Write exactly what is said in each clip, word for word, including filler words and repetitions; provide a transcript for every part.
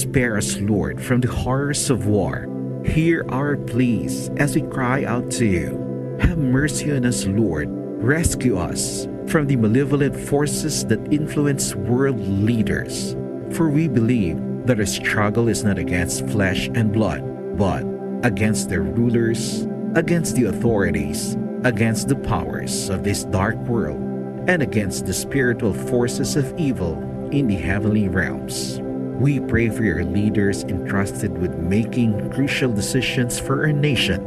Spare us, Lord, from the horrors of war. Hear our pleas as we cry out to you. Have mercy on us, Lord. Rescue us from the malevolent forces that influence world leaders. For we believe that our struggle is not against flesh and blood, but against the rulers, against the authorities, against the powers of this dark world, and against the spiritual forces of evil in the heavenly realms. We pray for your leaders entrusted with making crucial decisions for our nation.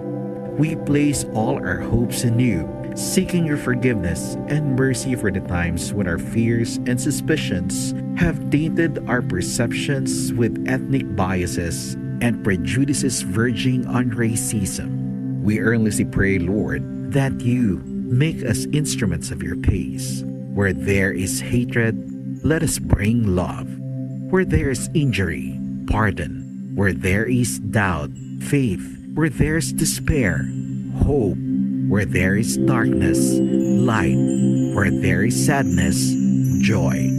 We place all our hopes in you, seeking your forgiveness and mercy for the times when our fears and suspicions have tainted our perceptions with ethnic biases and prejudices verging on racism. We earnestly pray, Lord, that you make us instruments of your peace. Where there is hatred, let us bring love. Where there is injury, pardon. Where there is doubt, faith. Where there is despair, hope. Where there is darkness, light. Where there is sadness, joy.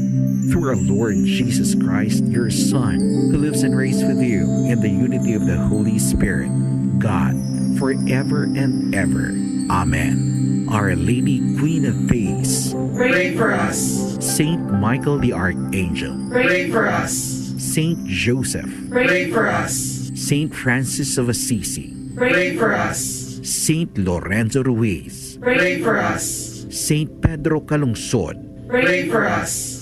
Through our Lord Jesus Christ, your Son, who lives and reigns with you in the unity of the Holy Spirit, God, forever and ever. Amen. Our Lady, Queen of Peace, pray for us. Saint Michael the Archangel, pray for us. Saint Joseph, pray for us. Saint Francis of Assisi, pray for us. Saint Lorenzo Ruiz, pray for us. Saint Pedro Calungsod, pray for us.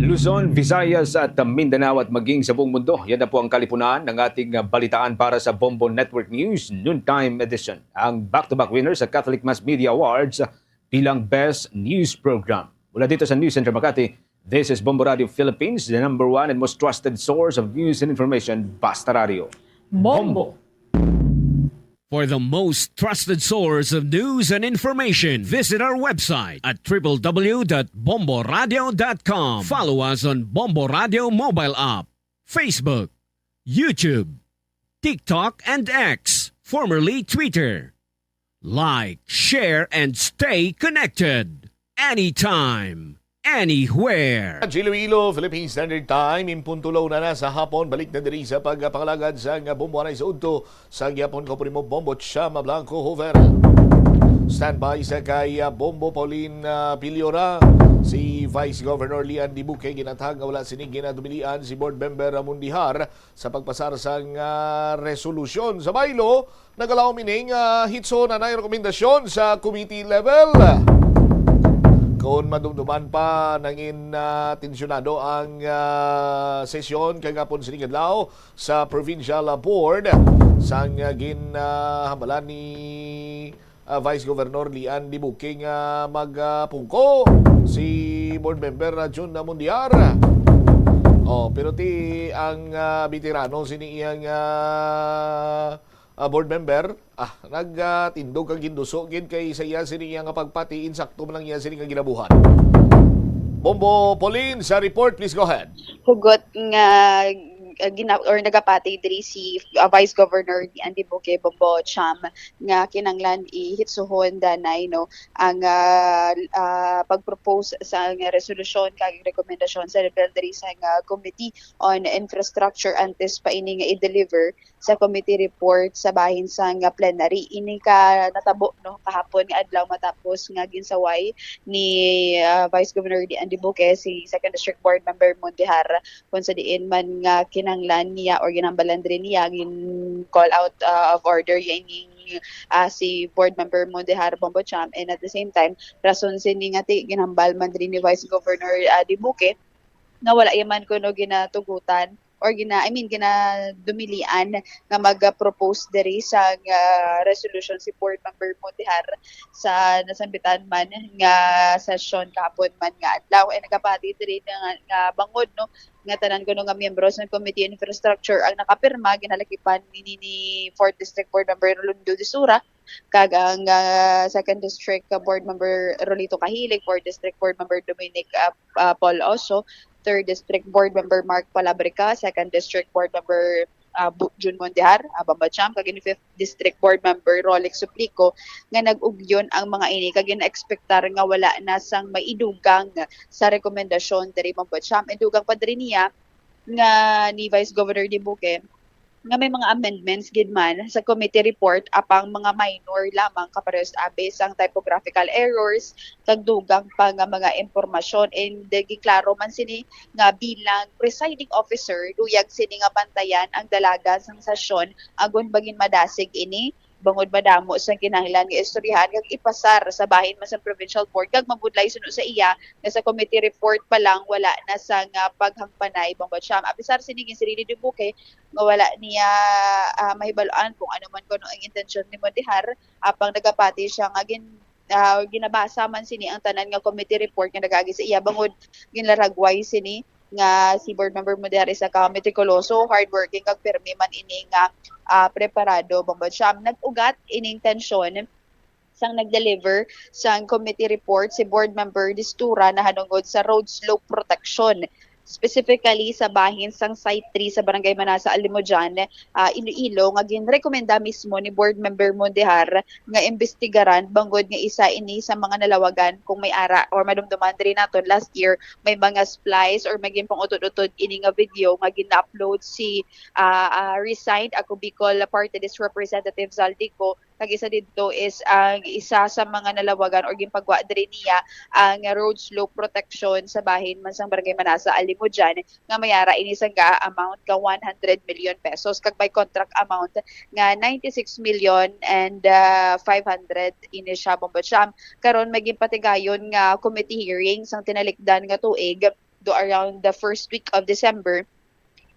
Luzon, Visayas at Mindanao at maging sa buong mundo. Yan na po ang kalipunan ng ating, uh, balitaan para sa Bombo Network News Noontime Edition. Ang back-to-back winner sa Catholic Mass Media Awards bilang Best News Program. Mula dito sa News Center Makati, this is Bombo Radio Philippines, the number one and most trusted source of news and information. Basta Radio. Bombo. For the most trusted source of news and information, visit our website at triple w dot bombo radio dot com. Follow us on Bombo Radio mobile app, Facebook, YouTube, TikTok, and X, formerly Twitter. Like, share, and stay connected anytime, anywhere. Iloilo, Philippine Standard Time, impuntulo na na sa hapon. Balik na diri sa pagpangalagad sa nga Bombo Anay sa udto sa gyapon ko primo Bombo Chama Blanco Hoover. Standby sa kay, ah, Bombo Pauline, ah, Piliora. Si Vice Governor Lian Dibuque ginatag nga wala sini ginadumilian si Board Member Ramon Dihar sa pagpasar sang, ah, resolusyon. Sa baylo, nagalaom ini nga hitso na nay rekomendasyon sa committee level. Kung madumduman pa, nangin, ah, tensyonado ang, ah, sesyon kagapon sining adlaw sa Provincial, ah, Board sang, ah, gin, ah, hambalan ni, ah, Vice Governor Lian Dibuque nga magpungko si Board Member, ah, Jun Mundiar. Oh, pero ti ang, ah, veterano sini iyang, ah, ah, board member, ah, nagtindog kag ginduso gid kay sa iya sini iya nga pagpati, insakto man lang iya sini nga ginabuhat. Bombo Pauline sa report, please go ahead. Hugot nga, ah, gina-, or nagapati diri si, ah, Vice Governor Lian Dibuque, Bombo Cham, nga kinanglan ihitsuhon danay, no, ang, ah, ah, pag-propose sa nga resolusyon kag rekomendasyon sa level diri sa nga Committee on Infrastructure antes pa ini nga i-deliver sa committee report sa bahin sa nga plenary. Ini ka natabo, no, kahapon nga adlaw matapos nga ginsaway ni, ah, Vice Governor Lian Dibuque si Second District Board Member Mon Dejara, kung sa diin man nga kinanglan niya or ginambalan diri niya gin call out, ah, of order ya ining, ah, si Board Member Mon Dejara, Bombo Cham, and at the same time rason sini nga ti ginhambal man diri ni Vice Governor, ah, Dibuque nga wala ya man kuno ginatugutan or gina-, I mean, ginadumilian nga mag-propose diri sa nga resolution si Board Member Mon Dejara sa nasambitan man nga sesyon kahapon man nga adlaw. Ay nagapati diri na nga, nga bangod, no, nga tanan kuno nga miyembro sa Committee on Infrastructure ang nakapirma, ginalakipan ni, ni, ni Fourth District Board Member Rolundo de Sura, kag ang, ah, Second District, ah, Board Member Rolito Cahilig, Fourth District Board Member Dominic, ah, ah, Paul Oso, Third District Board Member Mark Palabrica, Second District Board Member, ah, Bu-, Jun Mondehar, ah, Bambatsyam, kag ini Fifth District Board Member Rolex Suplico, nga nag-ugyon ang mga ini kag ginaekspektar nga wala na sang maidugang sa rekomendasyon diri, Bambatsyam. Ang dugang pa diri niya nga ni Vice Governor Duque nga may mga amendments gid man sa committee report, apang mga minor lamang, kaparehas abi sang typographical errors kag dugang pa nga mga impormasyon. And, eh, giklaro man sini nga bilang presiding officer, luyag sini nga bantayan ang dalagan sang sesyon agod magin madasig ini, bangod madamo sang kinahanglan nga istoryahan kag ipasar sa bahin man sang provincial board kag mabudlay suno sa iya nga sa committee report pa lang wala na sang, ah, paghangpanay, Bambatsyam. Apisar sini, ginsiling ni Duque nga wala niya, ah, mahibal-an kung ano man kuno ang intensyon ni Mondehar, apang nagapati siya nga gin-, ah, ginabasa man sini ang tanan nga committee report nga nagaagi sa iya, bangod ginlaragway sini nga si Board Member Mondehar isa ka metikuloso, hardworking, kag pirmi man ini nga, ah, preparado, Bambatsyam. Nag-ugat ining tensyon sang nag-deliver sang committee report si Board Member Distura nahanungod sa road slope protection, specifically sa bahin sang Site three sa Barangay Manasa, Alimodian, ah, Iloilo, nga ginrekomenda mismo ni Board Member Mondehar nga imbestigaran, bangod nga isa ini sa mga nalawagan, kung may ara or madumduman diri naton last year, may mga splice or may ginpang-utod-utod ini nga video nga gina-upload si, ah, ah, resigned Ako Bicol Party List Representative Zaldy Co, kag isa didto is ang isa sa mga nalawagan or ginpagwa diri niya ang road slope protection sa bahin man sang Barangay Manasa, Alimodian, nga may ara ini sang ga amount nga one hundred million pesos kag may contract amount nga ninety-six million and, ah, five hundred ini siya, Bambatsyam. Karon may ginpatigayon nga committee hearing sang tinalikdan nga tuig, do around the first week of December,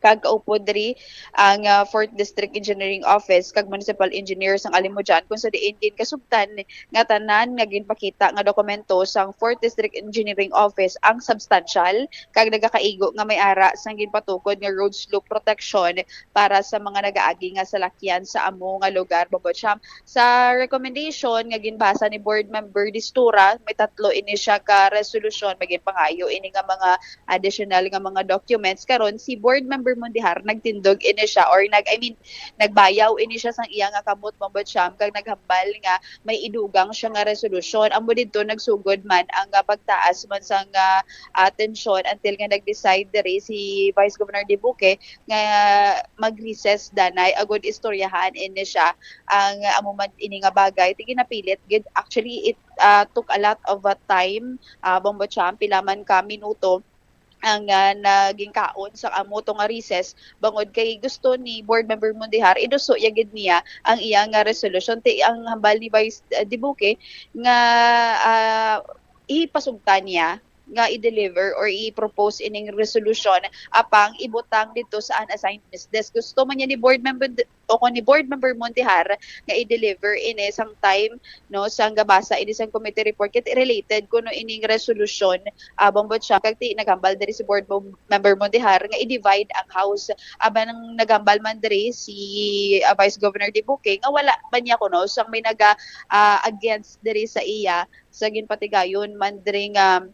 kag kaupod diri ang, ah, Fourth District Engineering Office kag Municipal Engineer sang Alimodian, kung sa diin ginkasugtan nga tanan nga ginpakita nga dokumento sang Fourth District Engineering Office ang substantial kag nagakaigo nga may ara sang ginpatukod nga road slope protection para sa mga nagaagi nga salakyan sa amo nga lugar, Bambatsyam. Sa recommendation nga ginbasa ni Board Member Distura, may tatlo ini siya ka resolution, may ginpangayo ini nga mga additional nga mga documents. Karon, si Board Member Mondehar nagtindog ini siya, or nag, I mean, nagbayaw ini siya sang iya nga kamot, Bambatsyam, kag naghambal nga may idugang siya nga resolusyon. Amo didto nagsugod man ang, ah, pagtaas man sang, ah, atensyon until nga nag-decide diri si Vice Governor Duque nga mag-recess danay agud istoryahan ini siya ang amo man ini nga bagay. Ti ginapilit gid. Actually, it, ah, took a lot of, ah, time, ah, Bambatsyam, pila man ka minuto ang, ah, naging kaon sa amo to nga recess, bangod kay gusto ni Board Member Mondehar, iduso ya gid niya ang iya nga resolution. Ti ang hambal ni Vice, ah, Duque nga, ah, ipasugta niya nga i-deliver or i-propose ining resolution, apang ibutang didto sa unassigned business. Gusto man niya ni Board Member D-, o kon ni Board Member Mondehar nga i-deliver ini sang time, no, sang gabasa ini sang committee report, kay related kuno ining resolution, ah, Bambatsyam, kag ti naghambal diri si Board Mem-, Member Mondehar nga i-divide ang House. Aban ang naghambal man diri si, ah, Vice Governor Duque nga wala man niya kuno sang may naga, ah, against diri sa iya sa ginpatigayon man diri nga,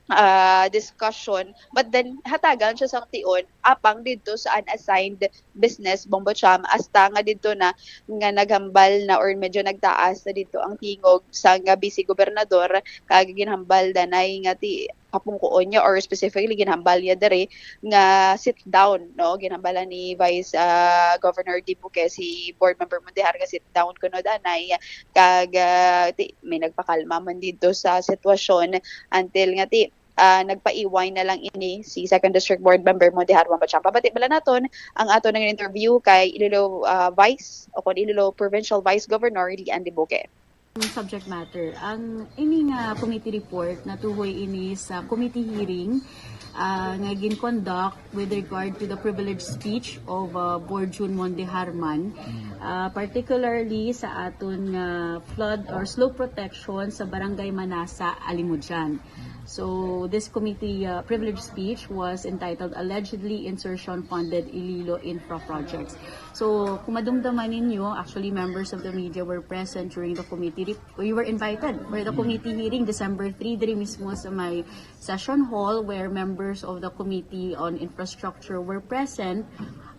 ah, discussion. But then, hatagan siya sang tion apang didto sa unassigned business, Bambatsyam, hasta nga didto na nga naghambal na or medyo nagtaas na didto ang tingog sang, ah, Vice Gobernador, kag ginhambal danay nga ti kapungkoon niya, or specifically ginhambal niya diri nga sit down, no? Ginhambalan ni Vice, ah, Governor Duque si Board Member Mondehar nga sit down kuno danay, kag, ah, ti, may nagpakalma man didto sa sitwasyon until nga ti, ah, nagpaiway na lang ini si Second District Board Member Mondehar Bambatsyam. Pabati bala naton ang ato nga interview kay Iloilo, ah, Vice o kon Iloilo Provincial Vice Governor Leanne Duque. Subject matter. Ang ini nga committee report natuhoy ini sa committee hearing, ah, nga gin-conduct with regard to the privilege speech of, ah, Board Jun Mondehar man, ah, particularly sa aton nga flood or slope protection sa Barangay Manasa, Alimodian. So, this committee, ah, privilege speech was entitled Allegedly Insertion Funded Iloilo Infra Projects. So, kung madumdaman ninyo, actually, members of the media were present during the committee rep-, we were invited for the committee hearing December three, diri mismo sa may session hall where members of the Committee on Infrastructure were present.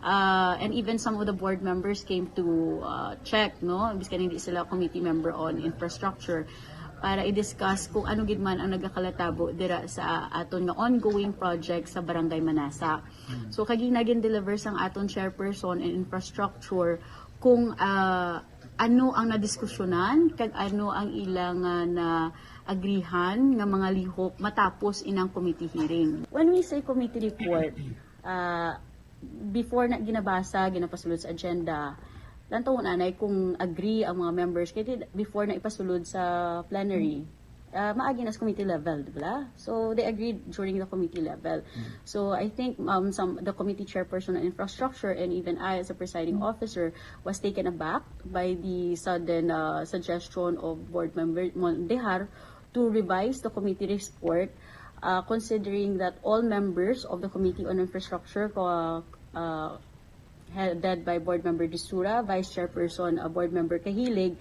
Uh, and even some of the board members came to uh, check, no? Biskan hindi sila committee member on infrastructure para i-discuss kung ano gid man ang nagakalatabo dira sa aton nga ongoing project sa Barangay Manasa. So, kagina gin-deliver sang aton chairperson and infrastructure kung ah, ano ang nadiskusyonan kag ano ang ilang ah, na-agrihan nga mga lihok matapos inang committee hearing. When we say committee report, ah, before na ginabasa, ginapasulod sa agenda, lantawon anay kung agree ang mga members kay ti- before na ipasulod sa plenary, ah, maagi na sa committee level, di ba? So they agreed during the committee level. So I think um, some the committee chairperson on infrastructure and even I as a presiding officer was taken aback by the sudden uh, suggestion of board member Mondehar to revise the committee report, uh, considering that all members of the committee on infrastructure uh, uh, headed by Board Member Disura, Vice Chairperson uh, Board Member Kahilig,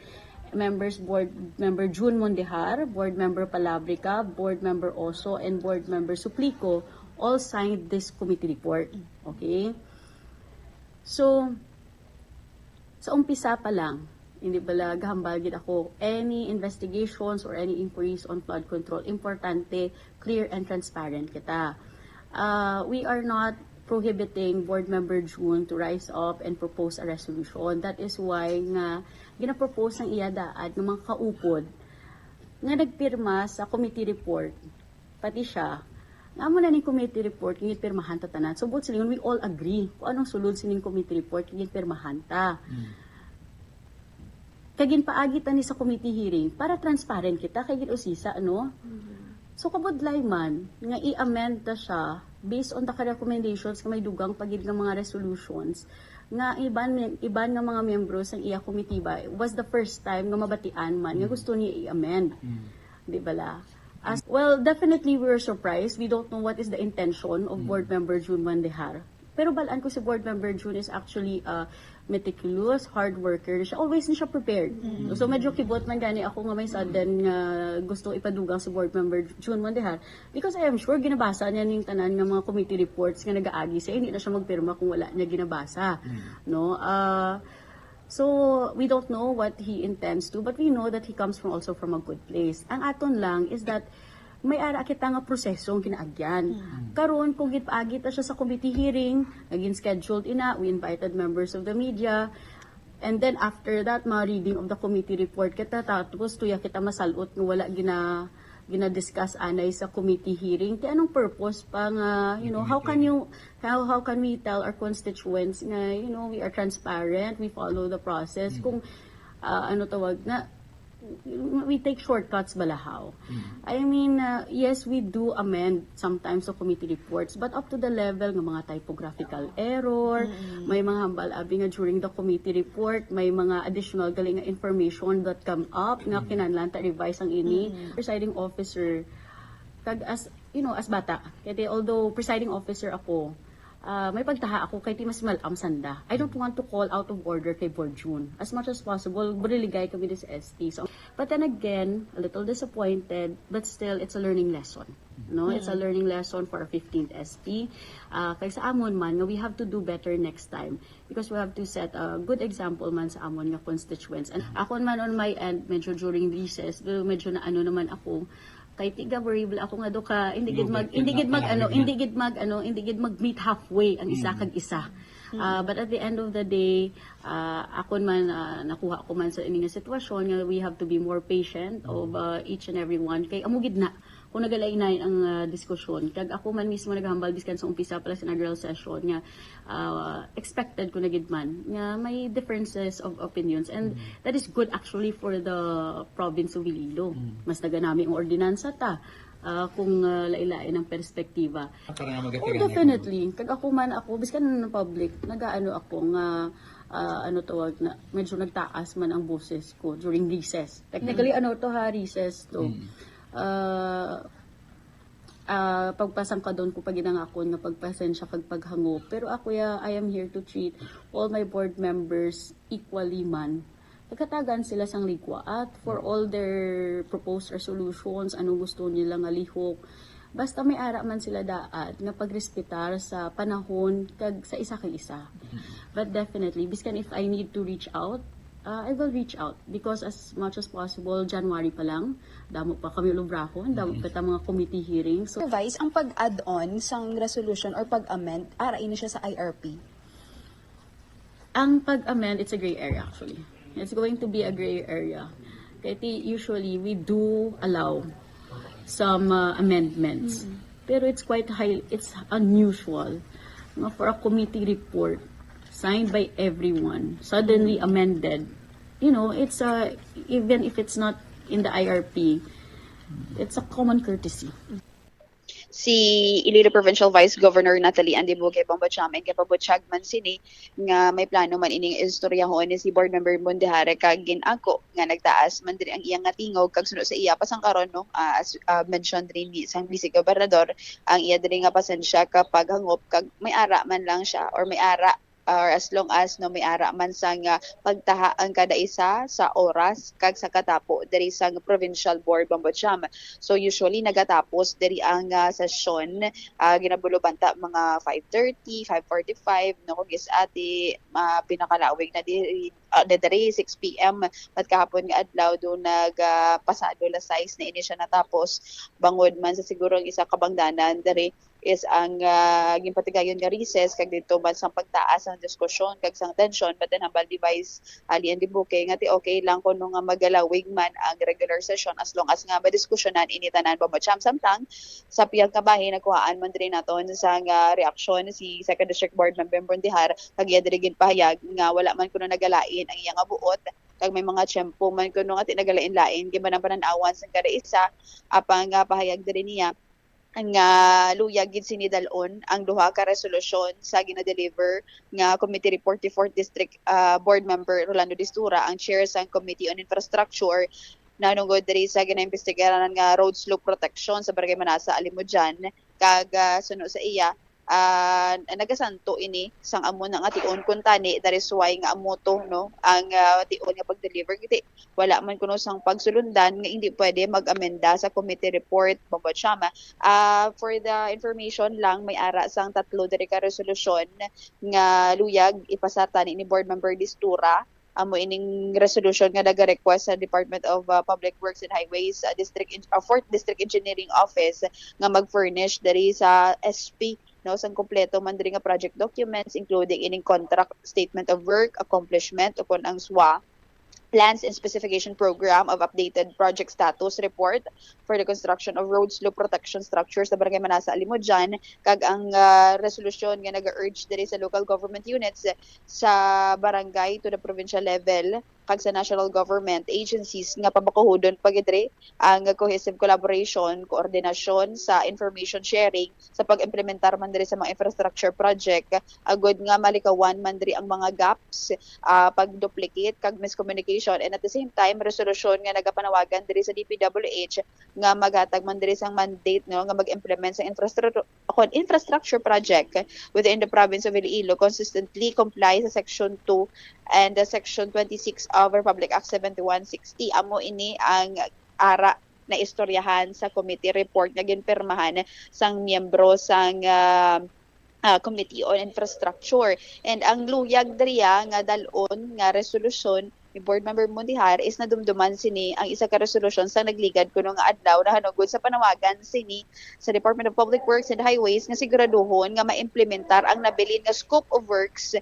members Board Member June Mondehar, Board Member Palabrica, Board Member Oso, and Board Member Suplico all signed this committee report. Okay? So, sa umpisa pa lang, hindi bala gahambal gid ako, any investigations or any inquiries on flood control, importante, clear and transparent kita. Uh, we are not prohibiting Board Member June to rise up and propose a resolution. That is why nga ginapropose ang iya daad ng mga kaupod nga nagpirma sa committee report, pati siya, nga amo na ning committee report, ginpirmahan ta tanan. So, buot silingon, we all agree kung anong sulod sining committee report, ginpirmahan ta. Kag ginpaagi ta ni sa committee hearing para transparent kita kay gin-usisa, no? So, kabudlay man nga i-amend ta siya based on the recommendations nga may dugang pa gid nga mga resolutions nga iban mi- iban nga mga miyembro sang iya komitiba was the first time nga mabatian man nga gusto niya i-amend. Di bala? As, well, definitely we were surprised. We don't know what is the intention of Board Member June Mondehar. Pero balaan ko si Board Member June is actually uh, meticulous, hard worker siya. Always ni siya prepared. So medyo kibot man gani ako nga may sudden nga gusto ipadugang si Board Member June Mondehar because I am sure ginabasa niya ning tanan nga mga committee reports nga nagaagi siya. Hindi na siya magpirma kung wala niya ginabasa. No? Uh, so we don't know what he intends to, but we know that he comes from also from a good place. Ang aton lang is that may ara kita nga proseso ang ginaagyan. Karon, kung ginpaagi ta siya sa committee hearing, naging scheduled ina, we invited members of the media, and then after that, mga reading of the committee report kita, tapos tuya kita masalot nga wala gina gina-discuss anay sa committee hearing. Ti anong purpose pa nga, you know, how can you how how can we tell our constituents nga, you know, we are transparent, we follow the process kung ah, ano tawag na we take shortcuts bala how? I mean, uh, yes, we do amend sometimes sa committee reports, but up to the level nga mga typographical error, may mga hambal abi nga during the committee report, may mga additional gali nga information that come up nga kinahanglan ta revise ang ini. Presiding officer, kag as, you know, as bata, kay ti- although presiding officer ako, ah, may pagtaha ako kay ti mas malam sanda. I don't want to call out of order kay Board June. As much as possible, buliligay kami sa S T. So, but then again, a little disappointed, but still, it's a learning lesson. No, it's a learning lesson for our fifteenth S P. Ah, kay sa amon man nga we have to do better next time because we have to set a good example man sa amon nga constituents. And ako man on my end, medyo during recess, pero medyo na ano naman ako, kay tiga worrible ako nga do ka hindi gid mag hindi gid mag ano hindi gid mag ano hindi gid mag meet halfway ang isa kag isa. Ah, but at the end of the day, ah, ako man, ah, nakuha ko man sa ini nga sitwasyon nga we have to be more patient of ah, each and every one kay amo gid na kung nagalainay ang ah, diskusyon. Kag ako man mismo naghambal biskan sa umpisa pa lang sa inaugural session nga ah, expected ko na gid man nga may differences of opinions, and that is good actually for the province of Iloilo. Mas naganami ang ordinansa ta ah, kung ah, lain-lain ang perspektiba. Para nga Oh, magkatigan definitely. Kag ako man, ako, biskan na public, nagaano ako nga, ah, ano tawag na, medyo nagtaas man ang boses ko during recess. Technically, ano to ha, recess to. Ah, ah, pagpasangkadon ko pag inangakon nga pagpasensya kag paghangop. Pero ako, ya, I am here to treat all my board members equally man. Nagkatagan sila sang ligwaat for all their proposed resolutions, anong gusto nila nga lihok. Basta may ara man sila daat nga pagrespetar sa panahon kag sa isa kag isa. But definitely, biskan if I need to reach out, uh, I will reach out because as much as possible, January pa lang, damo pa kami ulubrahon, damo pa ta mga committee hearings. So, Vice, ang pag-add-on sang resolution or pag-amend, ara ini siya sa I R P? Ang pag-amend, it's a gray area actually. It's going to be a gray area. Kaya ti- usually, we do allow some uh, amendments. Pero it's quite high, it's unusual nga for a committee report signed by everyone, suddenly amended. You know, it's a, even if it's not in the I R P, it's a common courtesy. Si Iloilo Provincial Vice Governor Natalie Ann Debuque Bombocham, and kapabutyag man sini nga may plano man ining istoryahon ni si Board Member Bondihar, kag gin-ako nga nagtaas man diri ang iya nga tingog, kag suno sa iya pasangkaron, no, ah, as ah, mentioned rin ni sang Vice Gobernador, ang iya diri nga pasensya ka paghangop kag may ara man lang siya or may ara or as long as, no, may ara man sang ah, pagtaha ang kada isa sa oras kag sa katapo diri sang Provincial Board Bombocham. So usually nagatapos diri ang ah, sesyon, ah, ginabulubanta mga five thirty, five forty-five, no, kung is ati, ah, pinakalawig na diri ah, na diri six p m, but kahapon nga adlaw do nag ah, pasado las sais na ini siya natapos, bangod man sa siguro ang isa kabangdanan diri is ang ah, ginpatigayon nga recess, kag dito man sang pagtaas sang diskusyon kag sang tensyon, but then hambal ni Vice Allie Ann Debuque nga ti okay lang kuno nga magalawig man ang regular session as long as nga madiskusyonan ini tanan, Bombocham. Samtang sa pihak nga bahin, nakuhaan man diri naton sang ah, reaksyon si Second District Board Member Bondihar, kag iya diri ginpahayag nga wala man kuno nagalain ang iya nga buot, kag may mga tiyempo man kuno nga ti nagalain-lain, ginpanapan-an-awan sang kada isa, apang ah, pahayag diri niya nga luyag gid sini dal-on ang duha ka resolusyon sa gina-deliver nga committee report ni fourth District ah, Board Member Rolando Distura, ang chair sang Committee on Infrastructure, nanungod diri sa ginaimbestigaran nga road slope protection sa Barangay Manasa, Alimodian, kag ah, suno sa iya, ah, nagasanto ini sang amo na nga tion, kuntani that is why nga amo to, no, ang ah, tion nga pag-deliver, kay wala man kuno sang pagsulundan nga hindi pwede mag-amenda sa committee report, Bombocham. Ah, for the information lang, may ara sang tatlo diri ka resolusyon nga luyag ipasar tani ni Board Member Distura. Amo ining resolution nga naga-request sa Department of ah, Public Works and Highways, ah, District En- ah, fourth District Engineering Office nga mag-furnish diri sa S P, no, sang kompleto man diri nga project documents, including ining contract, statement of work, accomplishment, o kon ang swa, plans and specification program of updated project status report for the construction of road slope protection structures sa Barangay Manasa, Alimodian, kag ang ah, resolusyon nga naga-urge diri sa local government units sa barangay to the provincial level kag sa national government agencies nga pabakuhudon pa gid diri ang cohesive collaboration, koordinasyon sa information sharing sa pag-implementar man diri sa mga infrastructure project, agud nga malikawan man diri ang mga gaps, ah, pag-duplicate kag miscommunication, and at the same time, resolusyon nga nagapanawagan diri sa D P W H nga maghatag man diri sang mandate, no, nga mag-implement sa infrastructure kon infrastructure project within the province of Iloilo consistently comply sa Section two and the Section twenty-six of Republic Act seventy-one sixty. Amo ini ang ara na istoryahan sa committee report nga ginpirmahan sang miyembro sang ah, ah, Committee on Infrastructure. And ang luyag diriya nga dal-on nga resolusyon ni Board Member Bondihar is nadumduman sini ang isa ka resolusyon sa nagligad kuno nga adlaw nahanungod sa panawagan sini sa Department of Public Works and Highways nga siguraduhon nga maimplementar ang nabilin nga scope of works.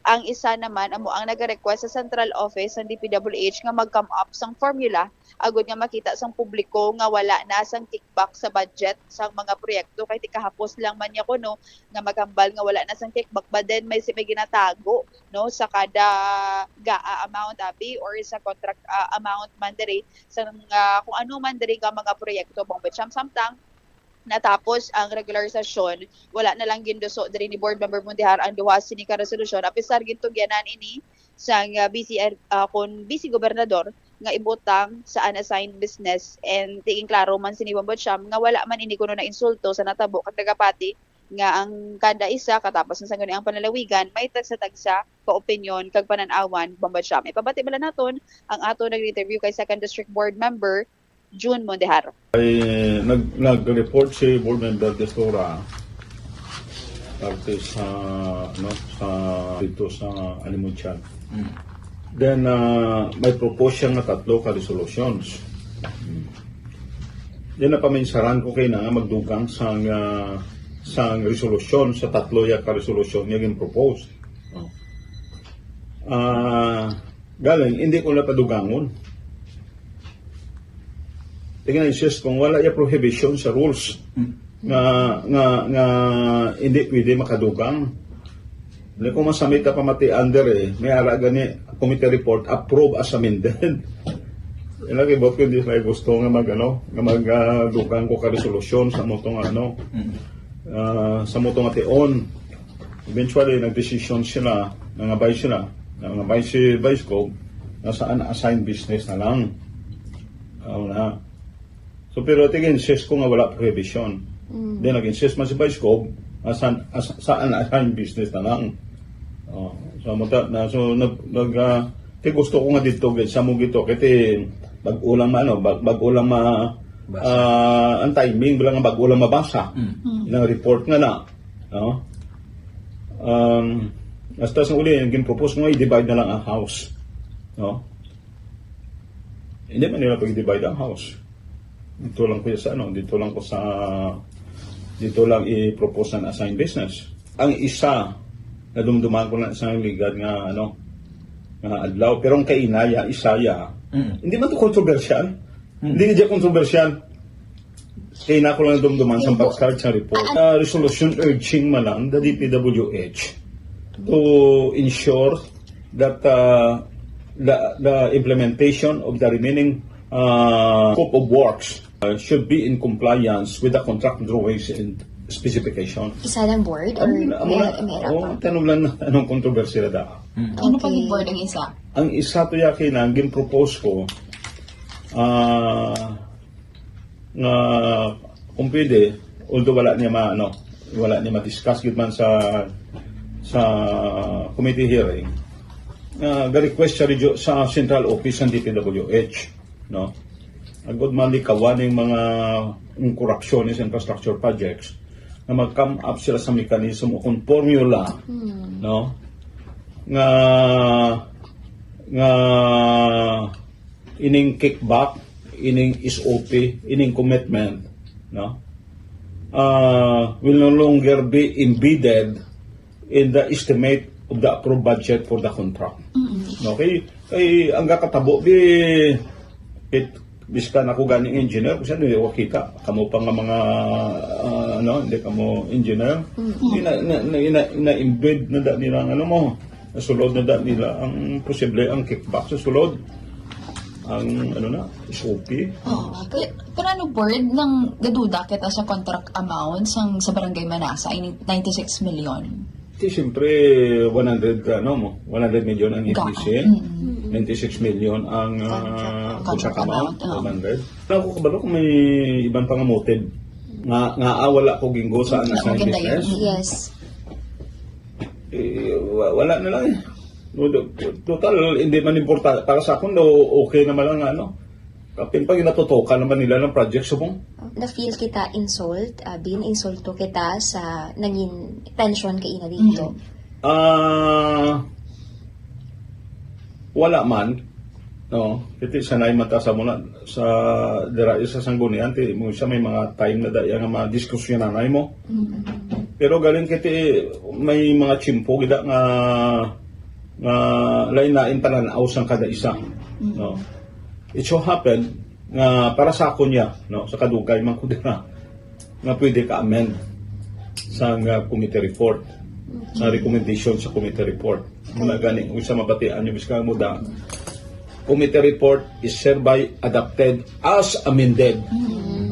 Ang isa naman amo ang nagarequest sa central office sang D P W H nga mag-come up sang formula agud nga makita sang publiko nga wala na sang kickback sa budget sang mga proyekto, kay ti kahapos lang man niya kuno nga maghambal nga wala na sang kickback, but then may si may ginatago, no, sa kada gaa amount abi or sa contract ah, amount man diri sa mga kung ano man diri nga mga proyekto, Bombocham. Samtang natapos ang regular session, wala na lang ginduso diri ni Board Member Bondihar ang duha sini ka resolusyon, apisar gintugyanan ini sang ah, B C R, ah, kon Vice Gobernador nga ibutang sa unassigned business, and tiging klaro man sini, Bombocham, nga wala man ini kuno na insulto sa natabo kag nagapati nga ang kada isa katapos na sa ang panlalawigan may tagsa-tagsa ka opinyon kag panan-awan, Bombocham. Ipabati bala naton ang ato nag-interview kay Second District Board Member June Mondeharo. Ay, nag, nag-report si Board Member Destora parte sa, no, sa, dito sa Alimujan. Then, ah, may propose siya nga tatlo ka resolutions. Then, napaminsaran ko kay na nga magdugang sang, ah, sang resolusyon sa tatlo ya ka resolusyon nga gin-propose. No? Ah, galing, hindi ko na padugangon. Tingnan, insist kung wala ya prohibition sa rules nga, nga, nga hindi pwede makadugang. Hindi ko masamit na pamati under eh. May ara gani committee report, approve as amended. Ila kay bot ko hindi may gusto nga mag, ano, nga mag, ah, dugang ko ka resolusyon sa mo tong, ano, ah, sa mo tong ation. Eventually, nagdesisyon sila, nangabay sila, nangabay si Vice Gov, na sa unassigned business na lang. Ano na. So, pero tig-insist ko nga wala prohibition. Then, nag-insist man si Vice Gov, na sa, as, sa unassigned business na lang. Oh, so, mata, na, so, nag, nag, ah, ti gusto ko nga dito, sa mo gito, kay ti, bag-o lang ma, ano, bag, bag-o lang ma, ah, ang timing, bilang nga bag-o lang mabasa. Ilang report nga na. No? Um, hasta sa uli, ang gin-propose mo, i-divide na lang ang house. No? Hindi man nila pag-divide ang house. Dito lang ko sa, ano, dito lang ko sa, dito lang i-propose ang assigned business. Ang isa, nadumduman ko na sa ligad nga, ano, nga adlaw. Pero ang kainaya, isa ya, hindi man to controversial. Hindi niya controversial. Kaya na ko lang dumduman sa pag-start sa report. Ah, resolution urging man lang the D P W H to ensure that, uh, the, the implementation of the remaining, uh, scope of works, uh, should be in compliance with the contract drawings and specification. Isa lang board or Ang, ang, may, may oh, pa? Tanong lang na anong kontrobersiya da. Ano pa Okay. yung board ang isa? Ang isa to ya kay na, ang gin-propose ko, ah, nga kung pwede, although wala niya ma, ano, wala niya ma-discuss gid man sa, sa committee hearing, nga ga-request siya ridyo sa central office ng D P W H, no? Agud man likawan yung mga, yung corruption sa infrastructure projects, na mag-come up sila sa mechanism o kung formula, no? Nga, nga ining kickback, ining S O P, ining commitment, no? Uh, will no longer be embedded in the estimate of the approved budget for the contract. No, kay, kay ang kakatabo, di, it, biskan ako ganing engineer, kasi hindi ko kita. Kamo pa nga mga, ah, ano, hindi kamo engineer. Hindi na, na, na, na, na-embed na da nila ang ano mo. Nasulod na da nila ang posible ang kickback sa sulod. Ang, ano na, S O P. Oh, pero, pero ano, board, nang gaduda kita sa contract amount sang, sa Barangay Manasa, ini ninety-six million? Di, siyempre, one hundred, ano mo, one hundred million ang Ga- F D C, ninety-six million ang, ah, Contract contract amount, amount, oh. one hundred. Ako kabalo kung may iban pa nga motive nga, nga ah, wala ko ginggo sa unassigned Maganda yun. business. Yes. Eh, wa- wala na lang eh. No, do- total, hindi man importante. Para sa akon, no, okay naman lang, ano. Kapin pa, ginatutukan naman nila ng project subong. Na-feel kita insult, uh, Bin, insulto kita sa nangin tension kay ina dito. Ah, wala man, no? Kiti sanay mata sa muna sa dira sa Sanggunian, ti mo siya may mga time na daya nga mga diskusyon na mo. Pero galing kiti may mga tsimpo gida nga nga lain-lain panan-aw sang kada isa, no? It so happen nga para sa akon niya, no, sa kadugay man ko dira, nga pwede ka amend sa nga committee report, sa recommendation sa committee report. Muna gani, kung sa mabatian nyo, biska mo da, committee report is hereby adopted as amended.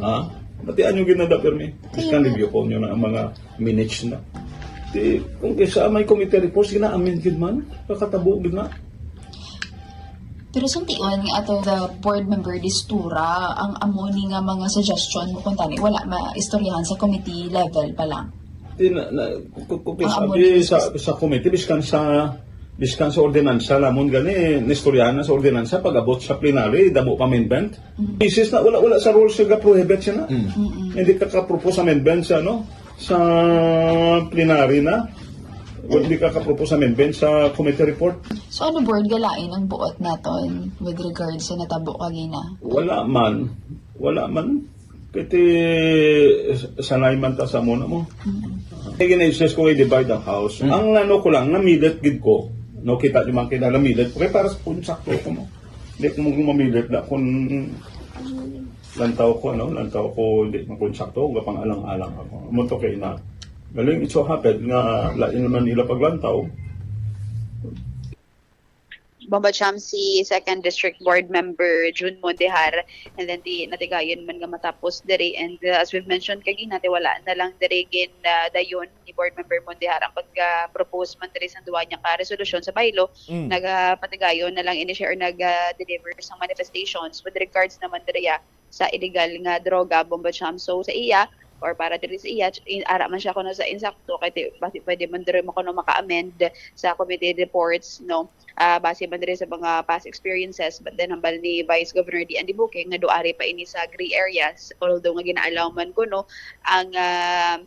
Ha? Batian nyo ginada, pirmi. Biska review ko nyo na ang mga minutes na. Di, kung kisa may committee report, sila amend gid man, kakatabo gid na. Pero suntion nga ato the board member Distura, ang amo ni nga mga suggestion mo kung tani, wala maistoryahan sa committee level pa lang. Di na, na, kung, kung Ang sabi amo ni sa, sa committee, biskan sa Biskan sa ordinansa, lamon gani, nistoryahan na sa ordinansa, pag-abot sa plenary, damo pa amendment. Mm. Thesis na, wala, wala sa rules nga prohibit siya na. Mm. Mm-mm. Hindi ka ka-propose amendment sa, ano, sa plenary na. Wala, hindi ka ka-propose amendment sa committee report. So, ano, board, galain ang buot naton with regards sa natabo kagina? Wala man. Wala man. Kay ti, sanay man ta sa amo na mo. Mm. Kay gina-insist ko i-divide ang house. Mm. Ang ano ko lang, namilit gid ko. No, kita niyo man kina namilit. Kay para sa kung sakto ko mo. Hindi ko mo mamilit na kung lantaw ko, ano, lantaw ko, hindi mo kung sakto, kung kapang alang-alang ako. Amo to kay na. Galing, it so happened nga lain naman nila paglantaw. Bombo Cham, si Second District Board Member June Mondejar, and then ti natigayon man nga matapos diri, and, uh, as we've mentioned kagina, ti wala na lang diri gin, uh, dayon ni Board Member Mondejar ang pag-propose man diri sang duwa niya ka resolusyon sa bylaw. Mm. Nagapatigayon na lang ini siya or nag-deliver sang manifestations with regards naman diri, ah, sa illegal nga droga, Bombo Cham. So, sa iya, or para diri sa iya, ch-, in-, ara man siya kuno sa insakto, kay ti-, basi pwede man diri mo kuno maka-amend sa committee reports, no? Ah, base man diri sa mga past experiences, but then hambal ni Vice Governor Dian Dibuque nga duari pa ini sa gray areas, although nga gina-allow man kuno ang, ah,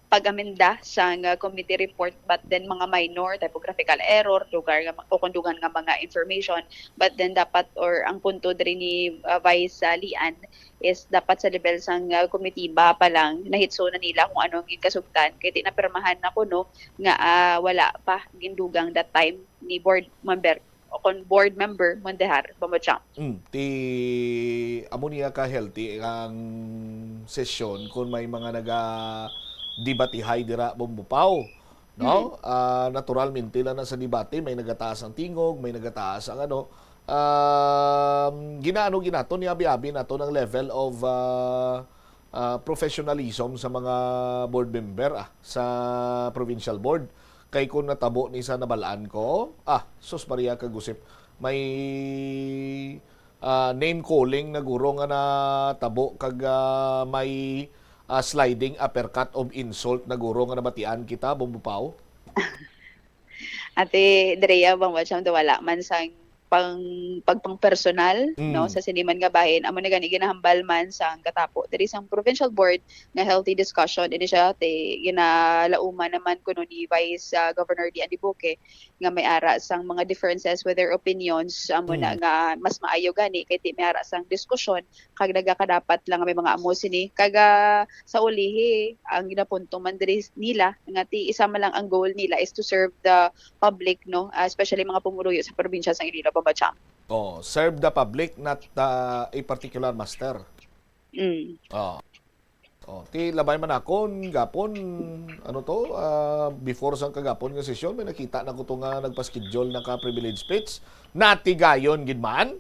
pag-amenda sang, ah, committee report, but then mga minor typographical error, lugar nga ma-, o kung dughan nga mga information, but then dapat, or ang punto diri ni, ah, Vice, ah, Lian is dapat sa level sang, ah, komitiba pa lang, nahitso na nila kung ano ang ginkasugtan. Kay ti napirmahan na kuno nga, ah, wala pa gindugang that time ni board member o kon board member Mondejar, Bombo Cham. Mm, ti amo niya ka healthy ang sesyon kung may mga naga-debatihay dira, Bombo Pao, no? Mm. Ah, naturalmente lang na sa debate, may nagataas ang tingog, may nagataas ang ano. Um, ginaano ginato ni abi-abi nato ng level of, ah, ah, professionalism sa mga board member, ah, sa provincial board. Kay kung natabo ni sa nabalaan ko, ah, sus Maria kagusip, may, ah, name calling na guro nga natabo kag, ah, may, ah, sliding uppercut of insult na guro nga nabatian kita, Bombo Pao. Ate Drea, Bombo Cham, wala man sang pang, pagpangpersonal, no, mm, sa sini man nga bahin. Amo na gani ginahambal man sang katapo diri sang provincial board nga healthy discussion. Ini siya, ti ginalauman naman kuno ni Vice, ah, Governor Dian Dibuque nga may ara sang mga differences with their opinions. Amo na, mm, nga mas maayo gani kay ti may ara sang diskusyon kag nagakadapat lang nga may mga amo sini. Kag, ah, sa ulihi, ang ginapunto man diri nila nga ti isa man lang ang goal nila is to serve the public, no? Ah, especially mga pumuluyo sa probinsya sang Iloilo, Bombo Cham. Oh, serve the public, not, uh, a particular master. Mm. Oh. Oh, ti labay man akon gapon, ano to, ah, before sang kagapon nga sesyon, may nakita na ko to nga nagpa-schedule na ka privilege speech. Natigayon gid man?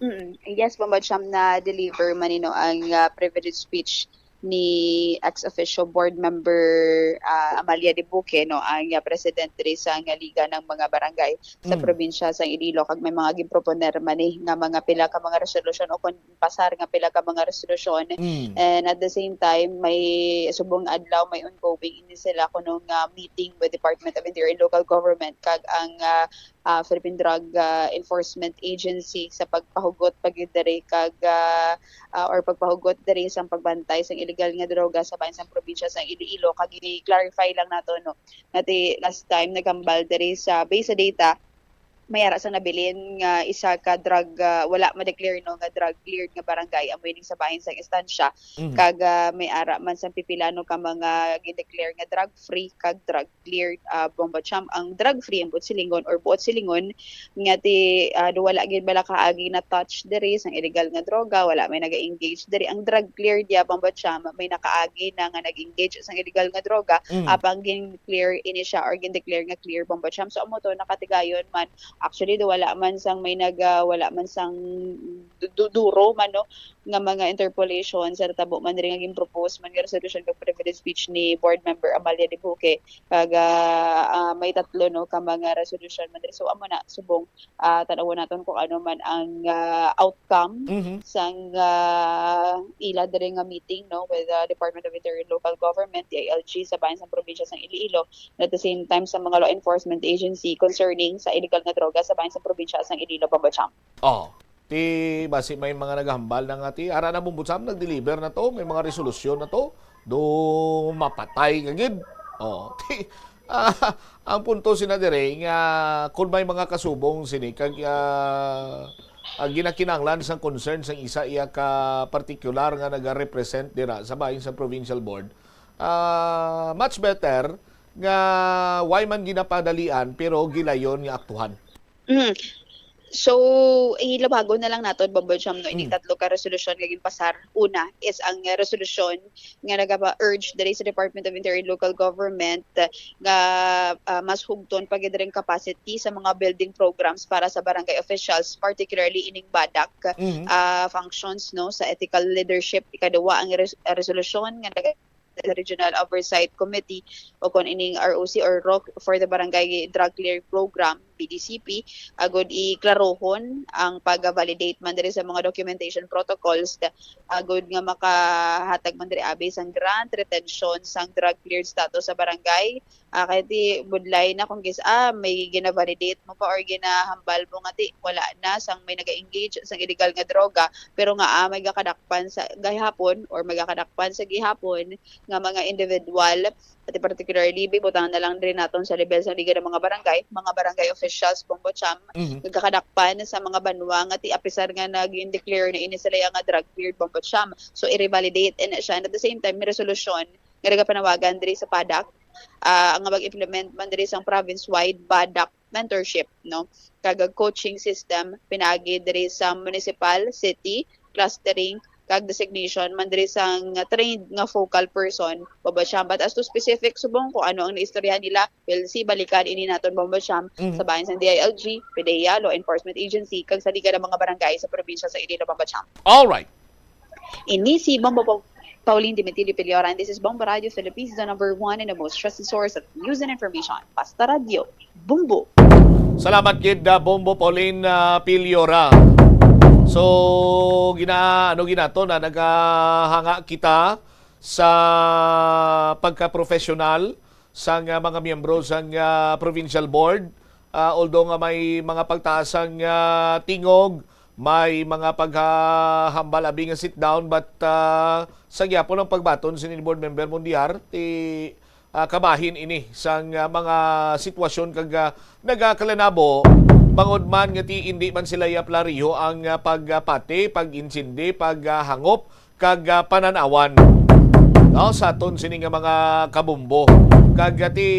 Mm. Yes, Bombo Cham, na-deliver man, you know, ang, ah, privilege speech ni ex officio board member, ah, Amalia Dibuque, no, ang, ah, president diri sa nga Liga ng mga Barangay sa, mm, probinsya sa Iloilo, kag may mga ginproponer man ni nga mga pila ka mga resolusyon o kon pasar nga pila ka mga resolusyon. Mm. And at the same time, may subong adlaw, may ongoing ini sila kuno nga meeting with Department of Interior and Local Government kag ang, ah, ah, Philippine Drug, ah, Enforcement Agency sa pagpahugot pa gyud diri kag, ah, ah, or pagpahugot diri sang pagbantay sang illegal nga droga sa bahin sang probinsya sang Iloilo. Kag i-clarify lang nato, no, nga ti last time naghambal diri sa, based sa data, may ara sang nabilin nga isa ka drug, ah, wala ma-declare, no, nga drug cleared nga barangay, amo ining sa bahin sang Estancia. Mhm. Kag, ah, may ara man sang pipila, no, ka mga gin-declare nga drug free kag drug cleared, ah, Bombo Cham. Ang drug free, ang buot silingon or buot silingon nga ti, ah, do wala gid bala kaagi na touch diri sang illegal nga droga, wala may naga-engage diri. Ang drug cleared ya, Bombo Cham, may nakaagi na nga nag-engage sang illegal nga droga, mm, apang gin-clear ini siya or gin-declare nga clear, Bombo Cham. So, amo to, nakatigayon man. Actually, do wala man sang may nag, ah, wala man sang du-, du-, duro man, no? nga mga interpolation sa natabo man diri nga gin-propose man nga resolution kag privilege speech ni Board Member Amalia Dibuque, kag, ah, ah, may tatlo, no, ka mga resolution man diri. So, amo na, subong, ah, tan-awon naton kung ano man ang, ah, outcome Mhm. sang, ah, ila diri nga meeting, no, with the Department of Interior and Local Government, D I L G, sa bahin sang probinsya sang Iloilo, and at the same time sa mga law enforcement agency concerning sa illegal nga droga sa bahin sang probinsya sang Iloilo, Bombo Cham. Oh, ti basi may mga naghambal na nga ti, ara na, Bombo Cham, nag-deliver na to, may mga resolusyon na to, do mapatay ka gid. Oh, ti, ah, ang punto sina dire nga kung may mga kasubong sini kag, ah, ang ginakinahanglan sang concern sang isa iya ka partikular nga nagarepresent dira sa bahin sa provincial board, ah, much better nga way man ginapadalian pero gilayon nga aktuhan. Mm. So, ilabagon na lang naton, Bombo Cham, no, ining Mm. tatlo ka resolusyon nga ginpasar. Una is ang, uh, resolusyon nga nagapa-urge diri sa Department of Interior and Local Government, uh, nga, uh, mas hugton pa gid ang capacity sa mga building programs para sa barangay officials, particularly ining BADAC, Mhm. uh, functions, no, sa ethical leadership. Ikaduha, ang res-, uh, resolusyon nga nag- sa Regional Oversight Committee o kon ining R O C or Ro-, for the Barangay Drug Clearing Program, B D C P, agod iklarohon ang pag-validate man diri sa mga documentation protocols, ta-, agod nga makahatag man diri abi sang grant, retention sang drug cleared status sa barangay. Ah, kay ti budlay na kung gis-, ah, may gina-validate mo pa or ginahambal mo nga ti wala na sang may naga-engage sang illegal nga droga, pero nga, ah, may gakadakpan sa gahapon or may gakadakpan sa gihapon nga mga individual, at particularly, bibutang na lang diri naton sa level sa Liga ng mga Barangay, mga barangay officials, Bombo Cham, Mhm. nagakadakpan sa mga banwa nga ti apisar nga naging declare na ini sila nga drug cleared, Bombo Cham. So, i-revalidate na siya. And at the same time, may resolusyon nga nagapanawagan diri sa PADAC, ah, nga mag-implement man diri sa province-wide BADAC mentorship, no? Kag coaching system pinaagi diri sa municipal, city, clustering, kag designation man diri sang trained nga focal person, Bombo Cham. But as to specific subong kung ano ang naistoryahan nila, well, si balikan ini naton, Bombo Cham, Mhm. sa bahin sang D I L G, PDEA, Law Enforcement Agency, kag sa Liga ng mga Barangay sa probinsya sa Iloilo, Bombo Cham. All right. Ini si Bombo Pau-, Pauline Dimitili Piliora, and this is Bombo Radio Philippines, the number one and the most trusted source of news and information. Basta Radio, Bombo. Salamat gid, ah, Bombo Pauline, ah, Piliora. So, gina-, ano ginato na naghahanga kita sa pagka-professional sang, ah, mga miyembro sang, ah, provincial board. Ah, although nga may mga pagtaas sang, ah, tingog, may mga paghahambal abi nga sit down, but, ah, sa gyapon ang pagbaton sini ni Board Member Mundiar, ti, ah, kabahin ini sang, ah, mga sitwasyon kag, ah, nagakalanabo, bangod man nga ti indi man sila iya plariho ang, ah, pagpati, pag-intindi, pag, ah, hangop, kag, ah, panan-awan, no, sa aton sini nga mga kabumbo. Kag, ah, ti,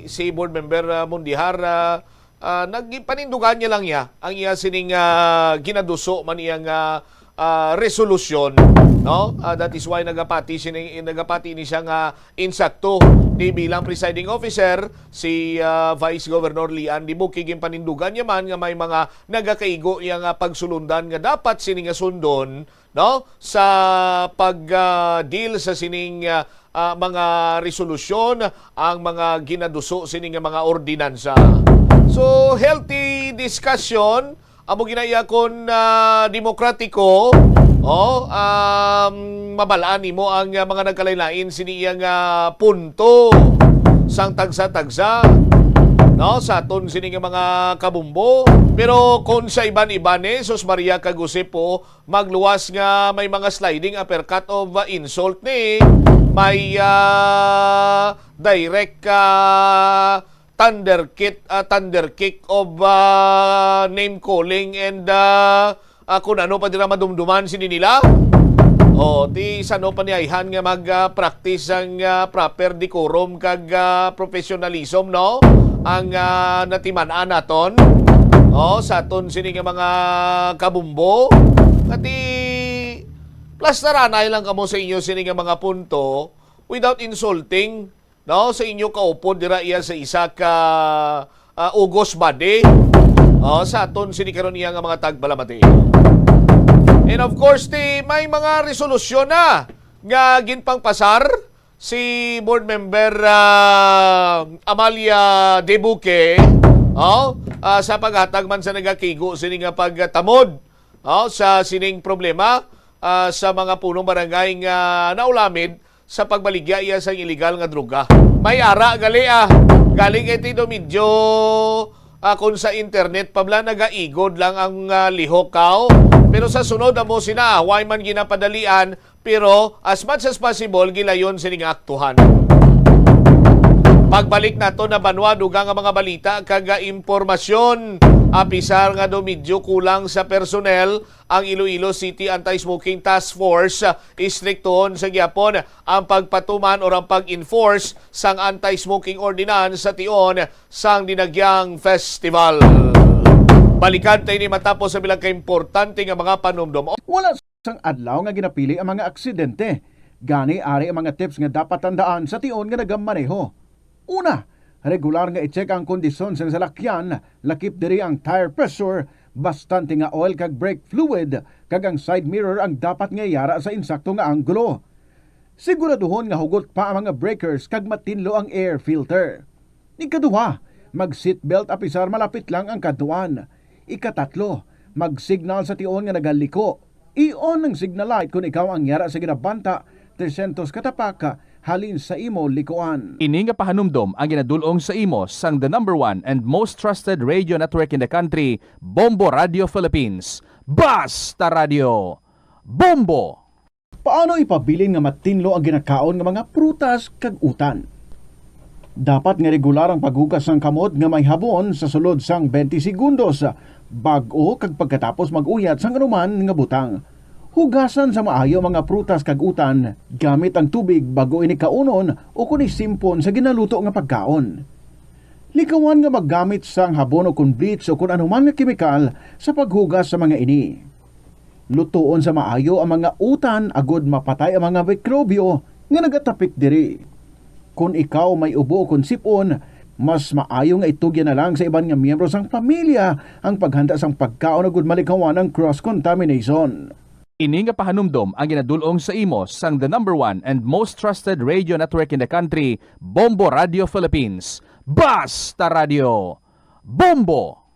si Board Member, ah, Mundiar, ah, ah, nagpanindugan niya lang niya ang iya sining, ah, ginaduso man iya nga, ah, resolusyon, no? Ah, that is why nagapati sini, nagapati ni siya nga insakto ni bilang presiding officer si, ah, Vice Governor Lian Dibuki. Ginpanindugan niya man nga may mga nagakaigo iya nga pagsulundan nga dapat sini nga sundon, no, sa pag, ah, deal sa sining, ah, ah, mga resolusyon, ang mga ginaduso sini nga mga ordinansa. So, healthy discussion, amo ginaiya kon, ah, demokratiko, oh, um, mabal-an nimo ang, ah, mga nagkalain-lain sini iya nga punto sang tagsa-tagsa, no, sa aton sini nga mga kabumbo. Pero kon sa iban-iban, eh, sus Maria kag Jose po, magluwas nga may mga sliding uppercut of, uh, insult ni, may, uh, direct, uh, thunder kick, uh, thunder kick of, uh, name calling and, uh, uh, kung ano pa dira madumduman sini nila. O, ti sano pa ni ayhan nga mag, uh, practice ang, uh, proper decorum kag, uh, professionalism, no? Ang, uh, natiman-an naton. O, sa aton sini nga mga kabumbo. Kati, plastaranay lang kamo sa inyo sini nga mga punto without insulting, no, sa inyo kaupod dira iya sa isa ka, ah, ugos body. O, sa aton sini karon iya nga mga tagpalamati. And of course, ti may mga resolusyon na nga ginpangpasar si Board Member, ah, Amalia Debuque, oh, ah, sa paghatag man sa nagakigo sini nga pagtamod, oh, sa sining problema, ah, sa mga punong barangay nga naulamid sa pagbaligya iya sang iligal nga droga. May ara gali, ah. Galing kay Tido, medyo, ah, kung sa internet pa bala, nagaigod lang ang, ah, lihok, kaw. Pero sa sunod, amo sina, way man ginapadalian, pero as much as possible, gilayon sini nga aktuhan. Pagbalik nato na banwa, dugang nga mga balita kag, ah, impormasyon. Apisar nga do medyo kulang sa personnel ang Iloilo City Anti-Smoking Task Force, ah, istriktohon sa gyapon ang pagpatuman or ang pag-enforce sang anti-smoking ordinance sa tion sang Dinagyang Festival. Balikan ta ini matapos sa bilang ka importante nga mga panumdom. Wala sang adlaw nga ginapili ang mga aksidente. Gani, ari ang mga tips nga dapat tandaan sa tion nga nagamaneho. Una, regular nga i-check ang kondisyon sang salakyan, lakip diri ang tire pressure, bastante nga oil kag brake fluid, kag ang side mirror ang dapat nga yara sa insakto nga anggulo. Siguraduhon nga hugot pa ang mga breakers kag matinlo ang air filter. Ikaduha, mag-seatbelt apisar malapit lang ang kadtuan. Ikatatlo, mag-signal sa tion nga nagaliko. I-on ang signal light kon ikaw ang yara sa ginabanta trescientos ka tapak halin sa imo likuan. Ini nga pahanumdom ang ginadul-ong sa imo sang the number one and most trusted radio network in the country, Bombo Radio Philippines. Basta Radio, Bombo! Paano ipabilin nga matinlo ang ginakaon nga mga prutas kag utan? Dapat nga regular ang paghugas sang kamot nga may habon sa sulod sang twenty segundos, bag-o kag pagkatapos mag-uyat sang anuman nga butang. Hugasan sa maayo ang mga prutas kag utan gamit ang tubig bag-o ini kaunon o kon isimpon sa ginaluto nga pagkaon. Likawan nga maggamit sang habon o kon bleach o kon anuman nga kemikal sa paghugas sa mga ini. Lutoon sa maayo ang mga utan agod mapatay ang mga mikrobyo nga nagatapik diri. Kon ikaw may ubo kon sip-on, mas maayo nga itugyan na lang sa iban nga miyembro sang pamilya ang paghanda sang pagkaon agud malikawan ang cross-contamination. Ini nga pahanumdom ang ginadul-ong sa imo sang the number one and most trusted radio network in the country, Bombo Radio Philippines. Basta Radio, Bombo!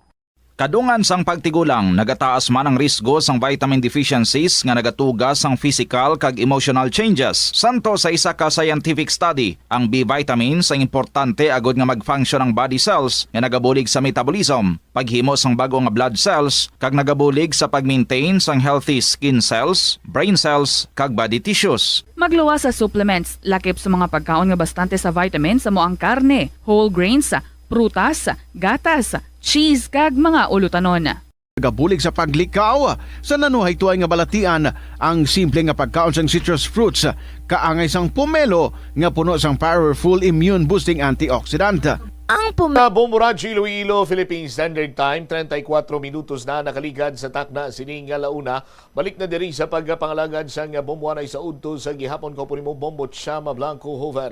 Kadungan sang pagtigulang, nagataas man ang risgo sang vitamin deficiencies nga nagatuga sang physical kag emotional changes. Santo sa isa ka scientific study, ang B vitamins ang importante agud nga mag-function ang body cells nga nagabulig sa metabolism, paghimo sang bag-o nga blood cells, kag nagabulig sa pag-maintain sang healthy skin cells, brain cells, kag body tissues. Magluwas sa supplements, lakip sa mga pagkaon nga bastante sa vitamins, amo ang karne, whole grains, prutas, gatas, cheese, kag mga ulutanon. Nagabulig sa paglikaw sa nanuhaytoy nga balatian ang simple nga pagkaon sang citrus fruits, kaangay sang pomelo nga puno sang powerful immune-boosting antioxidant. Ang pom- Sa Bombo Radyo Iloilo, Philippine Standard Time, treinta y cuatro minutos na nakaligad sa takna sining nga launa. Balik na diri sa pagpangalagad sang Bombo Anay sa udto sa gihapon. Ko po nimo, Bombo Chama Blanco Hoover.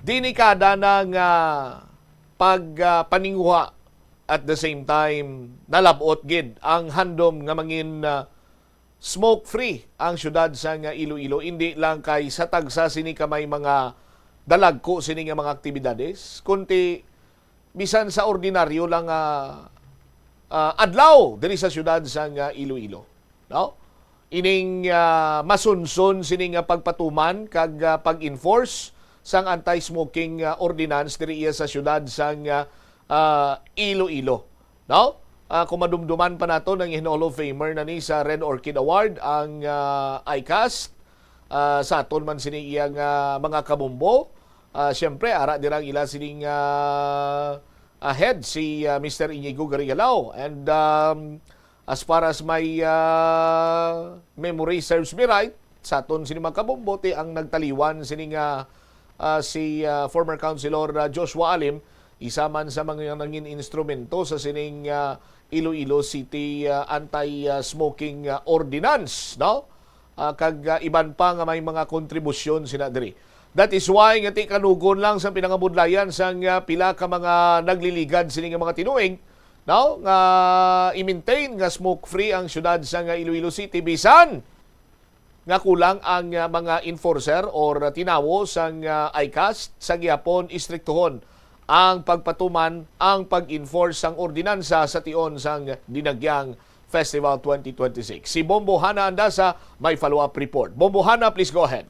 Delikada na nga pag, ah, paninguha. At the same time, nalab-ot gid ang handom nga mangin, ah, smoke-free ang siyudad sang Iloilo, indi lang kay sa tagsa sini ka may mga dalagko sini nga mga aktibidades, kundi bisan sa ordinaryo lang nga, ah, adlaw diri sa siyudad sang Iloilo, no? Ining, ah, masunson sini nga pagpatuman kag, ah, pag-enforce sang anti-smoking, ah, ordinance diri iya sa siyudad sang, ah, ah, Iloilo, no? Ah, kung madumduman pa nato, nangin Hall of Famer na ni sa Red Orchid Award ang, ah, ICAST. Ah, sa aton man sini iyang, ah, mga kabombo. Ah, siyempre, ara dira ang ila sining, ah, ah, head, si, ah, Mister Inigo Garigalaw. And, um, as far as my, ah, memory serves me right, sa aton sini mga kabombo, ti ang nagtaliwan sini nga, ah, si, ah, former Councilor, ah, Joshua Alim, isa man sa mga nangin instrumento sa sining, ah, Iloilo City, ah, anti, ah, smoking, ah, ordinance, no? Ah, kag, ah, iban pa nga may mga kontribusyon sina diri. That is why nga ti kanugon lang sa pinangabudlayan sang, ah, pila ka mga nagliligad sini nga mga tinuig, Now, nga i-maintain nga smoke-free ang siyudad sang Iloilo City, bisan nga kulang ang, ah, mga enforcer or tinawo sang, ah, ICAST, sa gihapon istriktuhon ang pagpatuman ang pag-enforce sang ordinansa sa tion sang Dinagyang Festival twenty twenty-six. Si Bombo Hana Andasa may follow-up report. Bombo Hana, please go ahead.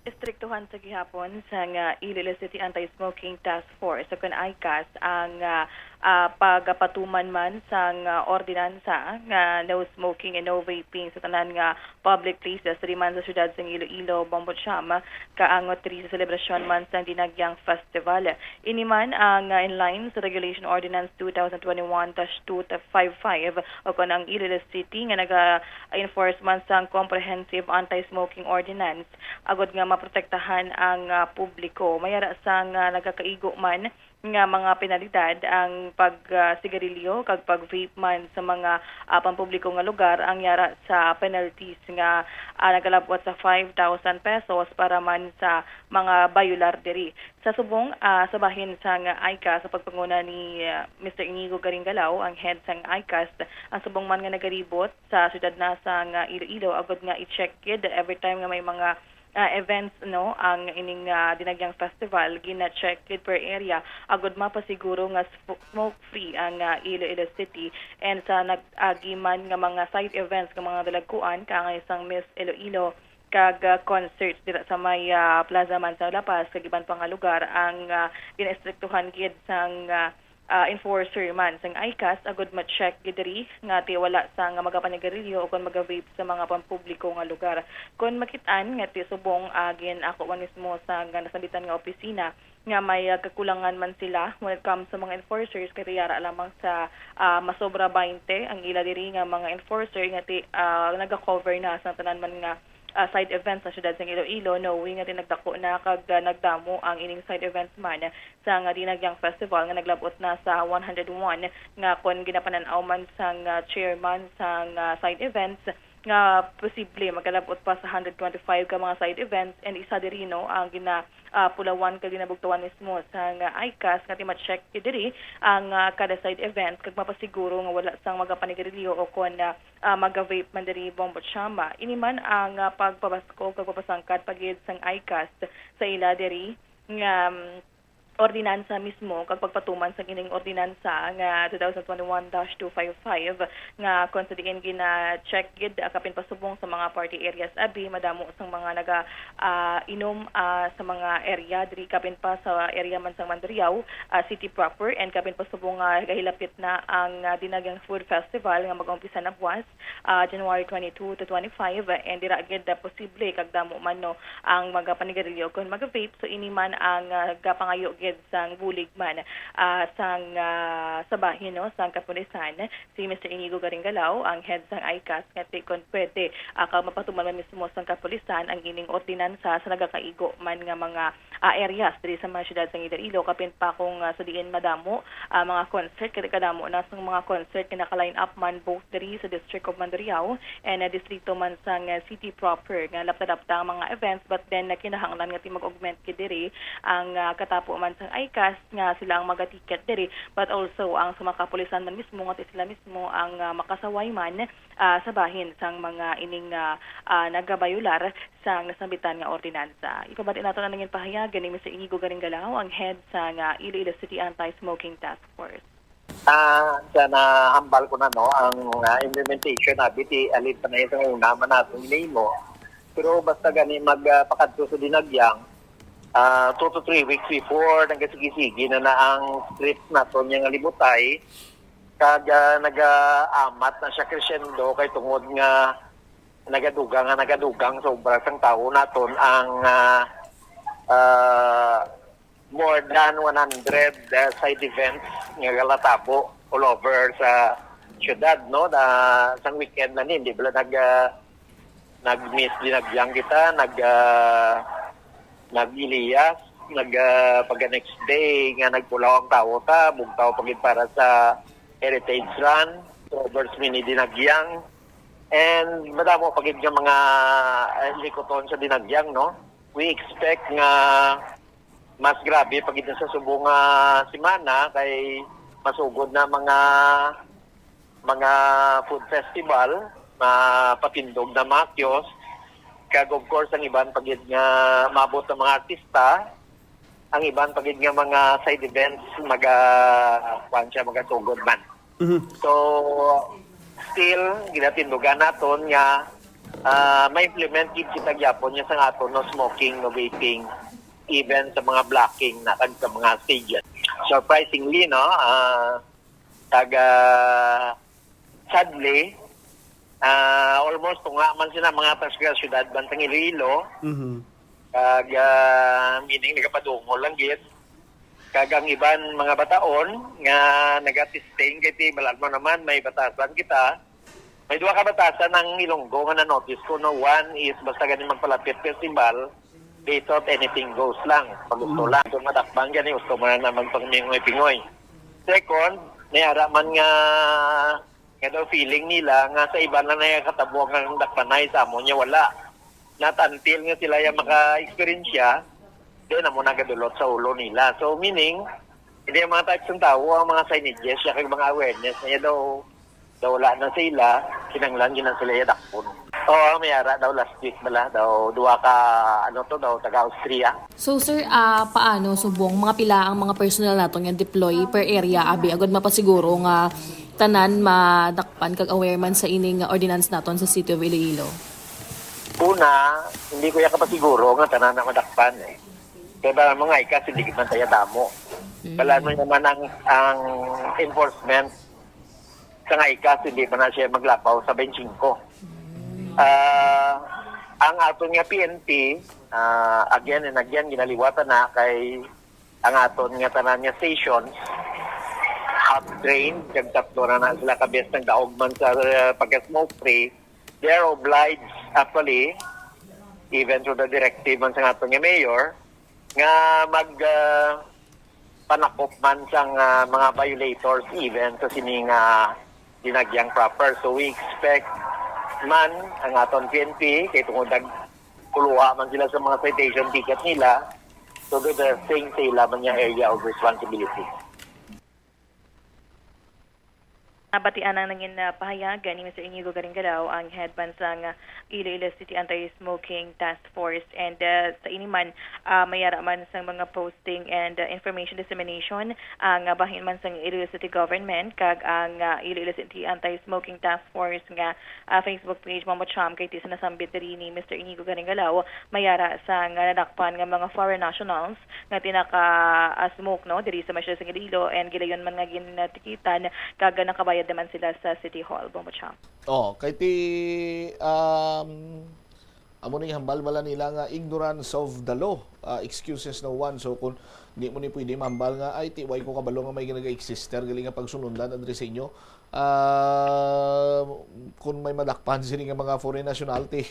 Istriktuhan sa gihapon sang Iloilo City Anti-Smoking Task Force o kon ICAST ang, ah, ah, pagapatuman man sang, ah, ordinansa nga no smoking and no vaping sa tanan nga public places diri man sa siyudad sang Iloilo, Bombo Cham, kaangot diri sa selebrasyon man sang Dinagyang Festival. Ini man ang, ah, in line sa Regulation Ordinance two thousand twenty-one dash two five five o kon ang Iloilo City nga naga-enforce man sang Comprehensive Anti-Smoking Ordinance agod nga maprotektahan ang, ah, publiko. May ara sang, ah, nagakaigo man nga mga penalidad ang pag, ah, sigarilyo kag pag-vape man sa mga, ah, pampubliko nga lugar, ang yara sa penalties nga, ah, nagalabot sa five thousand pesos para man sa mga bayular diri. Sa subong, ah, sa bahin sang ICAST sa pagpanguna ni, ah, Mister Inigo Garingalao, ang head sang ICAST, ang subong man nga nagalibot sa siyudad na sang Iloilo agud nga i-check gid every time nga may mga, ah, events, no, ang ining, ah, Dinagyang Festival, gina-check gid per area agud mapasiguro nga sp-, smoke-free ang, ah, Iloilo City. And sa nag-agi man nga mga side events nga mga dalagkuan, kaangay sang Miss Iloilo, kag, ah, concerts dira sa may, ah, Plaza man sa La Paz kag iban pa nga lugar ang, ah, ginaestriktuhan gid sang, ah, ah, enforcer man sang ICAST agud ma-check gid diri nga ti wala sang magapanigarilyo o kon maga-vape sa mga pampubliko nga lugar. Kon makit-an nga ti subong, ah, gin-ako man mismo sa nga nasambitan nga opisina, nga may, ah, kakulangan man sila when it comes sa mga enforcers, kay yara lamang sa, ah, masobra twenty ang ila diri nga mga enforcer nga ti, ah, naga-cover na sa tanan man nga, ah, side events sa siyudad sang Iloilo, knowing nga ti nagdako na kag, ah, nagdamo ang ining side events man sa nga Dinagyang Festival nga naglabot na sa one hundred one nga kon ginapanan-aw man sang, ah, chairman sang, ah, side events, nga posible magalabot pa sa hundred twenty-five ka mga side events, and isa diri, no, ang gina, ah, pulawan kag ginabugtawan mismo sang ICAST nga ti ma-check diri ang, ah, kada side event kag mapasiguro nga wala sang magapanigarilyo o kon, ah, ah, maga-vape man diri, Bombo Cham. Ini man ang, ah, pagpabaskog kag pagpasangkad pa gid sang ICAST sa ila diri nga, um, ordinansa mismo kag pagpatuman sang ining ordinansa nga two thousand twenty-one dash two five five, nga kon sa diin gina-check gid, ah, kapin pasubong sa mga party areas abi, madamo sang mga naga, ah, inom, ah, sa mga area diri, kapin pa sa area man sang Mandurriao, ah, city proper, and kapin pasubong nga gahilapit na ang, ah, Dinagyang Food Festival nga mag-umpisa na buwas, ah, January twenty-two to twenty-five, and dira gid, ah, posible kag damo man, no, ang magapanigarilyo kon maga-vape. So, ini man ang, ah, gapangayo gid sang bulig man, ah, sang, ah, sa bahin, no, sang kapulisan, si Mister Inigo Garingalao, ang head sang ICAST, nga ti kon pwede, ah, kag mapatuman man mismo sang kapulisan ang ining ordinansa sa nagakaigo man nga mga, ah, areas diri sa mga siyudad sang Iloilo, kapin pa kung, ah, sa diin madamo, ah, mga concert, kay kadamo na sang mga concert nga naka-line up man both diri sa District of Mandurriao and, ah, distrito man sang, ah, city proper nga lapta-lapta ang mga events, but then, ah, kinahanglan nga ti mag-augment gid diri ang, ah, katapo man sang ICAST nga sila ang maga-ticket diri, but also ang sa mga kapulisan man mismo nga ti sila mismo ang, ah, makasaway man, ah, sa bahin sang mga ining, ah, ah, nagabayular sang nasambitan nga ordinansa. Ipabati nato na nangin pahayag ni Mister Inigo Garingalao, ang head sang Iloilo City Anti-Smoking Task Force. Ah, sa nahambal ko na, no, ang, ah, implementation abi ti halin pa na sa una man nato ginahimo. Pero basta gani mag, ah, pakadto sa Dinagyang, ah, two to three weeks before, nagasigi-sigi na na ang streets nato niya nga Libutay. Kag, ah, nagaamat na siya crescendo kay tungod nga nagadugang nga nagadugang sa obra sang tawo naton ang, ah, ah, more than one hundred, ah, side events nga galatabo all over sa syudad, no? Na sang weekend na ni, hindi bala nag, ah, nag-Miss Dinagyang kita, nag, ah, nag-Elias, nag, ah, pagka next day nga nagpulaw ang tawo ta, bugtaw pa gid para sa Heritage Run, Robert's Mini Dinagyang, and madamo pa gid nga mga, ah, likuton sa Dinagyang, no? We expect nga mas grabe pa gid sa subong nga semana kay masugod na mga mga food festival, mapatindog na mga kiosk, kag of course ang iban pa gid nga maabot ang mga artista, ang iban pa gid nga mga side events maga kuan siya, magasugod man. Mhm. So still ginatindugan naton nga ah, ma-implement gid kita gyapon nga sang aton no smoking, no vaping, even sa mga blocking na kag sa mga stages. Surprisingly, no, ah, taga sadly, ah, almost tunga man sila mga taga syudad bantang Iloilo. Mhm. Kag, ah, meaning nagapadungol lang gid. Kag ang iban mga bataon nga naga-testing kay ti balaan mo naman may batasan kita. May duha ka batasan ang Ilonggo nga na-notice ko, no. One is basta gani magpalapit festival, they thought anything goes lang. Pag gusto Mm. lang. Kung madakpan gani, gusto mo na naman pang mingoy-pingoy. Second, may ara man nga, nga daw feeling nila nga sa iban lang nakakatabo ang dakpanay, sa amo niya wala. Not until nga sila yung maka-experience siya, then amo nagadulot sa ulo nila. So, meaning, hindi ang mga types ng tao, ang mga signages, siya kag mga awareness niya daw, daw wala na sa ila, kinanglan gina sila yadakpon. Oo, may ara daw last week bala, daw duha ka, ano to, daw taga Austria. So, sir, ah, paano subong mga pila ang mga personnel nato nga deploy per area, abi, agud mapasiguro nga tanan madakpan kag aware man sa ining ordinance naton sa City of Iloilo? Una, hindi ko ya kapasiguro nga tanan na madakpan eh. Kaya ba mga ikas, hindi man tayo damo. Mm. Balaan mo naman ang, ang enforcement sa nga ikas, hindi man na siya maglapaw sa twenty-five. Ah, ang aton nga P N P, ah, again and again, ginaliwatan na kay ang aton nga tanan nga stations, half trained, kag tatlo na na sila ka beses nagdaog man sa, uh, pagka-smoke free. They are obliged, actually, even through the directive man sa aton nga mayor, nga mag, uh, panakop man sang, uh, mga violators, even sa sini nga dinagyang proper. So we expect man ang aton P N P, kay tungod nag kuluha man sila sa mga citation ticket nila, so do the same sa ila man yung area of responsibility. Nabatian ang nangin, ah, pahayag ni Mister Inigo Garingalaw, ang head man sang, ah, Iloilo City Anti-Smoking Task Force, and, ah, sa ini man, ah, may ara man sang mga posting and, ah, information dissemination ang, ah, bahin man sang Iloilo City Government kag ang, ah, Iloilo City Anti-Smoking Task Force nga ah, Facebook page, Mambo Cham, kay ti sa nasambit diri ni Mister Inigo Garingalaw, may ara sang nadakpan nga mga foreign nationals nga tinaka, ah, smoke, no, diri sa Masya sa Iloilo, and gilayon man nga ginatikitan kag nakabayad naman sila sa City Hall, Mambo Cham. Oh, kay ti, um, amo ning hambal bala nila nga ignorance of the law, ah, excuses no one. So kung di mo ni pwede mambal nga, "Ay, ti, way ko kabalo nga may nag-exist gali nga pagsunundan diri sa inyo." Ah, kung may madakpan sini nga mga foreign nationality,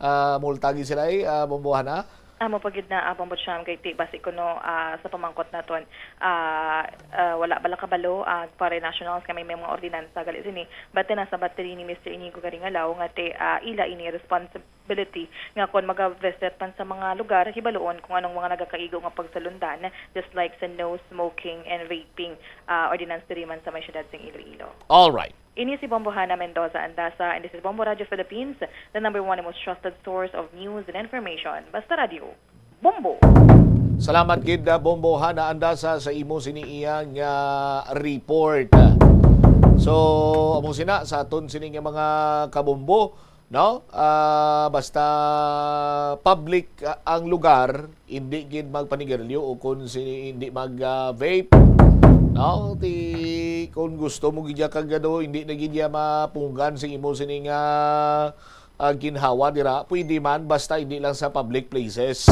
ah, multa gid sila, eh, ah, Bombohana? Amo pa gid na, ah, Bombo Cham, kay ti, basi kuno, ah, sa pamangkot naton, ah, ah, wala bala kabalo ang foreign nationals nga may, may mga ordinansa gali sini, but then nasa battery ni Mister Inigo Garingalaw nga ti, ah, ila ini responsibility nga kon maga-visit man sa mga lugar, hibaluon kung anong mga nagakaigo nga pagsalundan, just like sa no smoking and vaping, ah, ordinance diri man sa may siyudad sing Iloilo. All right. Ini si Bombo Hana Mendoza Andasa, and this is Bombo Radio Philippines, the number one and most trusted source of news and information. Basta Radio, Bombo! Salamat gid, ah, Bombo Hana Andasa, sa imo sini iya nga report. So, amo sina sa aton sini nga mga kabombo, no? Ah, basta public, ah, ang lugar, hindi gid magpanigarilyo o kung si, hindi mag, ah, vape, no? Ti, kung gusto mo gid ya kag ano, hindi na gid ya mapunggan sa imo sini nga, ah, ginhawa dira, pwede man, basta hindi lang sa public places.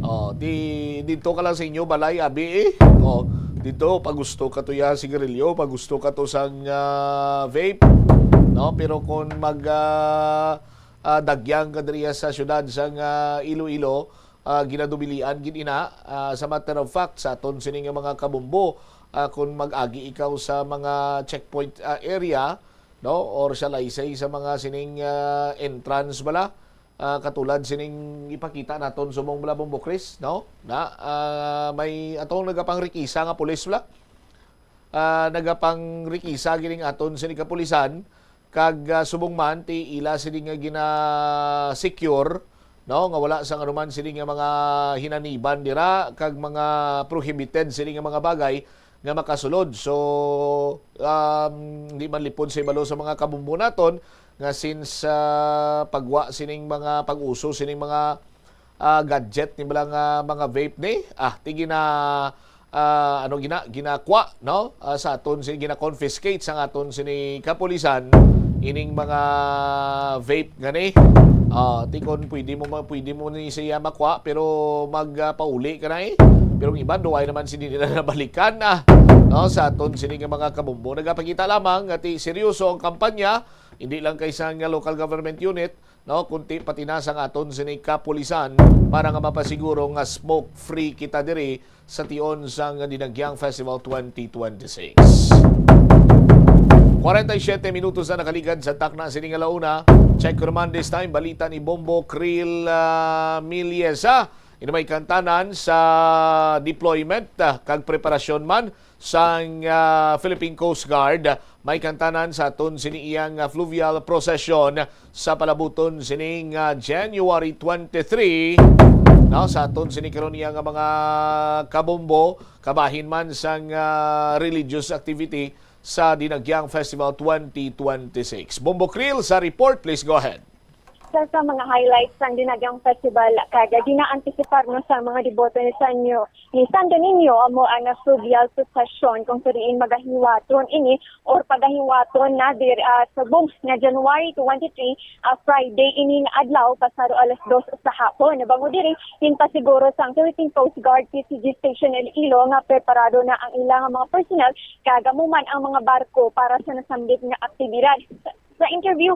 Oh, di, dito ka lang sa inyo balay, abi, eh. Oh, dito, pag gusto ka to ya sigarilyo, pag gusto ka to sang, ah, vape, no? Pero kung mag, ah, ah, dagyang ka diriya sa siyudad sang, ah, Iloilo, ah, ginadubilian gid ina. Ah, sa matter of fact, sa aton sini nga mga kabombo, ah, kung mag-agi ikaw sa mga checkpoint, ah, area, no, or sa laysay sa mga sining, ah, entrance bala, ah, katulad sining ipakita naton subong bala, Bombo Chris, no, na, ah, may atong nagapangrikisa nga pulis bala. ah, nagapangrikisa gining aton sini kapulisan, kag, ah, subong man ti ila sini nga gina-secure, no, nga wala sang anuman sini nga mga hinaniban dira kag mga prohibited sini nga mga bagay nga makasulod. So, um, di man lipod sa ibalo sa mga kabumbo naton nga since, ah, pagwa sining mga pag-uso sining mga, ah, gadget ni bala nga mga vape ni, ah, ti gina, ah, ano gina, ginakwa, no? Ah, sa aton sini gina-confiscate sa aton sini kapulisan ining mga vape nga ni. Ah, ti kon pwede mo ma-, pwede mo ni siya makwa, pero mag, ah, pauli ka na eh. Pero ang iban, duway naman sini nila nabalikan na, no? Sa aton sini nga mga kabumbo, nagapakita lamang nga ti seryoso ang kampanya, hindi lang kay sang local government unit, no, kunti pati na sang aton sini kapulisan para nga mapasiguro nga smoke-free kita diri sa tion sang Dinagyang Festival twenty twenty-six. Kwarenta y siyete minutos na nakaligad sa takna sini nga launa. Check ko naman this time, balita ni Bombo Krill, ah, Miliesa. Ini may kantanan sa deployment, ah, kag preparasyon man sang, ah, Philippine Coast Guard. May kantanan sa aton sini iyang, ah, fluvial procession sa palabuton sining, ah, January twenty-three. No, sa aton sini karon iya nga mga kabombo, kabahin man sang, ah, religious activity sa Dinagyang Festival twenty twenty-six. Bombo Krill sa report, please go ahead. Sa, sa mga highlights sang Dinagyang Festival, kag ginaantisipar no sa mga deboto ni Sanyo, ni Santo Niño, amo ang fluvial procession kung sa diin magahiwaton ini or pagahiwaton na dir, ah, subong nga January twenty-three, ah, Friday ini nga adlaw, pasado alas dos sa hapon. Bangod diri, ginpasiguro sang Philippine Coast Guard P C G Station Iloilo nga preparado na ang ilang mga personnel kag amo man ang mga barko para sa nasambit nga aktibidad. Sa, sa interview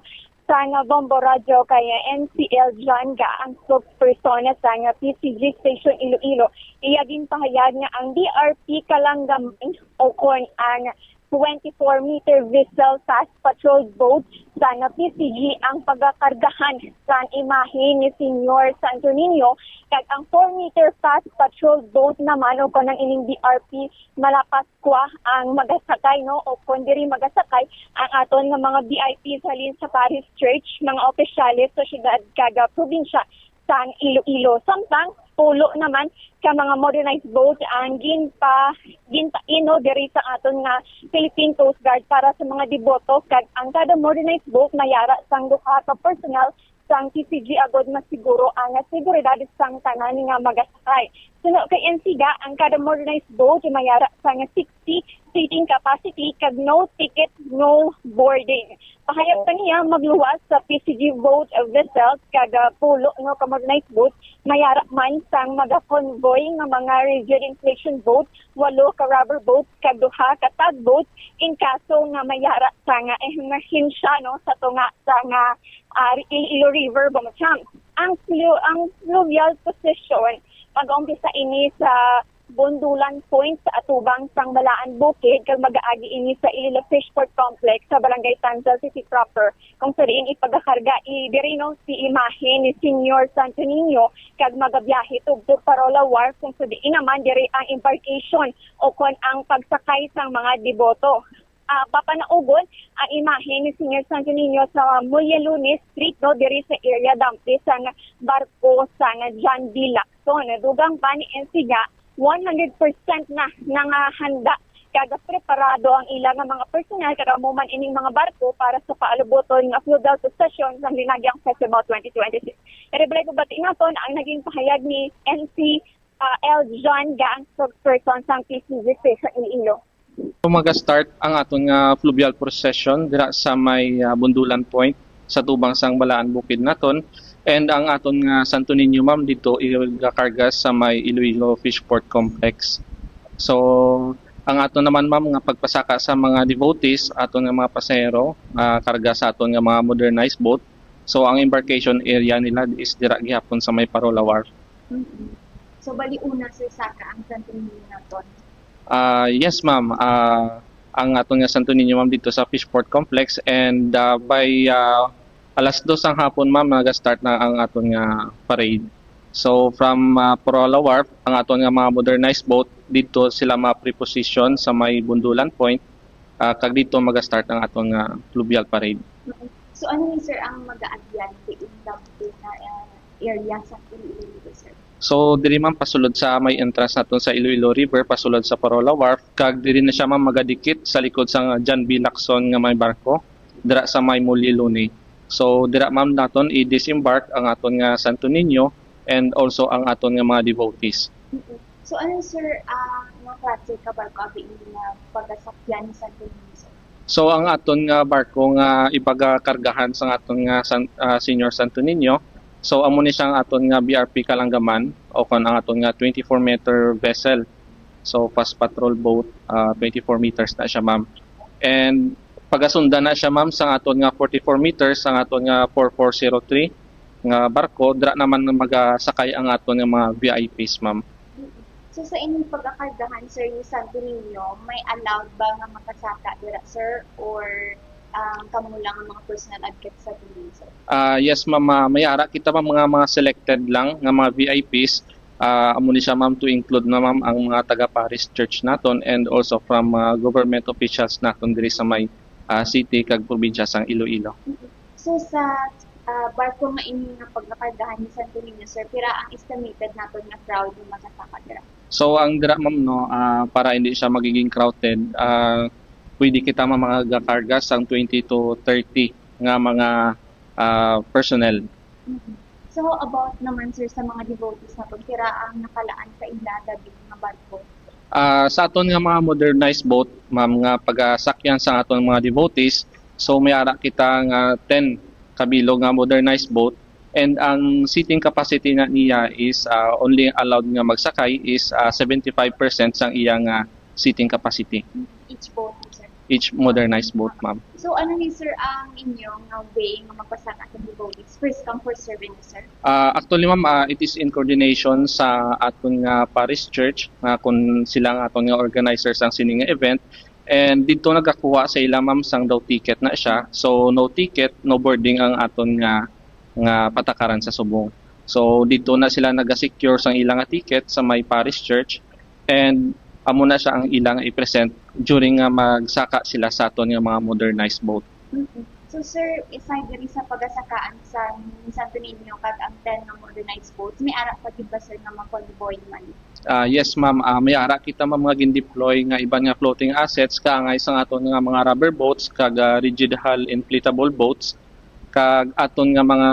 sang Bombo Radyo kay N C L John Ga, ang spokesperson sang P C G Station Iloilo, iya ginpahayag nga ang D R P Kalanggaman o kon ang twenty-four meter vessel fast patrol boat sang P C G ang pagakargahan sang imahe ni Senyor Santo Niño, kag ang four meter fast patrol boat naman o kon ang ining D R P Malapascua ang magasakay, no? O kon diri magasakay ang aton nga mga V I Ps halin sa Parish Church, mga opisyales sa syudad kag, ah, probinsya sang Iloilo. Samtang pulo naman ka mga modernized boat ang ginpa-, ginpaino diri sa aton nga Philippine Coast Guard para sa mga deboto, kag ang kada modernized boat mayara sang duha ka personnel sang P C G agod masiguro ang seguridad sang tanan nga magasakay. Suno kay N C Ga, ang kada modernized boat mayara sang sixty seating capacity kag no ticket, no boarding. Pahayag pa niya, magluwas sa P C G boat vessels kag, ah, pulo no ka modernized boat mayara man sang maga-convoy nga mga rigid inflation boat, walo ka rubber boat kag duha ka tugboat in kaso nga mayara sang emerhensya, no, sa tunga sang, ah, Iloilo River, Bombo Cham. Ang flu-, ang fluvial procession, mag-umpisa ini sa Bundulan Point sa atubang sang Balaan Bukid, kag mag-aagi ini sa Iloilo Fishport Complex sa Barangay Tanzal City proper, kung sa diin ipagakarga i-, diri, no, si imahe ni Senyor Santo Niño, kag magabiyahe tubtob Parola Wharf, kung sa diin naman diri ang embarkation o kon ang pagsakay sang mga deboto. Ah, papanaugon ang imahe ni Senyor Santo Niño sa Mulyalunes Street, no, diri sa area dump sang barko sang John D. Lacson. Dugang pa ni N C Ga, one hundred percent na nangahanda kag preparado ang ila nga mga personnel kag amo man ining mga barko para sa paaluboton nga fluvial procession sang Dinagyang Festival twenty twenty-six. Iri balay pabati naton ang naging pahayag ni N C, ah, L John Ga, ang spokesperson sang P C G Station Iloilo. So, maga-start ang aton nga fluvial procession dira sa may, ah, Bundulan Point sa tubang sang Balaan Bukid naton. And ang aton nga Santo Niño, ma'am, dito igakarga sa may Iloilo Fishport Complex. So, ang aton naman, ma'am, nga pagpasaka sa mga devotees, aton nga mga pasahero, ah, karga sa aton nga mga modernized boat. So, ang embarkation area nila is dira gihapon sa may Parola Wharf. Mm-mm. So, bali una, sir, saka ang Santo Niño naton? Ah, yes, ma'am. Ah, ang aton nga Santo Niño, ma'am, dito sa Fishport Complex, and, ah, by, ah, alas dos ang hapon, ma'am, naga-start na ang aton nga parade. So, from, ah, Parola Wharf, ang aton nga mga modernized boat, Dito sila ma-preposition sa may Bundulan Point, ah, kag dito maga-start ang aton nga fluvial parade. So, ano ni, sir, ang mag-aagyan diin nga uh, area sa Iloilo, sir? So, diri, ma'am, pasulod sa may entrance naton sa Iloilo River, pasulod sa Parola Wharf, kag diri na siya, ma'am, magadikit sa likod sa John B. Lacson nga may barko, dira sa may Mulye Luni. So, dira, ma'am, naton i-disembark ang aton nga Santo Niño and also ang aton nga mga devotees. Mm-mm. So, ano, sir, ang mga klase ka barko abi ini nga pagasakyan ni Santo Niño, sir? So, ang aton nga barko nga ipagakargahan sa aton nga San-, ah, Senior Santo Niño, so, amo ni siya ang aton nga B R P Kalanggaman, o kon ang aton nga twenty-four meter vessel. So, fast patrol boat, ah, twenty-four meters na siya, ma'am. And pagasundan na siya, ma'am, sa aton nga forty-four meters, ang aton nga four four zero three nga barko, dira naman magasakay ang aton nga mga V I Ps, ma'am. So, sa inyong pagkakargahan, sir, ni Santo Niño, may allowed ba nga makasaka dira, sir? Or, um, kamo lang ang mga personal advocates sa Santo Niño, sir? Ah, yes, ma'am. Ah, may ara kita, ma'am, mga, mga selected lang nga mga V I Ps. Ah, amo ni siya, ma'am, to include na, ma'am, ang mga taga parish church naton and also from, ah, government officials naton diri sa may, ah, city kag probinsya sang Iloilo. So, sa, ah, barko nga ini nga pagkakargahan ni Santo Niño, sir, pira ang estimated naton nga crowd nga makasaka dira? So, ang dira, ma'am, no, ah, para hindi siya magiging crowded, ah, pwede kita, ma'am, magakarga sang twenty to thirty nga mga, ah, personnel. Mhm. So, how about naman, sir, sa mga devotees naton? Pira ang nakalaan sa ila nga barko? Ah, sa aton nga mga modernized boat, ma'am, nga pagasakyan sa aton mga devotees, so may ara kita nga ten kabilog nga modernized boat, and ang seating capacity na niya is, ah, only allowed nga magsakay is, ah, seventy-five percent sang iya nga seating capacity. Each boat, sir? Each modernized boat, ma'am. So, ano ni, sir, ang inyong, uh, way nga magpasaka sa devotees? First come, first serve ni, sir? Ah, actually, ma'am, ah, it is in coordination sa aton nga parish church, nga kung sila ang aton nga organizers ang sini nga event. And dito nagakuha sa ila, ma'am, sang daw ticket na siya. So, no ticket, no boarding ang aton nga, nga patakaran sa subong. So, dito na sila naga-secure sang ila nga ticket sa may parish church. And amo na siya ang ila nga i-present during nga magsaka sila sa aton nga mga modernized boat. Mm-mm. So, sir, aside diri sa pagasakaan sa Santo Niño kag ang ten nga modernized boats, may ara pa gid ba, sir, nga mga convoy man? Ah, yes, ma'am. Ah, may ara kita, ma'am, nga gin-deploy nga iban nga floating assets kaangay sa aton nga mga rubber boats kag, ah, rigid hull inflatable boats kag aton nga mga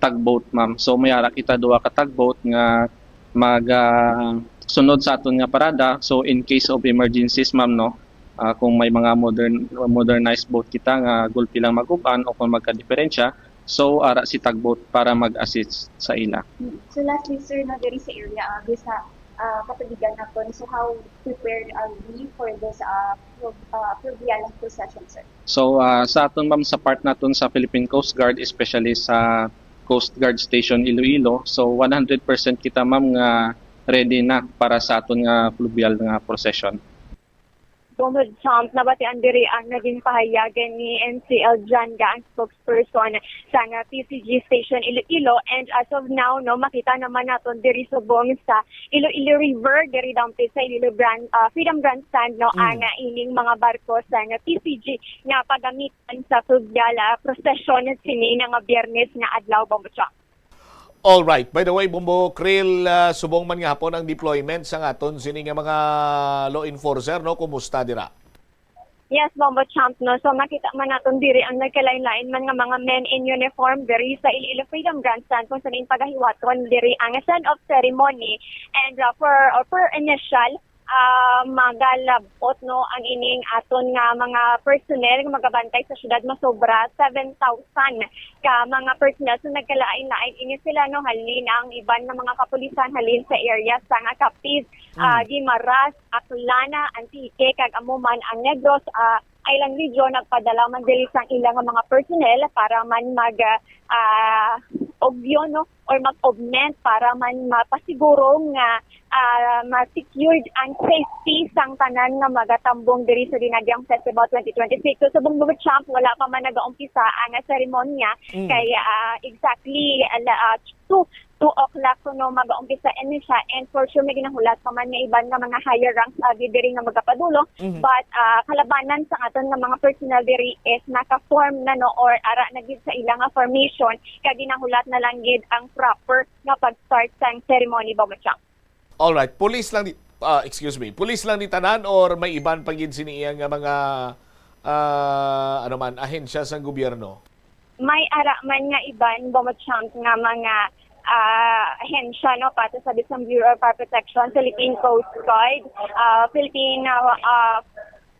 tugboat, ma'am. So, may ara kita duha ka tugboat nga mag, ah, sunod sa aton nga parada. So, in case of emergencies, ma'am, no, ah, kung may mga modern, modernized boat kita nga gulpi lang magub-an o kung magkadiferensya, so ara si tugboat para mag-assist sa ila. Mm. So lastly, sir, no, diri sa area, ah, diri sa, ah, katubigan naton, so how prepared are we for this, ah, flu-, ah, fluvial procession, sir? So, ah, sa aton, ma'am, sa part naton sa Philippine Coast Guard, especially sa Coast Guard Station Iloilo, so one hundred percent kita, ma'am, nga ready na para sa aton nga fluvial nga procession. Donald Trump, nabatian diri ang naging pahayag ni N C L Janga, ang spokesperson sang P C G Station Iloilo. And as of now, no, makita naman naton diri subong sa Iloilo River, diri daw sa Iloilo Grand, ah, Freedom Grandstand, no, Mm. ang, ah, ining mga barko sang P C G nga pagamitan sa fluvial, ah, procession sini na nga Biyernes nga adlaw, Bombo Chong. All right. By the way, Bombo Krill, ah, subong man nga hapon ang deployment sa aton sini nga mga law enforcer, no? Kumusta dira? Yes, Bombo Chong, no? So, makita man naton diri ang nagkalain-lain man nga mga men in uniform diri sa Iloilo Freedom Grandstand, kung saan pagahiwaton diri ang send-off ceremony. And, uh, for, uh, per initial, ah, magalabot, no, ang ining aton nga mga personnel nga magabantay sa syudad, masobra seven thousand ka mga personnel. So, nagkalain-lain ini sila, no, halin ang iban nga mga kapulisan halin sa area sa nga Capiz, ah, Mm. Guimaras, Aklan, Antique, kag amo man ang Negros, ah, Island Region, nagpadala man diri sang ilang mga personnel para man mag, ah, obyo, no, or mag-augment para man mapasiguro nga, ah, ma-secured ang safety sang tanan nga magatambong diri sa Dinagyang Festival twenty twenty-six. So, subong, Bombo Chong, wala pa man nagaumpisa ang seremonya. Mm. Kay, ah, exactly, ala-, ah, two two o'clock kuno mag-umpisa ini siya, and for sure may ginahulat pa man nga iban nga mga higher ranks abi diri nga magapadulong. Mhm. But ah, kalabanan sa aton nga mga personnel diri is naka-form na, no, or ara na gid sa ila nga formation, kag ginahulat na lang gid ang proper nga pag-start sang ceremony, Bobo Chang. Alright, police lang di ah, excuse me, police lang di tanan or may iban pa gid sini iya nga mga ah, ano man, ahensya sang gobyerno? May ara man nga iban, Bobo Chang, nga mga ah, ahensya, no, pato sa bisang Bureau of Fire Protection, Philippine Coast Guard, ah, Philippine ah, ah,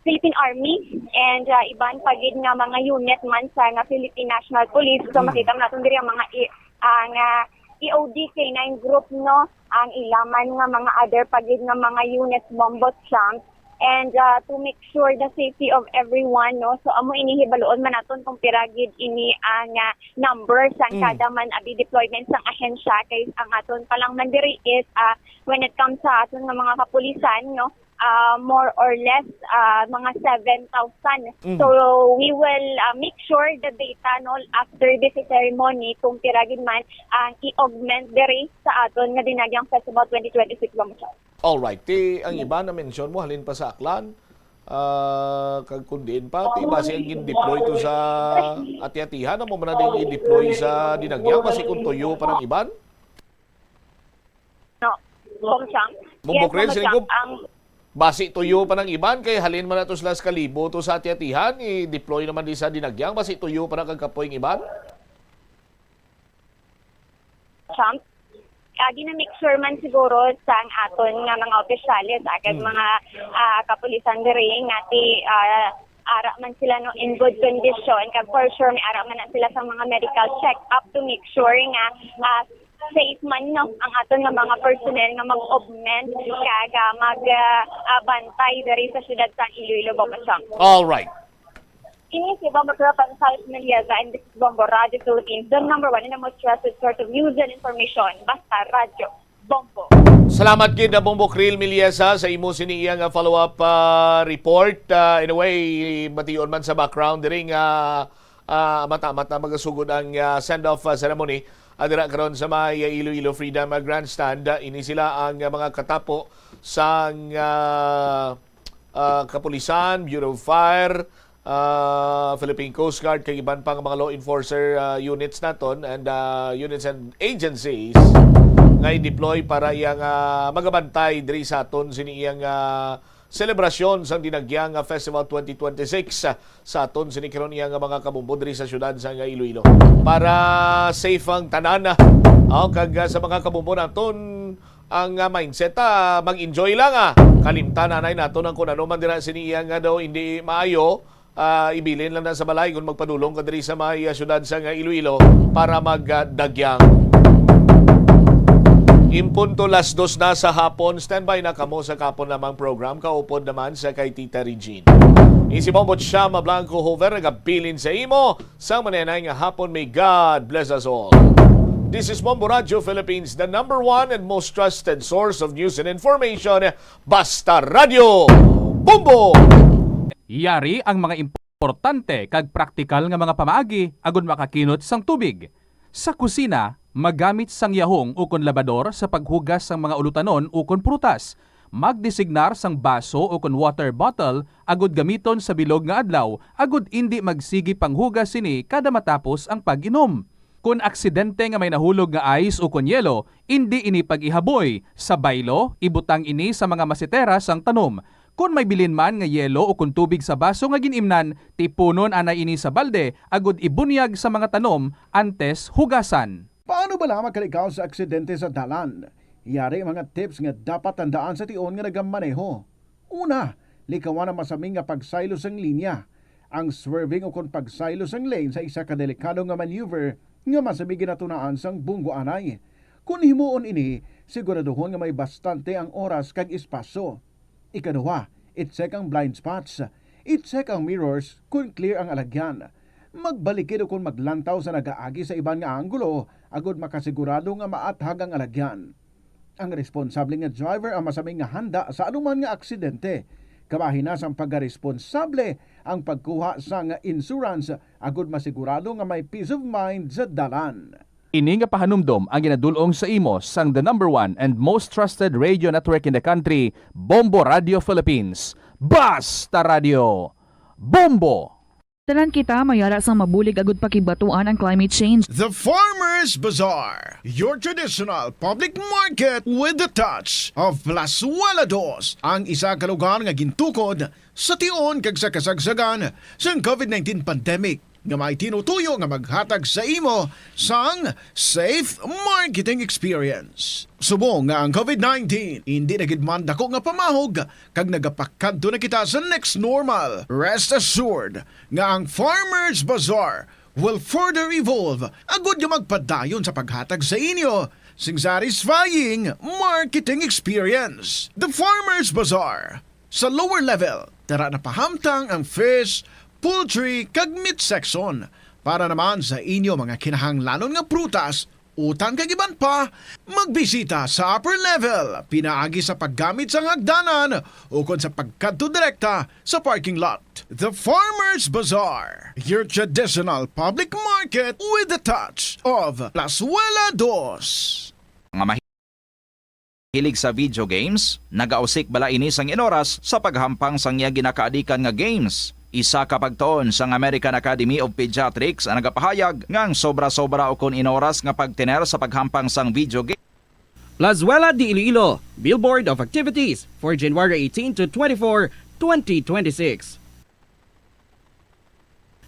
Philippine Army, and ah, iban pa gid nga mga unit man sa nga Philippine National Police. So Mm. makita man naton diri ang mga i- ah, nga E O D K nine group, no, ang ilaman nga mga other pa gid nga mga units, Bobo Chang, and ah, to make sure the safety of everyone, no. So amo ini, hibaluon man naton kung pira gid ini ang ah, number sang Mm. kada man abi deployment sang ahensya, kay ang aton pa lang man diri is ah, when it comes sa aton nga mga kapulisan, no, ah, more or less ah, mga seven thousand. Mm. So we will ah, make sure the data, no, after this ceremony kung pira gid man ang i-augment diri sa aton nga Dinagyang Festival twenty twenty-six, Bobo Chang. Alright, ti ang iba na mention mo halin pa sa Aklan, ah, kag kun diin pa, ti basi ang gin-deploy to sa Ati-Atihan, amo man na din i-deploy sa Dinagyang, basi kung tuyo pa ng iban? No, Bobo Chang. Bobo Yes, Krill, Bobo siling Chang. ko, Ang basi tuyo pa ng iban, kay halin man na to sila sa Kalibo, to sa Ati-Atihan, i-deploy naman di sa Dinagyang, basi tuyo pa na kagkapoy ang iban? Chang, ah, gina-make sure man siguro sang aton nga mga opisyales, ah, kag Mm. mga ah, kapulisan diri nga ti ah, ara man sila, no, in good condition, kag for sure may ara man na sila sa mga medical check-up to make sure nga ah, safe man, no, ang aton nga mga personnel nga mag-augment kag ah, mag ah, ah, bantay diri sa siyudad sang Iloilo, Bobo Chang. Alright. Ini si Bombo Club and Five Melieza, and this is Bombo Radio Philippines, the number one and the most trusted source of news and information. Basta Radyo Bombo. Salamat gid na Bombo Krill Miliesa sa imo sini iya nga follow-up ah, report. Ah, anyway, mation man sa background diri nga ah, mata-mata magasugod ang ah, send-off ah, ceremony. Ah, dira karon sa may ah, Iloilo Freedom ah, Grandstand. Ah, ini sila ang ah, mga katapo sang ah, ah, kapulisan, Bureau of Fire, ah, Philippine Coast Guard, kag iban pang mga law enforcer ah, units naton and ah, units and agencies nga i-deploy para iyang ah, magabantay diri sa aton sini iyang ah, selebrasyon sang Dinagyang nga Festival twenty twenty-six ah, sa aton sini karon iyang mga kabombo diri sa siyudad sa nga Iloilo. Para safe ang tanan, ah, oh, kag ah, sa mga kabombo naton, ang ah, mindset, ah, mag-enjoy lang, ah. Kalimtan anay naton ang kun ano man dira sini iya nga daw hindi maayo, ah, ibilin lang na sa balay kung magpadulong ka diri sa may ah, syudad sa nga Iloilo para magdagyang. In punto las dos na sa hapon, standby na kamo sa kapon lamang program, kaupod naman sa kay Tita Regine. Isi Bombo Chama Blanco Hover nagabilin sa imo. Sa manenay nga hapon, may God bless us all. This is Bombo Radio Philippines, the number one and most trusted source of news and information. Basta Radio Bombo! Yari ang mga importante kag praktikal nga mga pamaagi agud makakinot sang tubig. Sa kusina, magamit sang yahong ukon labador sa paghugas sang mga ulutanon ukon prutas. Magdesignar sang baso ukon water bottle agud gamiton sa bilog nga adlaw agud indi magsigi panghugas sini kada matapos ang pag-inom. Kon aksidente nga may nahulog nga ice ukon yelo, indi ini pag-ihaboy. Sa baylo, ibutang ini sa mga masetera sang tanom. Kon may bilin man nga yelo ukon tubig sa baso nga gin-imnan, tipunon anay ini sa balde agud ibunyag sa mga tanom antes hugasan. Paano bala makalikaw sa aksidente sa dalan? Yari mga tips nga dapat tandaan sa tion nga nagamaneho. Una, likawan ang masami nga pagsaylo sang linya. Ang swerving ukon pagsaylo sang lane sa isa ka delikado nga maneuver nga masami ginatunaan sang bunggo anay. Kon himuon ini, siguraduhon nga may bastante ang oras kag espasyo. Ikaduha, i-check ang blind spots. I-check ang mirrors kon clear ang alagyan. Magbalikid ukon maglantaw sa nagaagi sa iban nga anggulo agud makasigurado nga maathag ang alagyan. Ang responsable nga driver ang masami nga handa sa anuman nga aksidente. Kabahin na sang pagkaresponsable ang pagkuha sang insurance agud masigurado nga may peace of mind sa dalan. Ini nga pahanumdom ang ginadul-ong sa imo sang the number one and most trusted radio network in the country, Bombo Radio Philippines. Basta Radio Bombo! Tanan kita mayara sang mabulig agud pakibatuan ang climate change. The Farmers Bazaar, your traditional public market with the touch of Plazuela Dos, ang isa ka lugar nga gintukod sa tion kag sa kasagsagan sang covid nineteen pandemic nga may tinutuyo nga maghatag sa imo sang safe marketing experience. Subong nga ang covid nineteen indi na gid man dako nga pamahog kag nagapakadto na kita sa next normal, rest assured nga ang Farmers Bazaar will further evolve agud nga magpadayon sa paghatag sa inyo sing satisfying marketing experience. The Farmers Bazaar. Sa lower level, tara na pahamtang ang fish, poultry, kag meat section. Para naman sa inyo mga kinahanglanon nga prutas, utang kag iban pa, magbisita sa upper level pinaagi sa paggamit sang hagdanan ukon sa pagkadto direkta sa parking lot. The Farmers Bazaar, your traditional public market with the touch of Plazuela Dos. Mga mahilig sa video games, nagausik bala ini sang inoras sa paghampang sang iya ginakaadikan nga games? Isa ka pagtuon sang American Academy of Pediatrics ang nagapahayag nga ang sobra-sobra ukon inoras nga pagtener sa paghampang sang video game. Plazuela de Iloilo, Billboard of Activities for January eighteen to twenty-four, twenty twenty-six.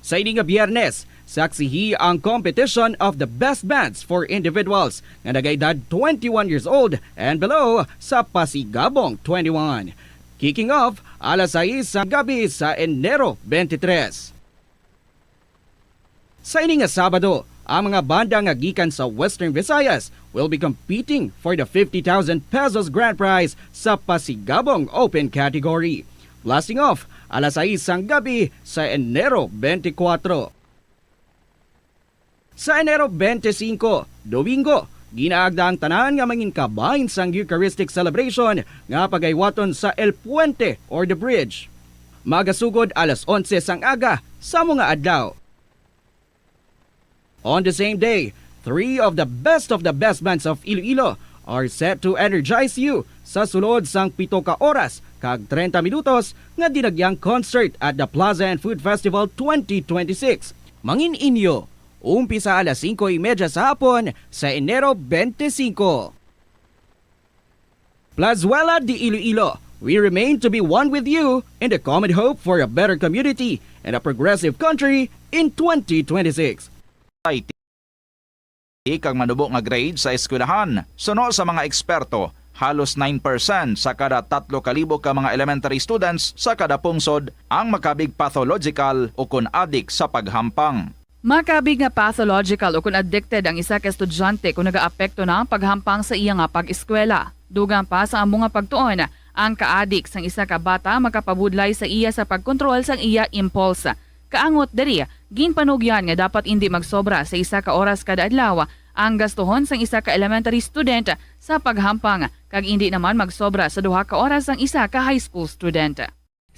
Sa ini nga Biyernes, saksihi ang competition of the best bands for individuals nga nagaedad twenty-one years old and below sa Pasigabong twenty-one. Kicking off alas sais sa gabi sa Enero twenty-three. Sa ini nga Sabado, ang mga banda nga gikan sa Western Visayas will be competing for the fifty thousand pesos grand prize sa Pasigabong Open category. Blasting off alas sais sang gabi sa Enero twenty-four. Sa Enero twenty-five, Domingo, ginaagda ang tanan nga mangin kabahin sang Eucharistic celebration nga pagaywaton sa El Puente or The Bridge. Magasugod alas onse sang aga sa mga adlaw. On the same day, three of the best of the best bands of Iloilo are set to energize you sa sulod sang pito ka oras kag treinta minutos nga dinagyang concert at the Plaza and Food Festival twenty twenty-six. Mangin inyo, umpisa alas singko y media sa hapon sa Enero twenty-five. Plazuela de Iloilo, we remain to be one with you in the common hope for a better community and a progressive country in twenty twenty-six. Kag manubo nga grade sa eskwelahan. Suno sa mga eksperto, halos nine percent sa kada tatlo ka libo ka mga elementary students sa kada pungsod ang makabig pathological o kon adik sa paghampang. Makabig nga pathological o kon addicted ang isa ka estudyante kon nagaapekto na ang paghampang sa iya nga pag-eskwela. Dugang pa sa amo nga pagtuon, ang kaadik sang isa ka bata makapabudlay sa iya sa pagkontrol sang iya impulse. Kaangot diri, ginpanugyan nga dapat indi magsobra sa isa ka oras kada adlaw ang gastuhon sang isa ka elementary student sa paghampang, kag indi naman magsobra sa duha ka oras sang isa ka high school student.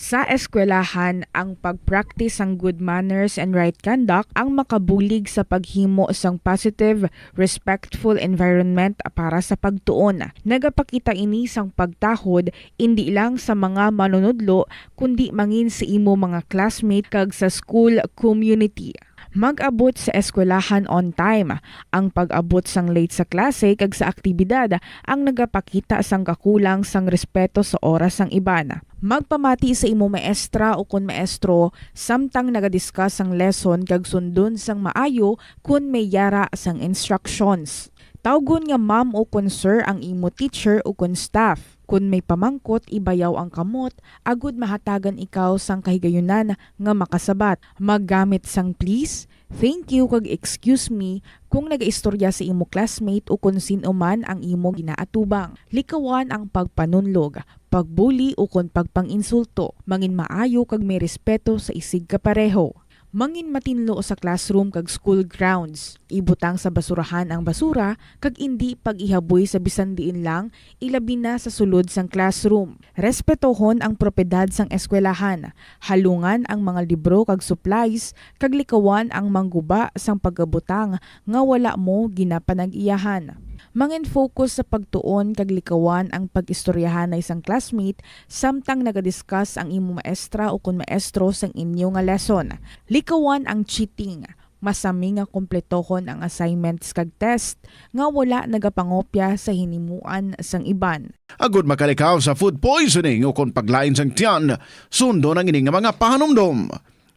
Sa eskwelahan, ang pag-practice sang good manners and right conduct ang makabulig sa paghimo sang positive, respectful environment para sa pagtuon. Nagapakita ini sang pagtahod indi lang sa mga manunudlo, kundi mangin sa imo mga classmate kag sa school community. Mag-abot sa eskwelahan on time. Ang pag-abot sang late sa klase kag sa aktibidad ang nagapakita sang kakulang sang respeto sa oras sang iban. Magpamati sa imo maestra ukon maestro samtang naga-discuss sang lesson kag sundon sang maayo kon may yara sang instructions. Tawgon nga ma'am ukon sir ang imo teacher ukon staff. Kon may pamangkot, ibayaw ang kamot agud mahatagan ikaw sang kahigayunan nga makasabat. Maggamit sang please, thank you, kag excuse me kon nagaistorya sa imo classmate ukon sin-o man ang imo ginaatubang. Likawan ang pagpanunlog, pagbuli, ukon pagpang-insulto. Mangin maayo kag may respeto sa isigkapareho. Mangin matinlo sa classroom kag school grounds. Ibutang sa basurahan ang basura kag indi pag-ihaboy sa bisan diin lang, ilabi na sa sulod sang classroom. Respetohon ang propiedad sang eskwelahan, halungan ang mga libro kag supplies, kag likawan ang mangguba sang pagabutang nga wala mo ginapanag-iyahan. Mangin-focus sa pagtuon kag likawan ang pag-istoryahanay sang classmate samtang nagadiscuss ang imo maestra ukon maestro sang inyo nga lesson. Likawan ang cheating. Masami nga kompletohon ang assignments kag test nga wala nagapangopya sa hinimuan sang iban. Agud makalikaw sa food poisoning ukon paglain sang tiyan, sundon ang ini nga mga pahanumdom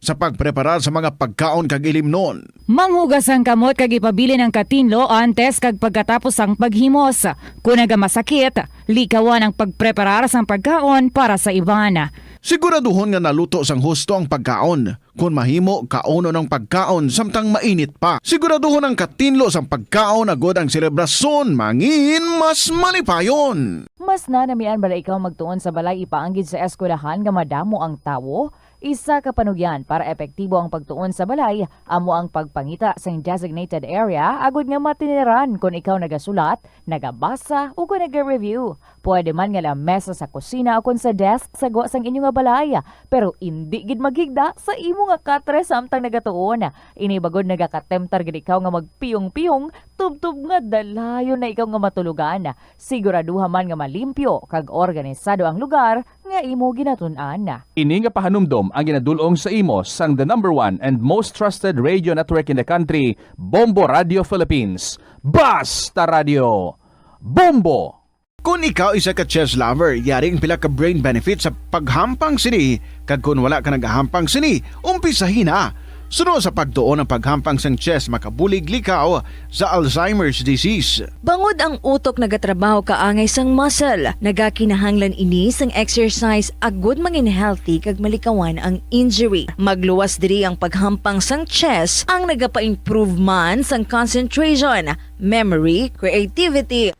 sa pagpreparar sa mga pagkaon kag ilimnon. Manghugas ang kamot kag ipabilin ang katinlo antes kag pagkatapos sang paghimos. Kon nagamasakit, likawan ang pagpreparar sang pagkaon para sa iban. Siguraduhon nga naluto sang husto ang pagkaon. Kon mahimo, kaunon ang pagkaon samtang mainit pa. Siguraduhon ang katinlo sang pagkaon agud ang selebrasyon mangin mas malipayon. Mas nanamian bala ikaw magtuon sa balay ipaanggid sa eskwelahan nga madamo ang tawo? Isa ka panugyan para epektibo ang pagtuon sa balay amo ang pagpangita sing designated area agud nga matiniran kon ikaw nagasulat, nagabasa, o kon naga-review. Pwede man nga lamesa sa kusina o kon sa desk sa gwa sang inyo nga balay, pero indi gid maghigda sa imo nga katre samtang nagatuon. Ini bagod nagakatemptar gid ikaw nga magpiyong-piyong, tubtob nga dalayon na ikaw nga matulogan. Siguraduha man nga malimpyo kag organisado ang lugar nga imo ginatun-an. Ini nga pahanumdom ang ginadul-ong sa imo sang the number one and most trusted radio network in the country, Bombo Radio Philippines. Basta Radio! Bombo! Kon ikaw isa ka chess lover, yari ang pila ka brain benefits sa paghampang sini, kag kon wala ka nagahampang sini, umpisahi na. Suno sa pagtuon, ang paghampang sang chess makabulig likaw sa Alzheimer's disease. Bangod ang utok nagatrabaho kaangay sang muscle, nagakinahanglan ini sang exercise agud mangin healthy kag malikawan ang injury. Magluwas diri ang paghampang sang chess, ang nagapa-improve man sang concentration, memory, creativity.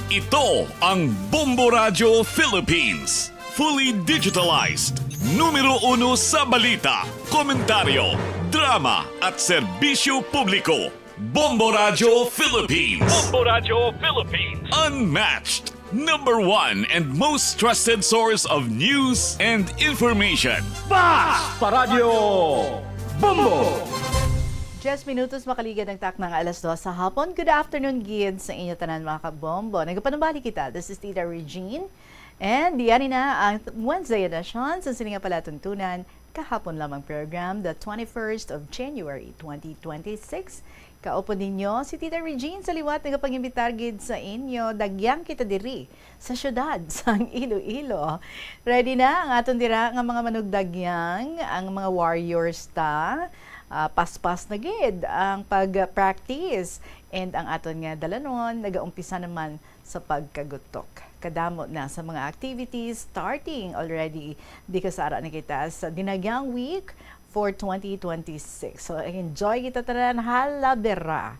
Ito ang Bombo Radyo Philippines. Fully digitalized. Numero uno sa balita, komentaryo, drama, at serbisyo publiko. Bombo Radyo Philippines. Bombo Radyo Philippines. Unmatched. Number one and most trusted source of news and information. Basta Radyo Bombo! Diyes minutos makaligad ang takna nga alas dos sa hapon. Good afternoon gid sa inyo tanan, mga kabombo. Nagapanumbalik kita. This is Tita Regine. And yari na ang Wednesday edition sa sini nga palatuntunan, kahapon lamang program, the twenty-first of January, twenty twenty-six. Kaupod ninyo si Tita Regine sa liwat, nagapangimbitar gid sa inyo. Dagyang kita diri sa syudad sang Iloilo. Ready na ang aton dira nga mga manugdagyang, ang mga warriors ta. Ah, paspas na gid ang pag-practice, and ang aton nga dalanon nagaumpisa naman sa pagkagutok. Kadamo na sa mga activities starting already. Di kasara na kita sa Dinagyang Week for twenty twenty-six. So, enjoy kita tanan. Halabira.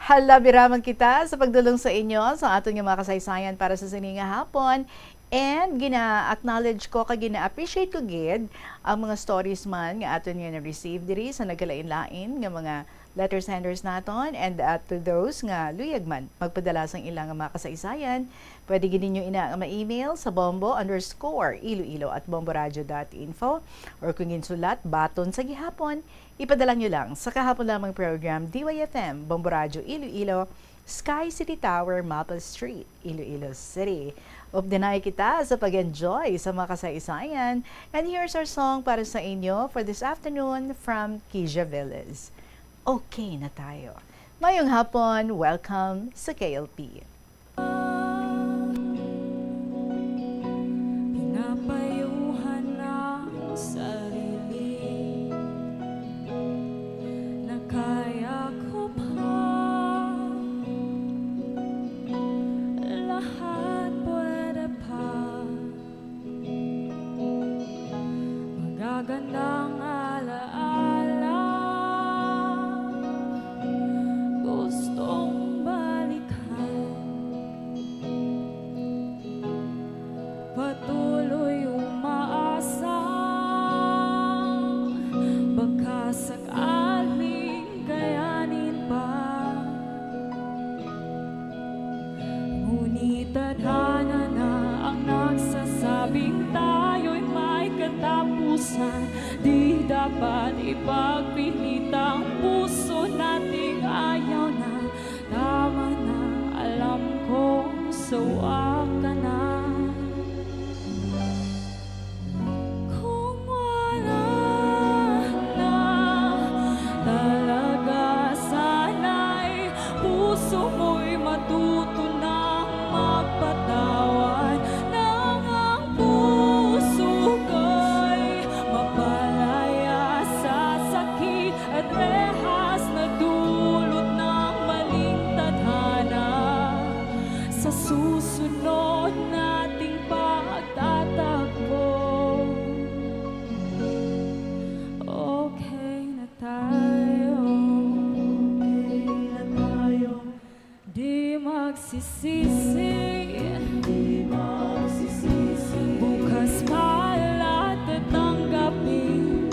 Halabira man kita sa pagdulong sa inyo sa aton nga mga kasaysayan para sa sini nga hapon. And gina-acknowledge ko kag gina-appreciate ko gid ang mga stories man nga aton nga na-receive diri sa nagkalain-lain nga mga letter senders naton, and, uh, to those nga luyag man magpadala sang ilang mga kasaysayan, pwede gid ninyo ina nga ma-email sa bombo underscore iloilo at bomboradio dot info, or kung ginsulat, baton sa gihapon, ipadala nyo lang sa kahapon lamang program, D Y F M, Bombo Radio Iloilo, Sky City Tower, Maple Street, Iloilo City. Updinay kita sa pag-enjoy sa mga kasaysayan. And here's our song para sa inyo for this afternoon from Kija Villas. Okay na tayo. Mayong hapon, welcome sa K L P. Pinapayuhan ang sarili na kaya ko pa, lahat pwede pa. Magagandang alaala, gustong balikan. Patuloy umaasa. Tayo'y may katapusan, di dapat ipagpilit ang puso nating ayaw na. Tama na, alam kong sawa ka na. Kung wala na talaga, sana'y puso mo'y matuto nang magpatawad. Nang ang puso ko'y mapalaya sa sakit at rehas na dulot ng maling tadhana. Sa susunod nating pagtatagpo, okay na tayo. Okay na tayo. Di magsisisi. Di magsisisi. Bukas pa lahat tatanggapin.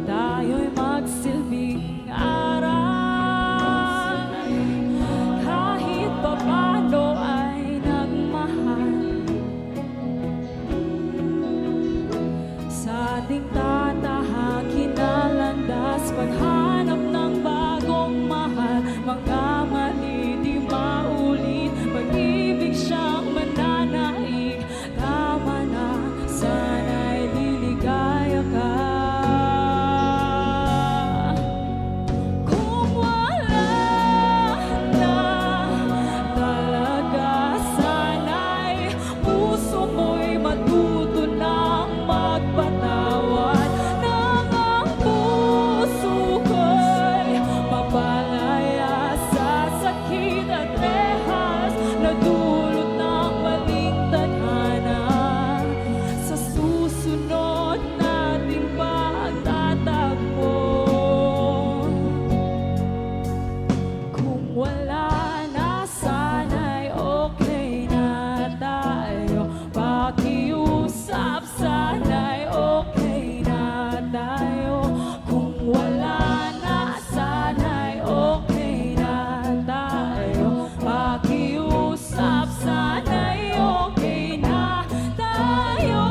Tayo'y magsilbing aral. Kahit papaano ay nagmahal. Sa ating tatahakin na landas, paghanap ng bagong mahal, mga mali di maulit, pag-ibig siyang mananaig. Tama na, sana'y liligaya ka. Kung wala na talaga, sana'y puso mo'y matuto nang magpatawad. Nang ang puso ko'y mapalaya sa sakit at rehas na dulot ng maling tadhana. Sa susunod nating pagtatagpo, kung wala na, sana'y okay na tayo. Pakiusap, sana'y okay na tayo. Kung wala na, sana'y okay na tayo. Pakiusap, sana'y okay na tayo.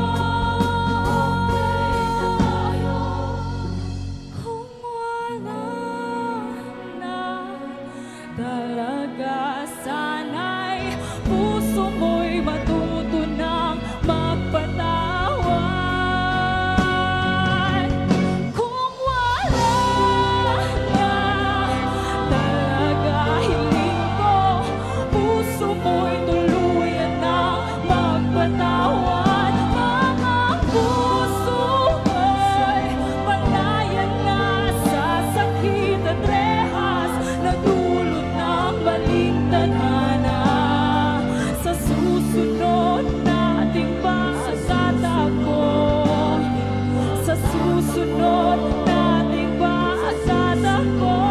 Kung wala na talaga, sana'y puso mo'y matuto nang magpatawad. Kung wala na talaga, hiling ko, puso mo'y tuluyan na magpatawad. Ang puso ko'y malaya na sa sakit at rehas na dulot ng maling tadhana. Sa susunod nating pagtatagpo, sa susunod nating pagtatagpo,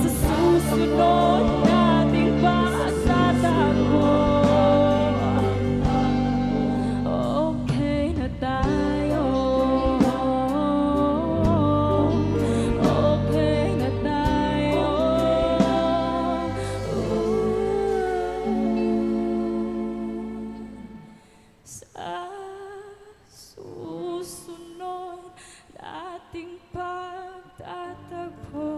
sa susunod nating pagtatagpo, okay na tayo. Okay na tayo. Sa susunod nating pagtatagpo,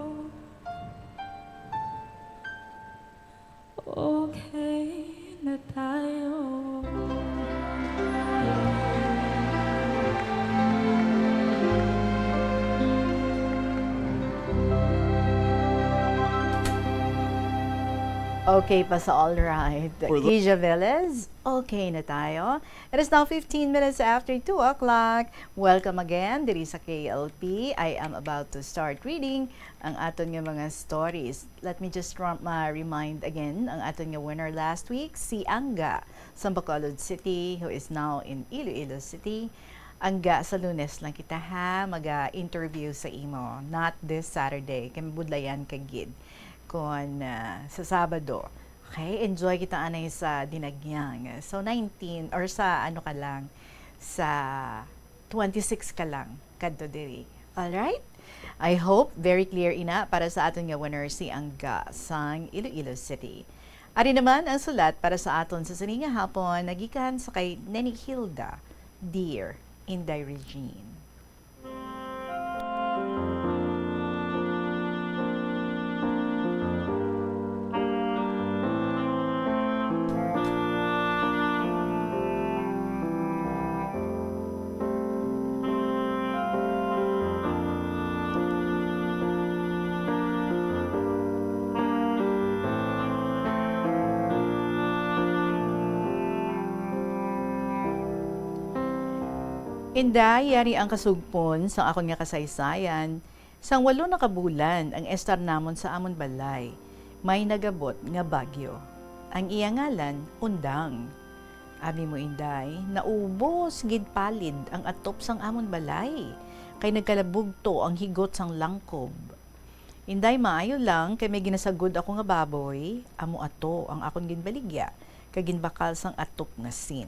okay na tayo. Okay pa sa All Right. For the Asia Velez, okay na tayo. It is now fifteen minutes after two o'clock. Welcome again diri sa K L P. I am about to start reading ang aton nga mga stories. Let me just rem-, uh, remind again ang aton nga winner last week, si Angga sa Bacolod City, who is now in Iloilo City. Angga, sa Lunes lang kita, ha, maga-interview sa imo, not this Saturday, kay mabudlayan ka gid kon, ah, sa Sabado. Okay, enjoy kita anay sa Dinagyang. So, nineteen, or sa ano ka lang, sa twenty-six ka lang kadto diri. All right? I hope very clear ina para sa aton nga winner, si Angga sang Iloilo City. Ari naman ang sulat para sa aton sa sini nga hapon, nagikan sa kay Neni Hilda, Dear Inday Regine. Inday, yari ang kasugpon sang akon nga kasaysayan. Sang walo na ka bulan ang estar namon sa amon balay, may nagabot nga bagyo. Ang iya ngalan, Undang. Abi mo, Inday, naubos gid palid ang atop sang amon balay, kay nagkalabugto ang higot sang langkob. Inday, maayo lang kay may ginasagod ako nga baboy, amo ato ang akon ginbaligya, kag ginbakal sang atop nga sin.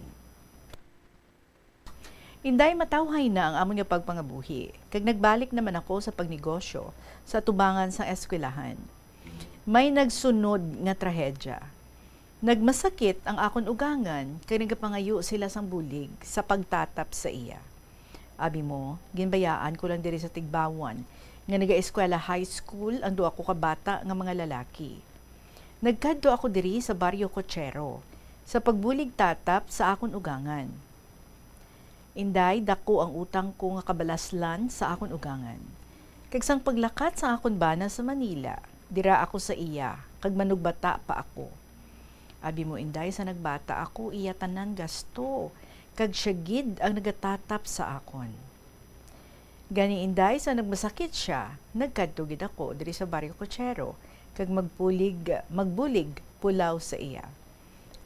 Inday, matawhay na ang amon nga pagpangabuhi, kag nagbalik naman ako sa pagnegosyo sa atubangan sang eskwelahan. May nagsunod nga trahedya. Nagmasakit ang akon ugangan, kag nagapangayo sila sang bulig sa pagtatap sa iya. Abi mo, ginbayaan ko lang diri sa Tigbauan nga nagaeskwela high school ang duha ko ka bata nga mga lalaki. Nagkadto ako diri sa Barrio Cochero sa pagbulig tatap sa akon ugangan. Inday, daku ang utang ko nga kabalaslan sa akon ugangan. Kag sang paglakat sang akon bana sa Manila, dira ako sa iya, kag manugbata pa ako. Abi mo, Inday, sa nagbata ako, iya tanan gasto, kag sia gid ang nagatatap sa akon. Gani, Inday, sa nagmasakit sia, nagkadto gid ako diri sa Barrio Cochero, kag magpulig, magbulig pulaw sa iya.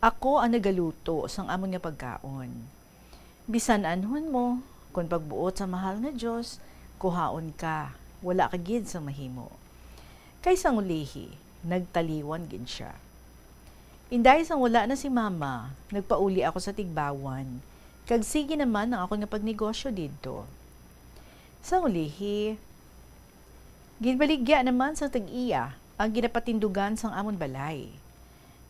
Ako ang nagaluto sang amon nga pagkaon. Bisan anhon mo, kon pagbuot sa mahal nga Dios, kuhaon ka, wala ka gid sang mahimo. Kay sang ulihi, nagtaliwan gid sia. Inday, sang wala na si Mama, nagpauli ako sa Tigbauan, kag sige naman ang akon nga pagnegosyo didto. Sang ulihi, ginbaligya naman sang tag-iya ang ginapatindugan sang amon balay.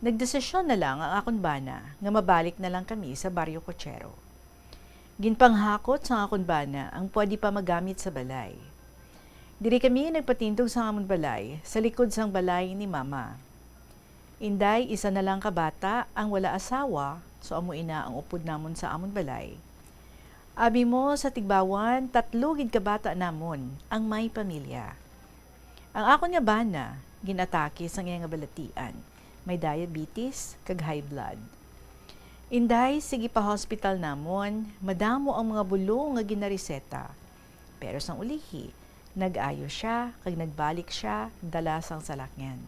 Nagdesisyon na lang ang akon bana nga mabalik na lang kami sa Barrio Cochero. Ginpanghakot sang akon bana ang pwede pa magamit sa balay. Diri kami nagpatindog sang amon balay sa likod sang balay ni Mama. Inday, isa na lang ka bata ang wala asawa, so amo ina ang upod namon sa amon balay. Abi mo, sa Tigbauan, tatlo gid ka bata namon ang may pamilya. Ang akon nga bana, gin-atake sang iya nga balatian. May diabetes kag high blood. Inday, sige pa hospital namon, madamo ang mga bulong nga ginareseta. Pero sang ulihi, nag-ayo sia kag nagbalik sia dala sang salakyan.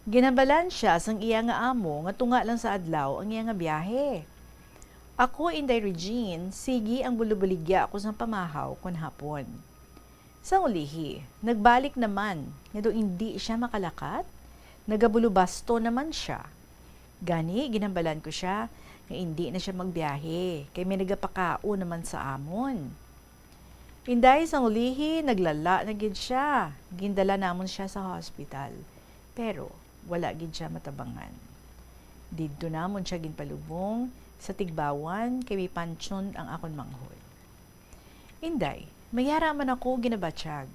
Ginhambalan sia sang iya nga amo nga tunga lang sa adlaw ang iya nga biyahe. Ako, Inday Regine, sige ang bulubaligya ako sang pamahaw kon hapon. Sang ulihi, nagbalik naman nga daw indi sia makalakat, nagabulubasto naman sia. Gani, ginhambalan ko sia nga indi na sia magbiyahe, kay may nagapakaon naman sa amon. Inday, sang ulihi, naglala na gid sia. Gindala namon sia sa hospital, pero wala gid sia matabangan. Didto namon sia ginpalubong sa Tigbauan, kay may pansyon ang akon manghod. Inday, may yara man ako ginabatyag.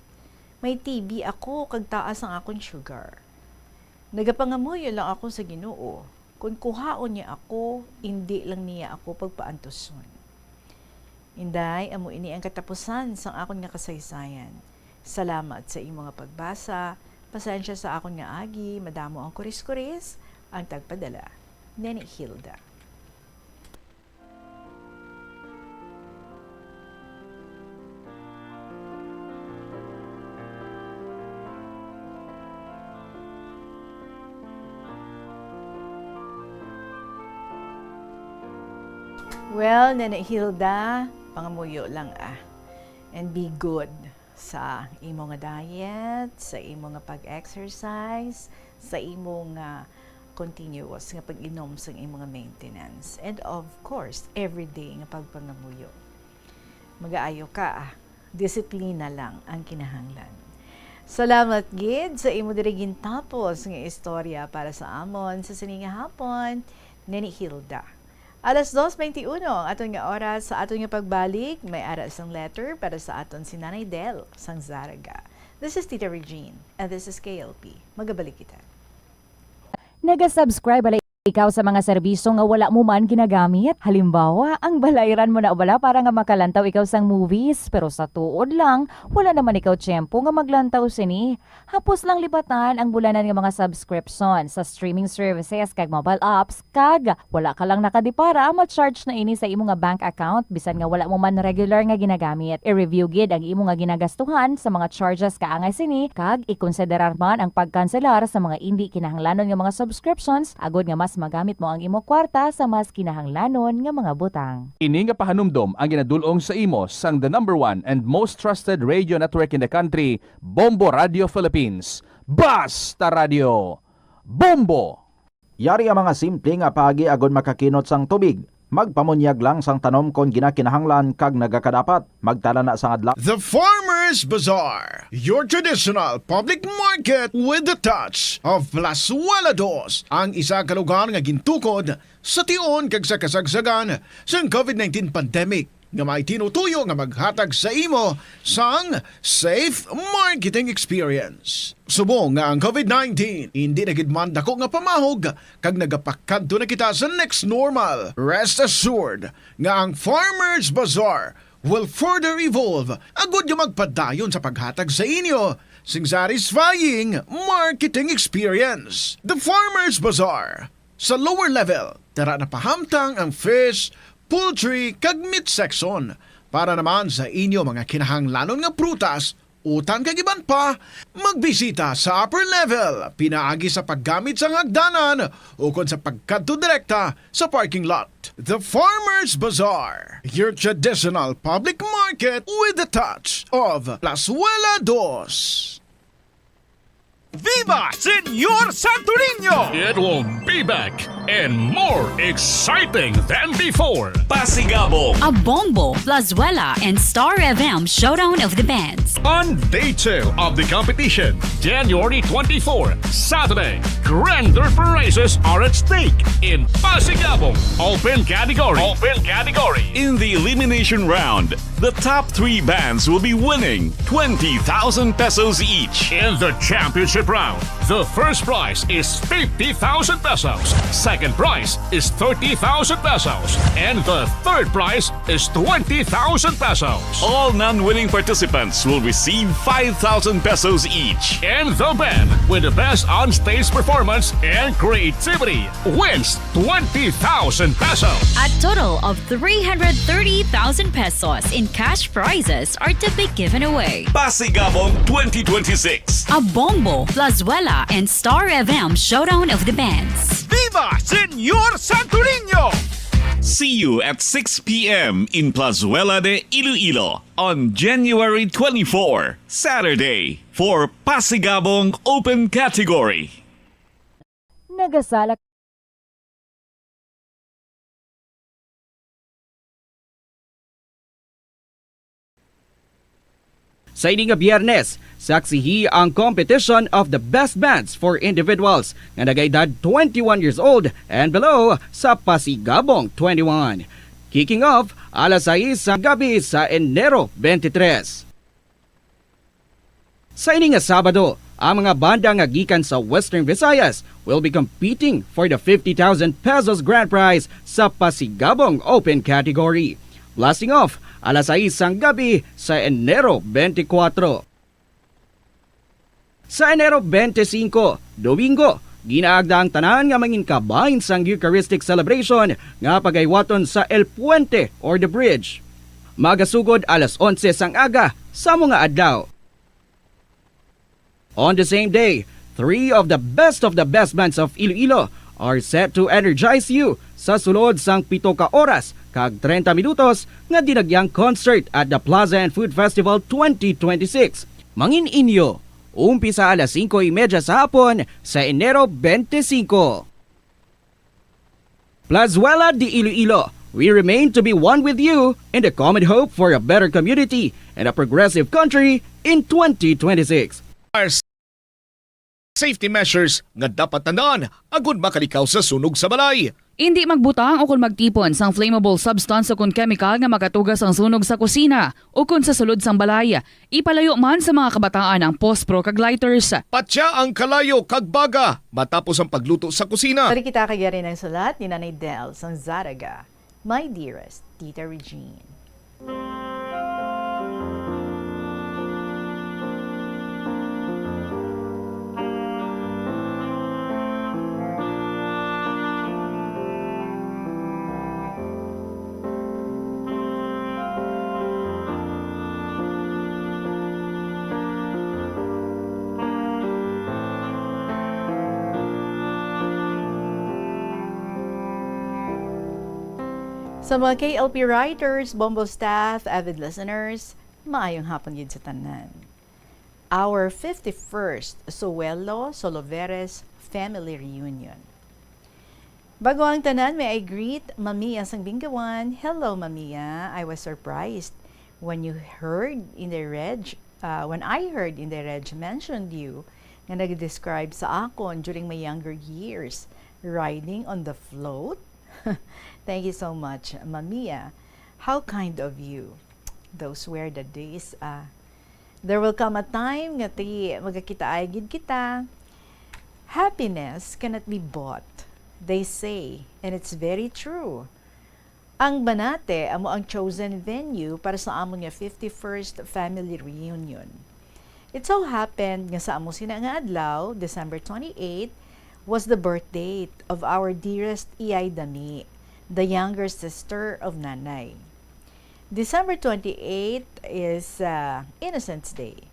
May T B ako kag taas ang akon sugar. Nagapangamuyo lang ako sa Ginoo, kon kuhaon niya ako, indi lang niya ako pagpaantuson. Inday, amo ini ang katapusan sang akon nga kasaysayan. Salamat sa imo nga pagbasa. Pasensya sa akon nga agi, madamo ang kuris-kuris, ang tagpadala, Neni Hilda. Well, Nene Hilda, pangamuyo lang, ah. And be good sa imo nga diet, sa imo nga pag-exercise, sa imo nga continuous nga pag-inom sa imo nga maintenance. And of course, everyday nga pagpangamuyo. Magaayo ka, ah. Disiplina lang ang kinahanglan. Salamat gid sa imo diri gintapos nga istorya para sa amon sa sini nga hapon, Nini Hilda. Alas dos twenty-one ang aton nga oras. Sa aton nga pagbalik, may ara sang letter para sa aton si Nanay Del sang Zarraga. This is Tita Regine, and this is K L P. Magabalik kita. Naga-subscribe bala ikaw sa mga serbisyo nga wala mo man ginagamit? Halimbawa, ang balayran mo na bala para nga makalantaw ikaw sang movies, pero sa tuod lang, wala naman ikaw tiyempo nga maglantaw sini. Hapos lang libatan ang bulanan nga mga subscription sa streaming services kag mobile apps, kag wala ka lang nakadipara, ma-charge na ini sa imo nga bank account, bisan nga wala mo man regular nga ginagamit. I-review gid ang imo nga ginagastuhan sa mga charges kaangay sini, kag ikonsiderar man ang pagkanselar sa mga indi kinahanglanon nga mga subscriptions, agod nga mas magamit mo ang imo kwarta sa mas kinahanglanon nga mga butang. Ini nga pahanumdom ang ginadul-ong sa imo sang the number one and most trusted radio network in the country, Bombo Radio Philippines. Basta Radio, Bombo! Yari ang mga simple nga paagi agod makakinot sang tubig. Magpamunyag lang sang tanom kon ginakinahanglan kag nagakadapat. Magtala na sang adlaw. The Farmers Bazaar, your traditional public market with the touch of Plazuela Dos, ang isa ka lugar nga gintukod sa tion kag sa kasagsagan sang covid nineteen pandemic, nga may tinutuyo nga maghatag sa imo sang safe marketing experience. Subong nga ang covid nineteen indi na gid man dako nga pamahog kag nagapakadto na kita sa next normal, rest assured nga ang Farmers Bazaar will further evolve agud nga magpadayon sa paghatag sa inyo sing satisfying marketing experience. The Farmers Bazaar, sa lower level, dara napahamtang ang fish, poultry, kag meat section. Para naman sa inyo mga kinahanglanon nga prutas, utan kag iban pa, magbisita sa upper level pinaagi sa paggamit sang hagdanan ukon sa pagkadto direkta sa parking lot. The Farmers Bazaar, your traditional public market with the touch of Plazuela Dos. Viva Señor Santo Niño! It will be back and more exciting than before. Pasigabong. A Bombo, Plazuela, and Star F M Showdown of the Bands. On day two of the competition, January twenty-four, Saturday, grander prizes are at stake in Pasigabong Open Category. Open Category. In the elimination round, the top three bands will be winning twenty thousand pesos each. In the championship round, the first prize is fifty thousand pesos, second prize is thirty thousand pesos, and the third prize is twenty thousand pesos. All non-winning participants will receive five thousand pesos each. And the band with the best on-stage performance and creativity wins twenty thousand pesos. A total of three hundred thirty thousand pesos in cash prizes are to be given away. Pasigabong twenty twenty-six. A Bombo, Plazuela, and Star F M Showdown of the Bands. Viva Señor Santo Niño! See you at six p m in Plazuela de Iloilo on January twenty-four, Saturday, for Pasigabong Open Category. Nagasala. Sa ini nga Biyernes, saksihi ang competition of the best bands for individuals nga nagaedad twenty-one years old and below sa Pasigabong twenty-one. Kicking off alas sais sa gabi sa Enero twenty-three. Sa ini nga Sabado, ang mga banda nga gikan sa Western Visayas will be competing for the fifty thousand pesos grand prize sa Pasigabong Open Category. Blasting off alas sais sang gabi sa Enero twenty-four. Sa Enero twenty-five, Domingo, ginaagda ang tanan nga manginkabahin sang Eucharistic celebration nga pagaywaton sa El Puente or The Bridge. Magasugod alas onse sang aga sa mga adlaw. On the same day, three of the best of the best bands of Iloilo are set to energize you sa sulod sang pito ka oras kag treinta minutos nga dinagyang concert at the Plaza and Food Festival twenty twenty-six. Mangin inyo, umpisa alas singko y media sa hapon sa Enero twenty-five. Plazuela de Iloilo, we remain to be one with you in the common hope for a better community and a progressive country in twenty twenty-six. are safety measures nga dapat tandaan agud makalikaw sa sunog sa balay. Indi magbutang o kon magtipon sang flammable substance o kon chemical nga makatuga sang sunog sa kusina o kon sa sulod sang balay. Ipalayo man sa mga kabataan ang pospro kag lighters. Patya ang kalayo kag baga matapos ang pagluto sa kusina. Balik kita kag yari ang sulat ni Nanay Del sang Zaraga. My dearest Tita Regine. Sa mga K L P writers, Bombo staff, avid listeners, maayong hapon gid sa tanan. Our fifty-first Suelo Soloveres Family Reunion. Bago ang tanan, may I greet Mamiya sang Bingawan. Hello, Mamiya. I was surprised when you heard in the reg, uh, when I heard in the reg mentioned you nga nag-describe sa akon during my younger years, riding on the float. Thank you so much, Mamiya. How kind of you. Those were the days, ah. There will come a time nga ti magakitaay gid kita. Happiness cannot be bought, they say, and it's very true. Ang Banate amo ang chosen venue para sa amon nga fifty-first family reunion. It so happened nga sa amo sina nga adlaw, December twenty-eight, was the birth date of our dearest Iyay Dami, the younger sister of Nanay. December twenty-eight is, uh, Innocents' Day,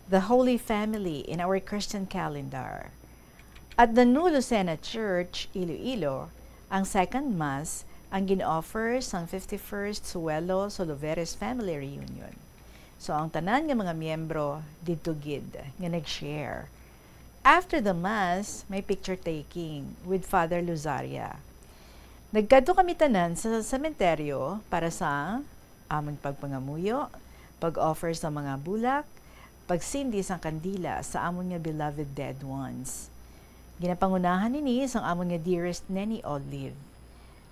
the Holy Family in our Christian calendar. At the New Lucena Church, Iloilo, ang second Mass ang gin-offer sang fifty-first Suelo Soloveres Family Reunion. So, ang tanan nga mga miyembro didto gid nga nag-share. After the Mass, may picture taking with Father Luzaria. Nagkadto kami tanan sa sementeryo para sa amon pagpangamuyo, pag-offer sa mga bulak, pagsindi sang kandila sa amon nga beloved dead ones. Ginapangunahan ini sang amon nga dearest Neni Olive.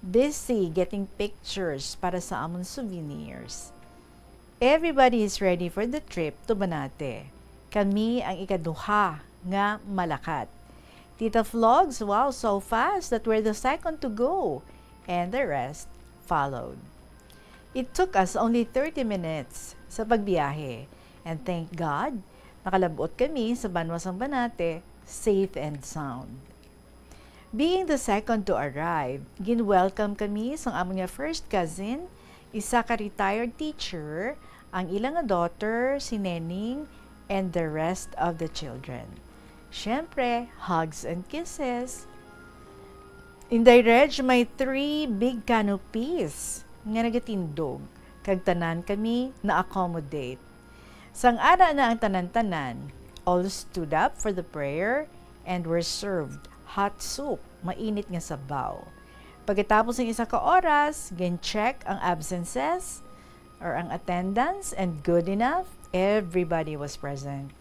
Busy getting pictures para sa amon souvenirs. Everybody is ready for the trip to Banate. Kami ang ikaduha nga malakat. Tita Flogs, wow, so fast that we're the second to go. And the rest followed. It took us only thirty minutes sa pagbiyahe, and thank God, nakalab-ot kami sa banwa sang Banate safe and sound. Being the second to arrive, gin-welcome kami sang amon nga first cousin, isa ka retired teacher, ang ila nga daughter, si Neneng, and the rest of the children. Siyempre, hugs and kisses. Inday Reg, may three big canopies nga nagatindog, kag tanan kami na-accommodate. Sang ana na ang tanan-tanan, all stood up for the prayer and were served hot soup, mainit nga sabaw. Pagkatapos ng isa ka oras, gin-check ang absences or ang attendance, and good enough, everybody was present.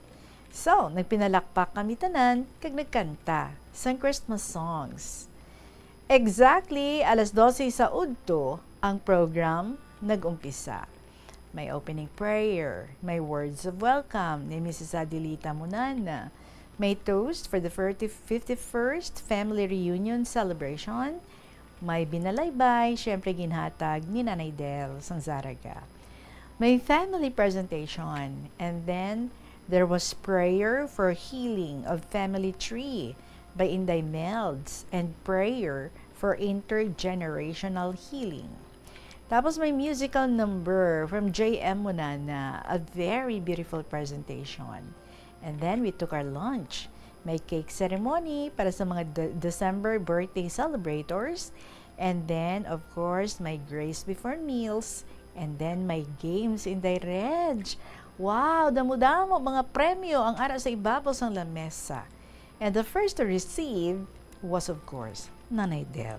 So, nagpinalakpak kami tanan kag nagkanta sang Christmas songs. Exactly alas dose sa udto, ang program nag-umpisa. May opening prayer, may words of welcome ni Missus Adelita Munana, may toast for the thirty, fifty-first Family Reunion Celebration, may binalaybay, siyempre ginhatag ni Nanay Del sang Zaraga. May family presentation, and then there was prayer for healing of family tree by Inday Melds and prayer for intergenerational healing. Tapos may musical number from J M Munana, a very beautiful presentation. And then we took our lunch. May cake ceremony para sa mga De-, December birthday celebrators. And then, of course, may grace before meals. And then may games, Inday Reg. Wow, damo-damo mga premyo ang ara sa ibabaw sang lamesa. And the first to receive was, of course, Nanay Del.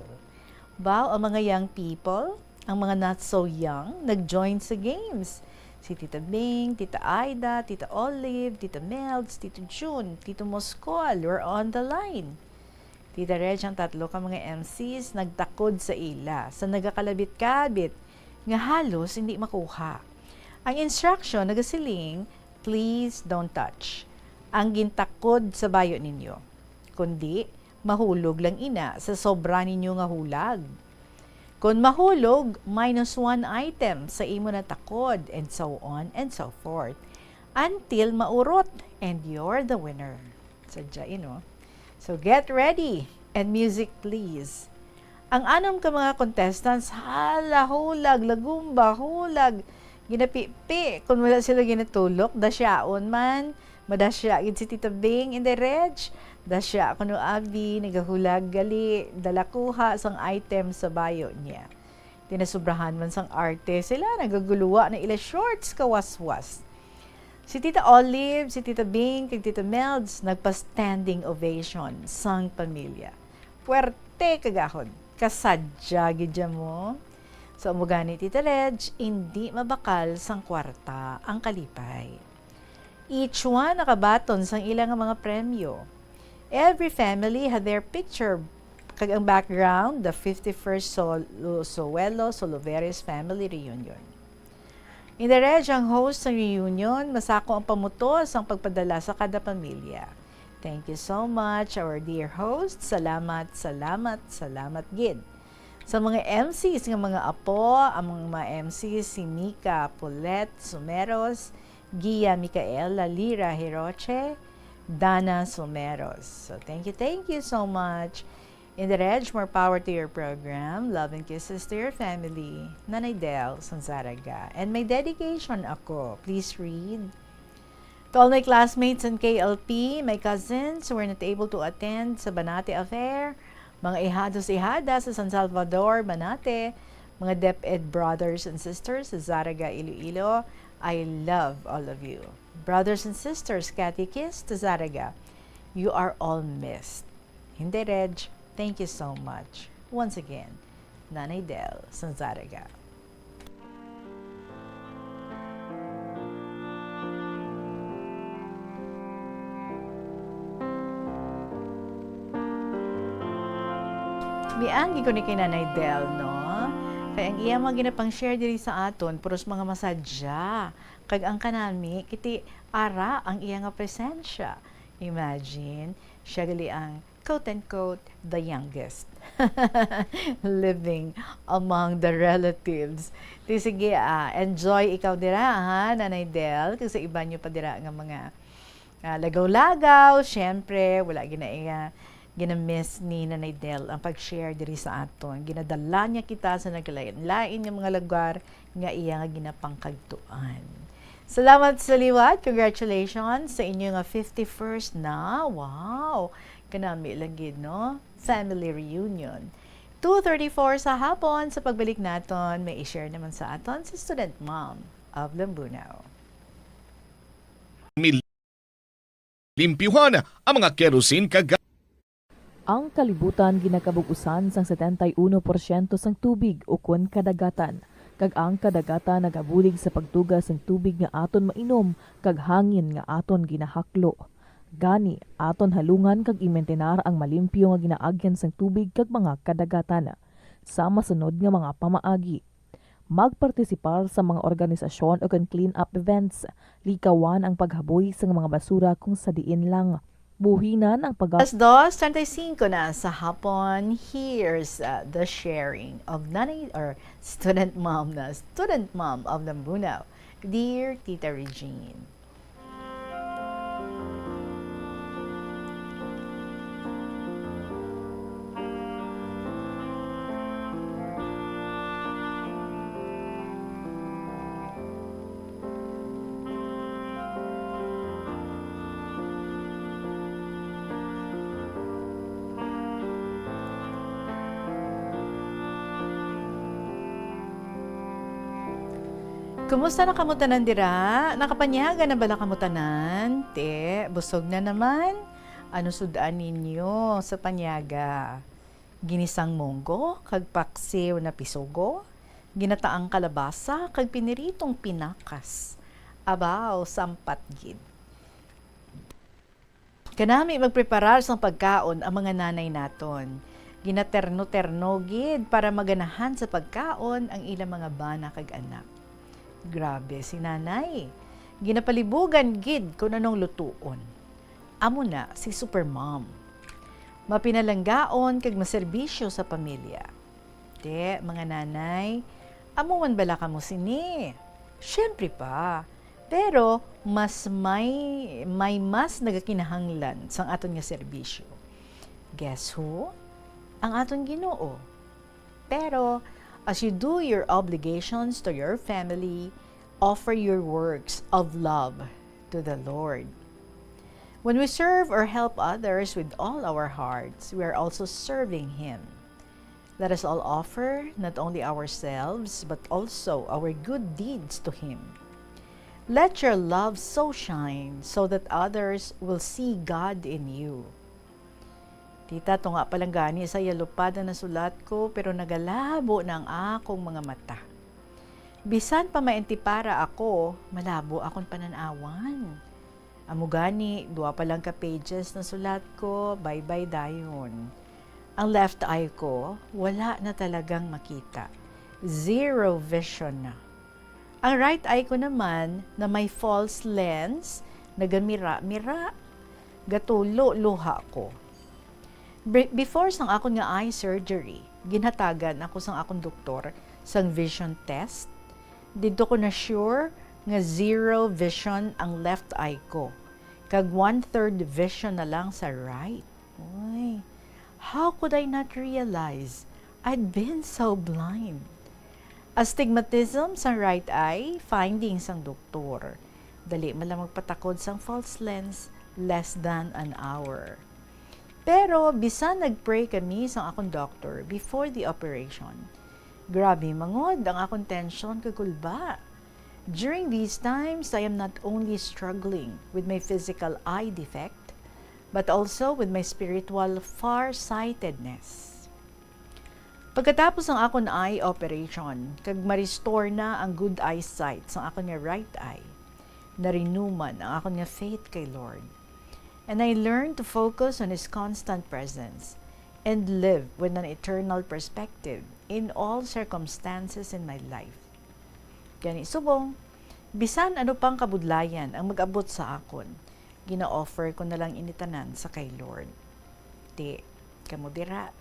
Baw, ang mga young people, ang mga not so young, nag-join sa games. Si Tita Bing, Tita Aida, Tita Olive, Tita Melds, Tito Jun, Tito Moscol were on the line. Tita Reg, ang tatlo ka mga M Cs nagtakod sa ila sa nagakalabit-kabit nga halos hindi makuha. Ang instruction nagasiling, "Please don't touch ang gintakod sa bayo ninyo, kundi mahulog lang ina sa sobra ninyo nga hulag. Kon mahulog, minus one item sa imo natakod," and so on and so forth, until maurot, and you're the winner. Sadya, you know. So, get ready, and music, please. Ang anom ka mga contestants, hala, hulag, lagumba, hulag, ginapipi. Kung wala sila ginatulok, dasyaon man. Madasya gid si Tita Bing, Inday Reg. Dasya kuno abi, nagahulag gali, dala kuha sang item sa bayo niya. Tinasobrahan man sang arte sila, nagaguluwa na ila shorts kawaswas. Si Tita Olive, si Tita Bing, kag Tita Melds nagpa-standing ovation sang pamilya. Puwerte kagahod, kasadya gid ya mo. So, amo gani, Tita Reg, indi mabakal sang kwarta ang kalipay. Each one nakabaton sang ila nga mga premyo. Every family had their picture, kag ang background, the fifty-first Sol-, Sowelo Soloveres Family Reunion. Inday Reg, ang host sang reunion, masako ang pamuto sang pagpadala sa kada pamilya. Thank you so much, our dear host. Salamat, salamat, salamat gid. Sa mga M Cs nga mga apo, ang mga M Cs si Mika Polet Sumeros, Gia Micaela Lira Hiroche, Dana Sumeros. So, thank you, thank you so much. Inday Reg, more power to your program. Love and kisses to your family. Nanay Del Sanzaraga. And may dedication ako. Please read. To all my classmates in K L P, my cousins who were not able to attend sa Banate Affair, mga ihados-ihada sa San Salvador, Banate, mga DepEd brothers and sisters sa Zarraga, Iloilo, I love all of you. Brothers and sisters, Catechist sa Zarraga, you are all missed. Inday Reg, thank you so much. Once again, Nanay Del Sanzaraga. Mianggi ko ni kay Nanay Del, no? Kay ang iya mga ginapang-share diri sa aton, puros mga masadya. Kag ang kanami, kiti ara ang iya nga presensya. Imagine, siya gali ang, quote-unquote, the youngest living among the relatives. Di sige, ah, enjoy ikaw dira, ha, Nanay Del, kag sa iban nyo pa dira nga mga, ah, lagaw-lagaw, syempre, wala gina-, ah, gina-miss ni Nanay Del ang pag-share diri sa aton. Ginadala niya kita sa naglain-lain nga mga lugar nga iya nga ginapangkagtuan. Salamat sa liwat. Congratulations sa inyo nga fifty-first na. Wow! Kanami lang gid, no? Family reunion. Two thirty-four sa hapon, sa pagbalik naton, may i-share naman sa aton si Student Mom of Lambunao. Mil- Limpyuhan ang mga kerosene kag ga- Ang kalibutan ginakabug-usan sang setenta y uno porsyento sang tubig ukon kadagatan, kag ang kadagatan nagabulig sa pagtuga sang tubig nga aton mainom kag hangin nga aton ginahaklo. Gani, aton halungan kag imintinar ang malimpyo nga ginaagyan sang tubig kag mga kadagatan. Sa masunod nga mga pamaagi, magpartisipar sa mga organisasyon ukon clean-up events. Likawan ang paghaboy sa mga basura kung sa diin lang. Buhinan ang pag- Alas dos treinta y cinco na sa hapon. Here's, uh, the sharing of Nanay, or Student Mom na, Student Mom of Lambunao, Dear Tita Regine. Kumusta na kamo tanan dira? Nakapanyaga na bala kamo tanan? Te, busog na naman? Ano sud-an ninyo sa panyaga? Ginisang munggo kag paksiw na pisugo? ginataang kalabasa, kag piniritong pinakas. Abaw, sampat gid. Kanami magpreparar sang pagkaon ang mga nanay naton. Ginaterno-terno gid para maganahan sa pagkaon ang ilang mga bana kag anak. Grabe si nanay. Ginapalibugan gid kon anong lutuon. Amo na si Supermom. Mapinalanggaon kag maserbisyo sa pamilya. Te, mga nanay, amo man bala kamo sini? Siyempre pa. Pero mas may, may mas nagakinahanglan sang aton nga serbisyo. Guess who? Ang aton Ginoo. Pero as you do your obligations to your family, offer your works of love to the Lord. When we serve or help others with all our hearts, we are also serving Him. Let us all offer not only ourselves, but also our good deeds to Him. Let your love so shine so that others will see God in you. Tita, tunga pa lang gani sa yalupad ang nasulat ko, pero nagalabo na ang akong mga mata. Bisan pa may antipara ako, malabo akong panan-awan. Amo gani, dua pa lang ka pages na sulat ko, bye-bye dayon. Ang left eye ko, wala na talagang makita. Zero vision na. Ang right eye ko naman, na may false lens, nagamira-mira. Gatulo luha ko. Be-, before sang akon nga eye surgery, ginhatagan ako sang akon doktor sang vision test. Didto ko na sure nga zero vision ang left eye ko, kag one-third vision na lang sa right. Uy, how could I not realize I'd been so blind? Astigmatism sa right eye, finding sang doktor. Dali man lang magpatakod sang false lens, less than an hour. Pero bisan nag-pray kami sang akon doctor before the operation, grabe mangod ang akon tension kag kulba. During these times, I am not only struggling with my physical eye defect, but also with my spiritual farsightedness. Pagkatapos sang akon eye operation, kag ma-restore na ang good eyesight sang akon nga right eye, narinuman ang akon nga faith kay Lord. And I learned to focus on His constant presence and live with an eternal perspective in all circumstances in my life. Gani subong, bisan ano pang kabudlayan ang mag-abot sa akon, gina-offer ko na lang ini tanan sa kay Lord. Ti, kamo dira,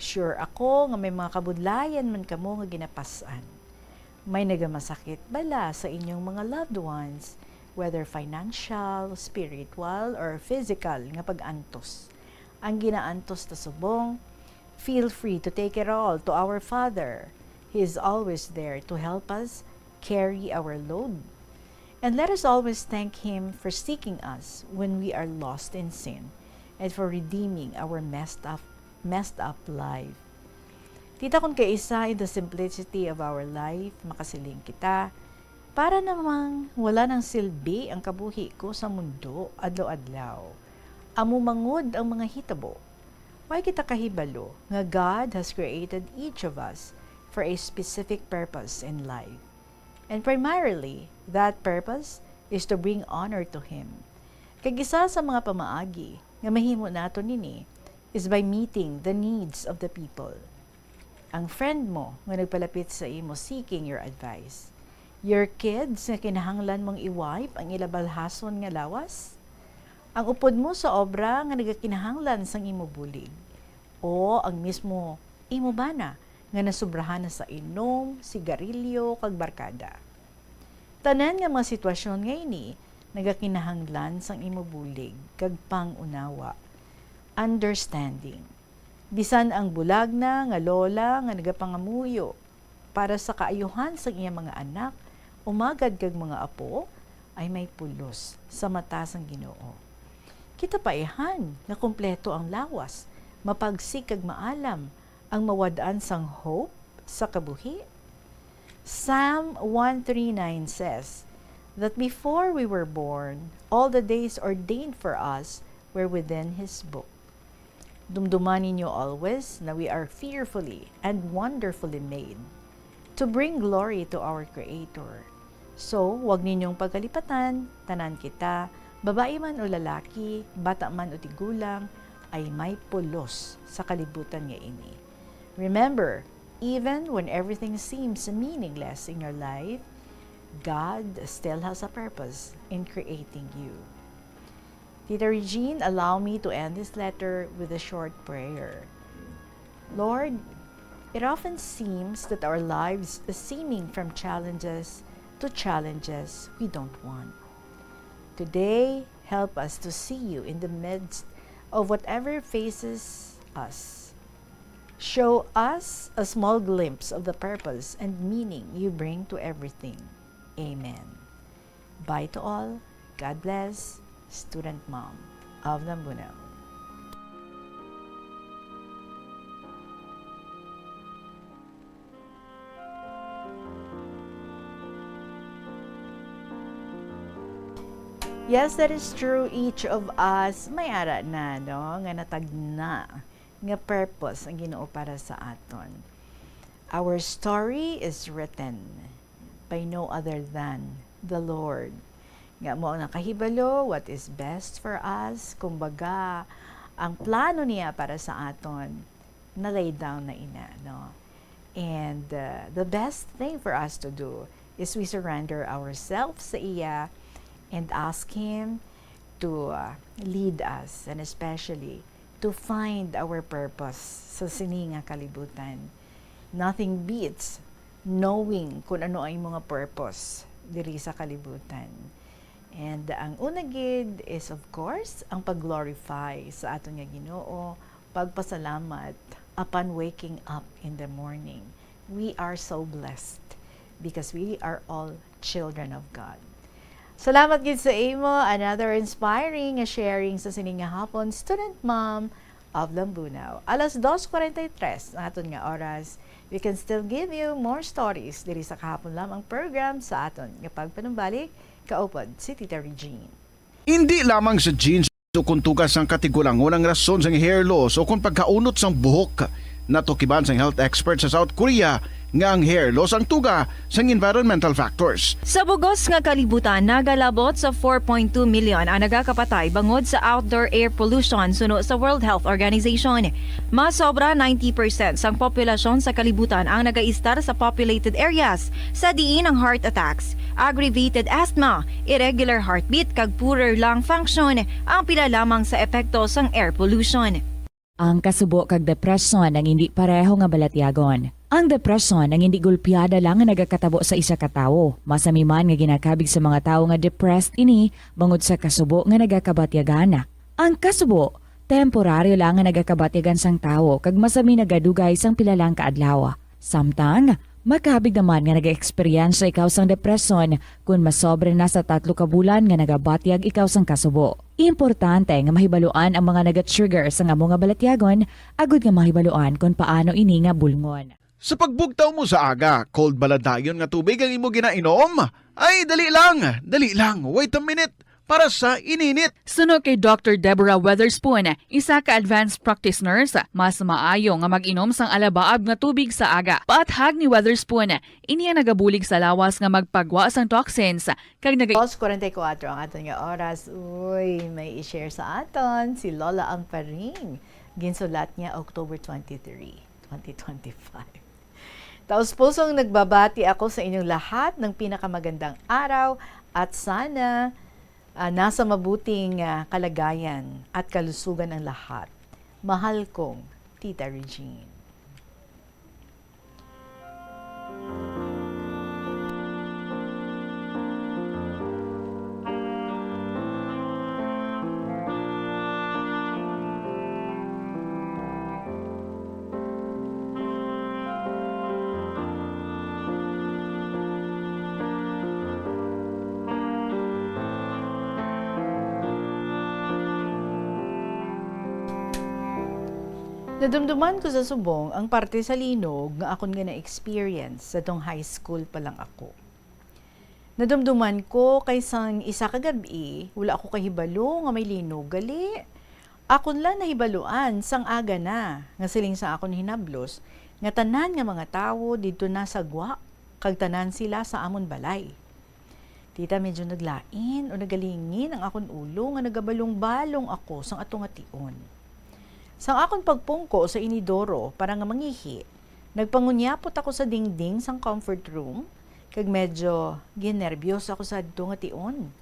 sure ako nga may mga kabudlayan man kamo nga ginapas-an. May nagamasakit bala sa inyong mga loved ones, whether financial, spiritual, or physical nga pag-antos? Ang ginaantos ta subong, feel free to take it all to our Father. He is always there to help us carry our load. And let us always thank Him for seeking us when we are lost in sin and for redeeming our messed up, messed up life. Tita, kun kaisa in the simplicity of our life, makasiling kita, "Para namang wala nang silbi ang kabuhi ko sa mundo adlaw-adlaw. Amo mangod ang mga hitabo." Why kita kahibalo nga God has created each of us for a specific purpose in life? And primarily, that purpose is to bring honor to Him. Kag isa sa mga pamaagi nga mahimo naton ini is by meeting the needs of the people. Ang friend mo nga nagpalapit sa imo seeking your advice. Your kids nga kinahanglan mong i-wipe ang ila balhason nga lawas. Ang upod mo sa obra nga nagakinahanglan sang imo bulig. O ang mismo imo bana nga nasubrahan na sa inom, sigarilyo, kag barkada. Tanan nga mga sitwasyon nga ini nagakinahanglan sang imo bulig kag pang-unawa, understanding. Bisan ang bulag na nga lola nga nagapangamuyo para sa kaayuhan sang iya mga anak, umagad kag mga apo, ay may pulos sa mata sang Ginoo. Kita pa ihan nga kompleto ang lawas, mapagsik kag maalam ang mawad-an sang hope sa kabuhi. Psalm one three nine says that before we were born, all the days ordained for us were within His book. Dumduman ninyo always na we are fearfully and wonderfully made. to bring glory to our Creator. So, wag ninyong pagkalipatan, tanan kita, babayi man o lalaki, bata man o tigulang, ay may pulos sa kalibutan nga ini. Remember, even when everything seems meaningless in your life, God still has a purpose in creating you. Tita Regine, allow me to end this letter with a short prayer. Lord, it often seems that our lives are seeming from challenges to challenges we don't want. Today, help us to see you in the midst of whatever faces us. Show us a small glimpse of the purpose and meaning you bring to everything. Amen. Bye to all. God bless. Student Mom of Lambunao. Yes, that is true. Each of us may ara na, no, nga natagna nga purpose ang Ginoo para sa aton. Our story is written by no other than the Lord. Nga mo ang nakahibalo what is best for us. Kumbaga, ang plano niya para sa aton, na-lay down na ina, no? And, uh, the best thing for us to do is we surrender ourselves sa iya and ask Him to, uh, lead us, and especially to find our purpose sa sini nga kalibutan. Nothing beats knowing kung ano ang imong purpose diri sa kalibutan. And ang una gid is, of course, ang pag-glorify sa aton nga Ginoo, pagpasalamat upon waking up in the morning. We are so blessed because we are all children of God. Salamat gid sa imo. Another inspiring nga sharing sa sining nga hapon, Student Mom of Lambunao. Alas dos cuarenta y tres ang aton nga oras. We can still give you more stories diri sa Kahapon Lamang program sa aton nga pagpanumbalik, kaupod si Tita Regine. Indi lamang sa genes o kon tuga sang katigulangon ang rason sang hair loss o kon pagkaunot sang buhok. Natukiban sang health expert sa South Korea nga ang hair loss ang tuga sang environmental factors. Sa bug-os nga kalibutan, nagalabot sa four point two million ang nagakapatay bangod sa outdoor air pollution, suno sa World Health Organization. Masobra ninety percent sang populasyon sa kalibutan ang nagaistar sa populated areas, sa diin ang heart attacks, aggravated asthma, irregular heartbeat, kag poorer lung function ang pila lamang sa epekto sang air pollution. Ang kasubo kag depresyon ang indi pareho nga balatyagon. Ang depresyon ang indi gulpiada lang nga nagakatabo sa isa ka tawo. Masami man nga ginakabig sa mga tawo nga depressed ini bangod sa kasubo nga nagakabatyagan. Ang kasubo, temporaryo lang nga nagakabatyagan sang tawo kag masami nagadugay sang pila lang ka adlaw. Samtang, makabig naman nga nag-eksperyensya ikaw sang depresyon kon masobra na sa tatlo ka bulan nga nagabatyag ikaw sang kasubo. Importante nga mahibaluan ang mga naga-trigger sang amo nga balatyagon agud nga mahibaluan kon paano ini nga bulngon. Sa pagbugtaw mo sa aga, cold bala dayon nga tubig ang imo ginainom? Ay, dali lang, dali lang, wait a minute, para sa ininit. Suno kay Doctor Deborah Weatherspoon, isa ka advanced practice nurse, mas maayo nga mag-inom sang alabaab nga tubig sa aga. Paathag ni Weatherspoon, ini ang nagabulig sa lawas nga magpagwa sang toxins, kag naga- Dos cuarenta y cuatro ang aton nga oras. Uy, may i-share sa aton si Lola Ang Paring. Ginsulat niya October twenty-three, twenty twenty-five. Taos-pusong nagbabati ako sa inyong lahat ng pinakamagandang araw at sana, ah, nasa mabuting, ah, kalagayan at kalusugan ang lahat. Mahal kong Tita Regine. Nadumduman ko sa subong ang parte sa linog nga akon nga na-experience sa tong high school pa lang ako. Nadumduman ko kay sang isa ka gab-i, wala ako kahibalo nga may linog gali. Akon lang nahibaluan sang aga na, nga siling sa akon hinablos, nga tanan nga mga tawo didto na sa gwa, kag tanan sila sa amon balay. Tita, medyo naglain o nagalingin ang akon ulo nga nagabalong-balong ako sang ato nga tion. Sang akon pagpungko sa inidoro para nga mangihi, nagpangunyapot ako sa dingding sang comfort room, kag medyo ginerbiyos ako sa adto nga tion.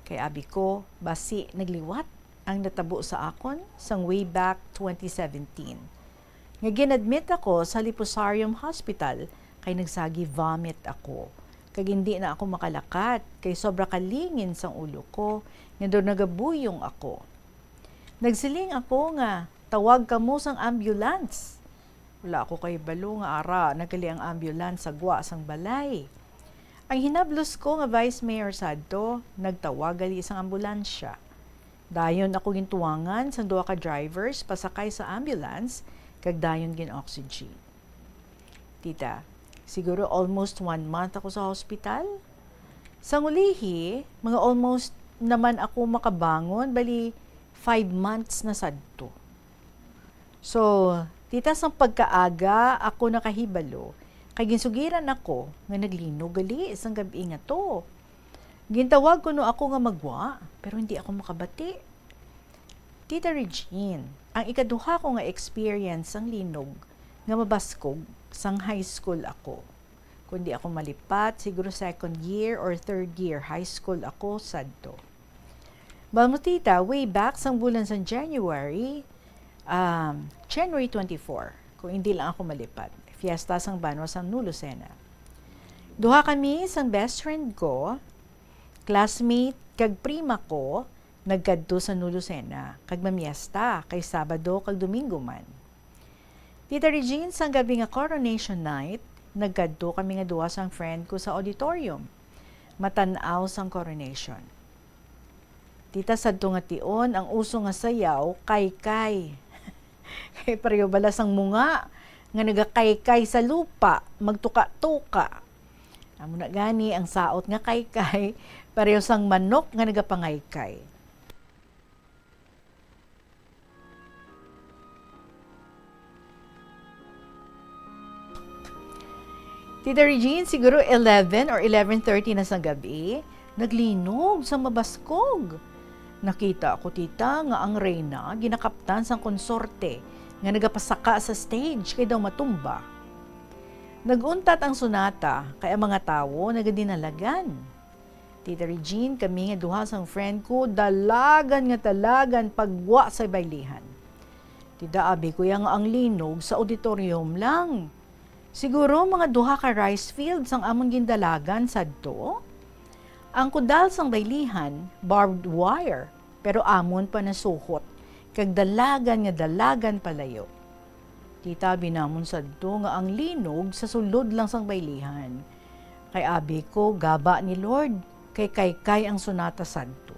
Kay abi ko, basi nagliwat ang natabo sa akon sang way back twenty seventeen, nga gin-admit ako sa Leprosarium Hospital kay nagsagi vomit ako, kag indi na ako makalakat kay sobra kalingin sang ulo ko nga daw nagabuyong ako. Nagsiling ako nga, "Tawag kamo sang ambulance." Wala ako kahibalo nga ara na gali ang ambulance sa gwa sang balay. Ang hinablos ko nga Vice Mayor sadto, nagtawag gali sang ambulansya. Dayon ako gintuwangan sang duha ka drivers pasakay sa ambulance, kag dayon gin-oxygen. Tita, siguro almost one month ako sa hospital. Sang ulihi, mga almost naman ako makabangon, bali five months na sadto. So, tita, sang pagkaaga ako nakahibalo, kay ginsugiran ako nga naglinog gali sang gab-i nga to. Gintawag kuno ako nga magwa, pero hindi ako makabati. Tita Regine, ang ikaduha ko nga experience sang linog nga mabaskog sang high school ako. Kung di ako malipat, siguro second year or third year high school ako sadto. Bal mo, tita, way back sang bulan sang January, um, January twenty-four, kung hindi lang ako malipat, fiesta sang banwa sang Nu Lucena. Duha kami sang best friend ko, classmate, kag prima ko, nagkadto sa Nu Lucena kag mamiesta kay Sabado kag Domingo man. Tita Regine, sang gab-i nga coronation night, nagkadto kami nga duha sang friend ko sa auditorium, matan-aw sang coronation. Tita, sadto nga tion, ang uso nga sayaw, kaykay. Kay pareho bala sang munga nga nagakaykay sa lupa, magtuka-tuka. Amo na gani ang saot nga kaykay, pareho sang manok nga nagapangaykay. Tita Regine, siguro eleven or eleven thirty na sa gabi, naglinog sa mabaskog. Nakita ko, tita, nga ang reyna ginakaptan sang konsorte nga nagapasaka sa stage kay daw matumba. Nag-untat ang sunata kay ang mga tawo nagadinalagan. Tita Regine, kami nga duha sang friend ko, dalagan nga dalagan pagwa sa baylihan. Tita, abi ko ya nga ang linog sa auditorium lang. Siguro mga duha ka rice fields ang amon gindalagan sadto. Ang kudal sang baylihan, barbed wire, pero amon pa nasuhot, kag dalagan nga dalagan palayo. Tita, abi namon sadto nga ang linog sa sulod lang sang baylihan. Kay abi ko, gaba ni Lord, kay kaykay ang sunata sadto.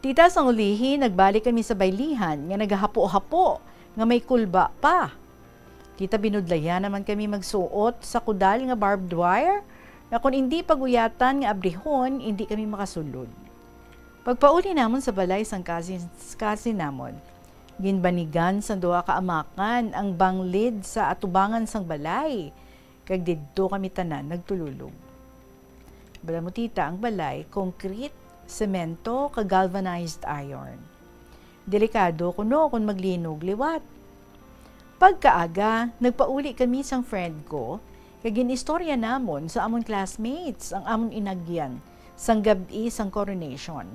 Tita, sang ulihi, nagbalik kami sa baylihan nga nagahapo-hapo, nga may kulba pa. Tita, binudlayan naman kami magsuot sa kudal nga barbed wire, nga kon indi paguyatan nga abrihon, indi kami makasulod. Pagpauli namon sa balay sang cousin, cousin namon, ginbanigan sang duha ka amakan ang bang lid sa atubangan sang balay, kag didto kami tanan nagtululog. Bala mo, tita, ang balay, concrete, semento, kag galvanized iron. Delikado kuno kon maglinog liwat. Pagkaaga, nagpauli kami sang friend ko, kag gin-istorya namon sa amon classmates ang amon inagyan sang gab-i sang coronation,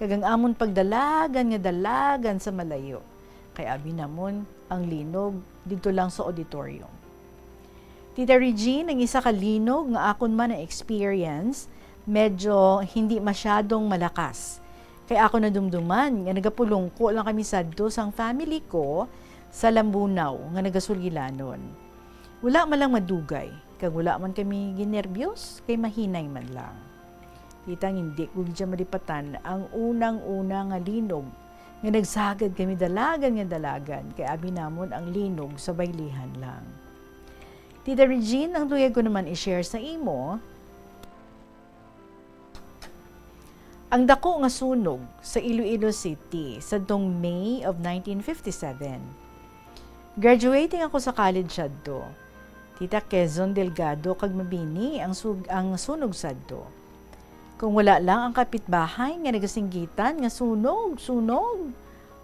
kag ang amon pagdalagan nga dalagan sa malayo, kay abi namon ang linog didto lang sa auditorium. Tita Regine, ang isa ka linog nga akon man na-experience, medyo hindi masyadong malakas. Kay ako nadumduman nga nagapulungko lang kami sadto sang family ko sa Lambunaw nga nagasulgilanon. Wala man lang madugay, kag wala man kami ginerbiyos, kay mahinay man lang. Tita, hindi ko gid siya malipatan ang unang-una nga linog nga nagsagad kami dalagan nga dalagan, kay abi namon ang linog sa baylihan lang. Tita Regine, ang luyag ko naman i-share sa imo, Ang dako nga sunog sa Iloilo City sadtong May of nineteen fifty-seven. Graduating ako sa college sadto. Tita, Quezon, Delgado, kag Mabini ang sug-, ang sunog sadto. Kung wala lang ang kapitbahay nga nagasinggitan nga, "Sunog, sunog!"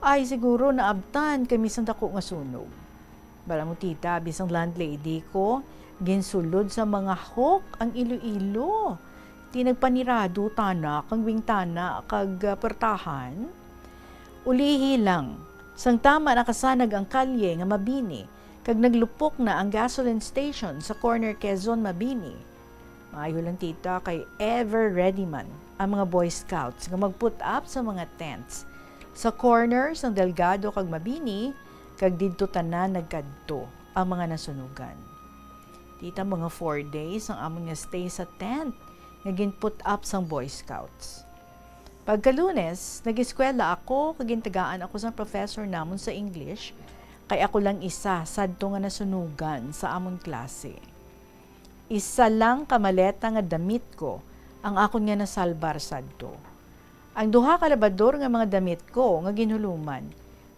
ay siguro naabtan kami sang dako nga sunog. Bala mo, tita, abi sang landlady ko, ginsulod sa mga hook ang Iloilo. Ti nagpanirado tanak ang bintana kag, ah, puwertahan. Ulihi lang, sang tama nakasanag ang kalye nga Mabini kag naglupok na ang gasoline station sa corner Quezon Mabini. Maayo lang, tita, kay ever ready man ang mga Boy Scouts nga mag-put up sa mga tents sa corner sang Delgado kag Mabini, kag didto tanan nagkadto ang mga nasunugan. Tita, mga four days ang amon nga stay sa tent nga gin-put up sang Boy Scouts. Pagka Lunes, nag-eskwela ako kag gintagaan ako sang professor namon sa English, kay ako lang isa sadto nga nasunugan sa amon klase. Isa lang ka maleta nga damit ko ang akon nga nasalbar sadto. Ang duha ka labador nga mga damit ko nga ginhuluman,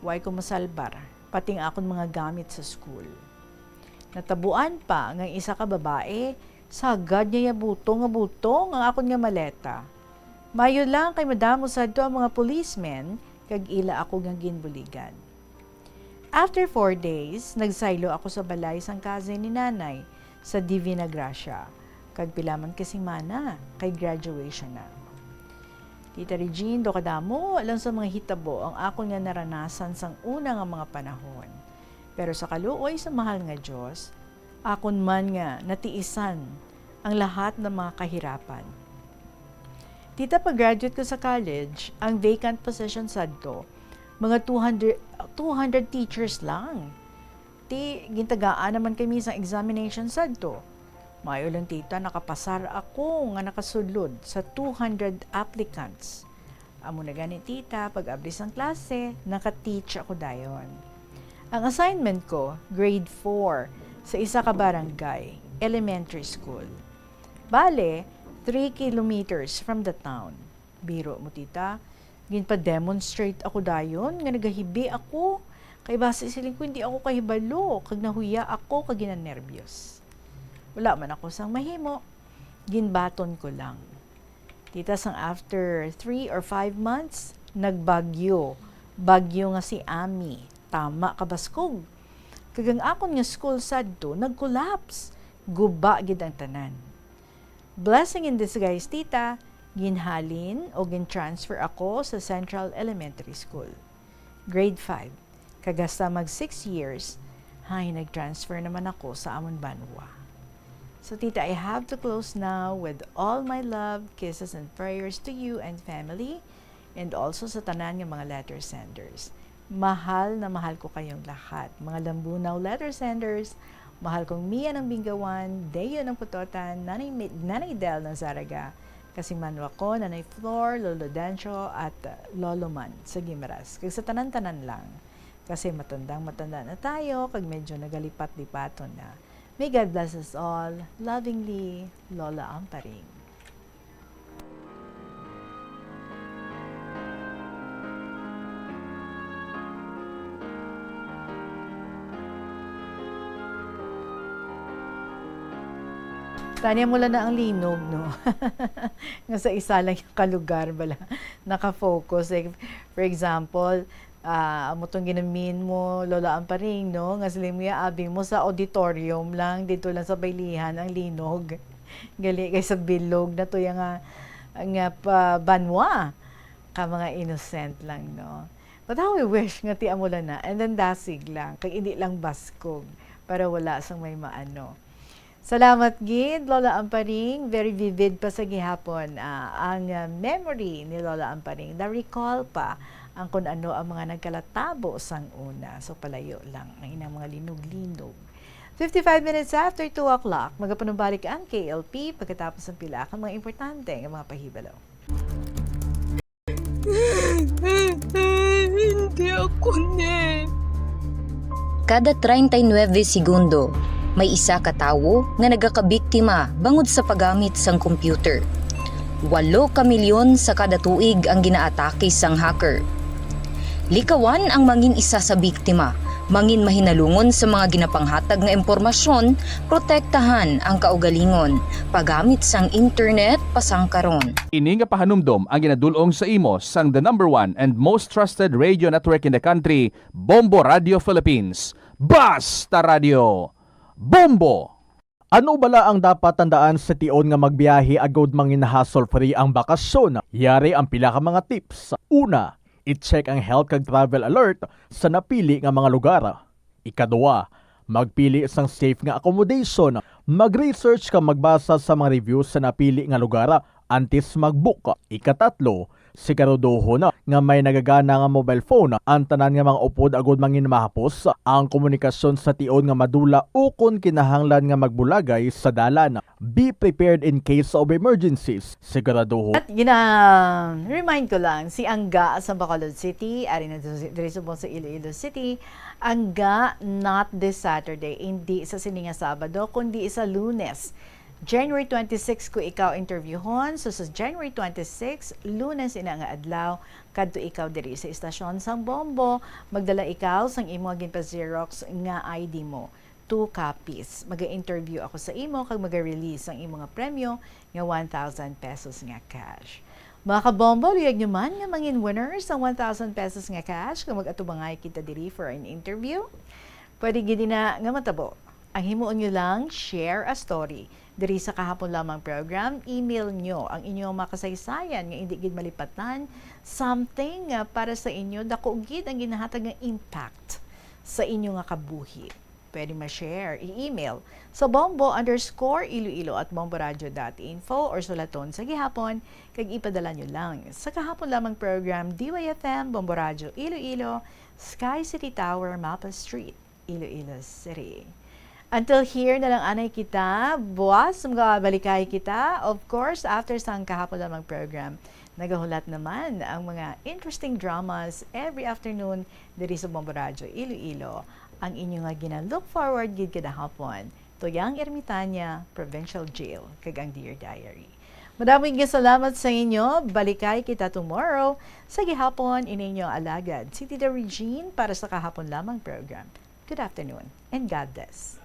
way ko masalbar, pati ang akon mga gamit sa school. Natabuan pa nga ang isa ka babae, sagad niya butong nga butong ang akon nga maleta. Maayo lang kay madamo sadto ang mga policemen kag ila ako nga ginbuligan. After four days, nagsaylo ako sa balay sang cousin ni Nanay sa Divina Gracia, kag pila man ka semana kay graduation na. Tita Regine, daw kadamo lang sa mga hitabo ang akon nga naranasan sang una nga mga panahon. Pero sa kaluoy sa mahal nga Dios, akon man nga natiisan ang lahat ng mga kahirapan. Tita, pag-graduate ko sa college, ang vacant position sadto, mga two hundred, two hundred teachers lang. Ti, gintagaan naman kami sa examination sadto. Maayo lang, tita, nakapasar ako nga nakasulod sa two hundred applicants. Amo na gani, tita, pag-abri sang klase, naka-teach ako dayon. Ang assignment ko, grade four, sa isa ka barangay, elementary school. Bale, three kilometers from the town. Biro mo, tita, ginpa-demonstrate ako dayon nga nagahibi ako, kay basi siling ko hindi ako kahibalo, kag nahuya ako kag ginanerbyos. Wala man ako sang mahimo, ginbaton ko lang. Tita, sang after three or five months, nagbagyo. Bagyo nga si Ami. Tama ka baskog. Kag ang akon nga school sadto nag-collapse. Guba gid ang tanan. Blessing in disguise, tita, ginhalin o gin-transfer ako sa Central Elementary School. Grade five. Kag hasta mag six years, hay, nag-transfer naman ako sa amon banwa. So, tita, I have to close now with all my love, kisses, and prayers to you and family, and also sa tanan nga mga letter senders. Mahal na mahal ko kayong lahat, mga Lambunaw letter senders. Mahal kong Mia ng Bingawan, Deo ng Putotan, Nanay Mi-, Nanay Del ng Zaraga, Kasimanwa ko, Nanay Flor, Lolo Dancho, at, uh, Lolo Man sa Guimaras. Kag sa tanan-tanan lang. Kasi matandang-matanda na tayo, kag medyo nagalipat-lipaton na. May God bless us all. Lovingly, Lola Amparing. Tani, amo lang na ang linog, no? Nga sa isa lang yung kalugar, bala, nakafocus. Like, for example, ah, amo tong ginamin mo, Lola Amparing, no? Nga sila mo ya, abi mo sa auditorium lang, dito lang sa baylihan ang linog. Gali kay sa bilog na to yung nga, nga pa banwa ka mga innocent lang, no? But how I wish nga ti amo lang na, and then dasig lang, kag hindi lang baskog, para wala sang may maano. Salamat gid, Lola Amparing. Very vivid pa sa gihapon, ah, ang, ah, memory ni Lola Amparing. Na-recall pa ang kun ano ang mga nagkalatabo sang una. So, palayo lang ang inang mga linog-linog. Fifty-five minutes after two o'clock, magapanumbalik ang K L P pagkatapos ng pila ka mga importante nga mga pahibalo. Hindi ako ni. Kada treinta y nueve segundo, may isa ka tawo nga nagakabiktima bangod sa paggamit sang computer. Walo ka milyon sa kada tuig ang ginaatake sang hacker. Likawan ang mangin isa sa biktima, mangin mahinalungon sa mga ginapanghatag nga impormasyon, protektahan ang kaugalingon, paggamit sang internet pasangkaron. Ini nga pahanumdom ang ginadul-ong sa imo sang the number one and most trusted radio network in the country, Bombo Radio Philippines. Basta Radio! Bombo! Ano bala ang dapat tandaan sa tion nga magbiyahe agud mangin hassle-free ang bakasyon? Yari ang pila ka mga tips. Una, i-check ang health kag travel alert sa napili nga mga lugar. Ikaduha, magpili sang safe nga accommodation. Mag-research kag magbasa sa mga reviews sa napili nga lugar antes mag-book. Ikatatlo, siguraduhon nga may nagagana nga mobile phone ang tanan nga mga upod agud mangin mahapos ang komunikasyon sa tion nga madula ukon kinahanglan nga magbulagay sa dalan. Be prepared in case of emergencies. Siguraduhon. At gina-remind ko lang, si Angga sa Bacolod City, ari na diri sa Iloilo City, Angga, not this Saturday, hindi sa sini nga Sabado, kundi sa Lunes. January twenty-six ko ikaw interviewhon, so sa January twenty-six, Lunes ina nga adlaw, kadto ikaw diri sa istasyon sang Bombo, magdala ikaw sang imo nga ginpa-xerox nga I D mo. Two copies. Maga-interview ako sa imo kag maga-release ang imo nga premyo nga one thousand pesos nga cash. Mga kabombo, luyag nyo man nga mangin winner sang one thousand pesos nga cash kung mag-atubangay kita diri for an interview? Pwede gid na nga matabo. Ang himuon nyo lang, share a story. Diri sa Kahapon Lamang program, email nyo ang inyong mga kasaysayan nga indi gid malipatan, something nga para sa inyo dako gid ang ginahatag nga impact sa inyo nga kabuhi. Pwede ma-share, i-email sa bombo underscore iloilo at bomboradio dot info or sulaton sa gihapon kag ipadala nyo lang sa Kahapon Lamang program, D Y F M, Bombo Radio Iloilo, Sky City Tower, Mapa Street, Iloilo City. Until here na lang anay kita. Buwas, magabalikay kita. Of course, after sang Kahapon Lamang program, nagahulat naman ang mga interesting dramas every afternoon diri sa Bombo Radio Iloilo. Ang inyo nga gina-look forward gid kada hapon, Tuyang Ermitania, Provincial Jail, kag ang Dear Diary. Madamo nga salamat sa inyo. Balikay kita tomorrow sa gihapon. Ini inyo alagad, si Tita Regine, para sa Kahapon Lamang program. Good afternoon and God bless.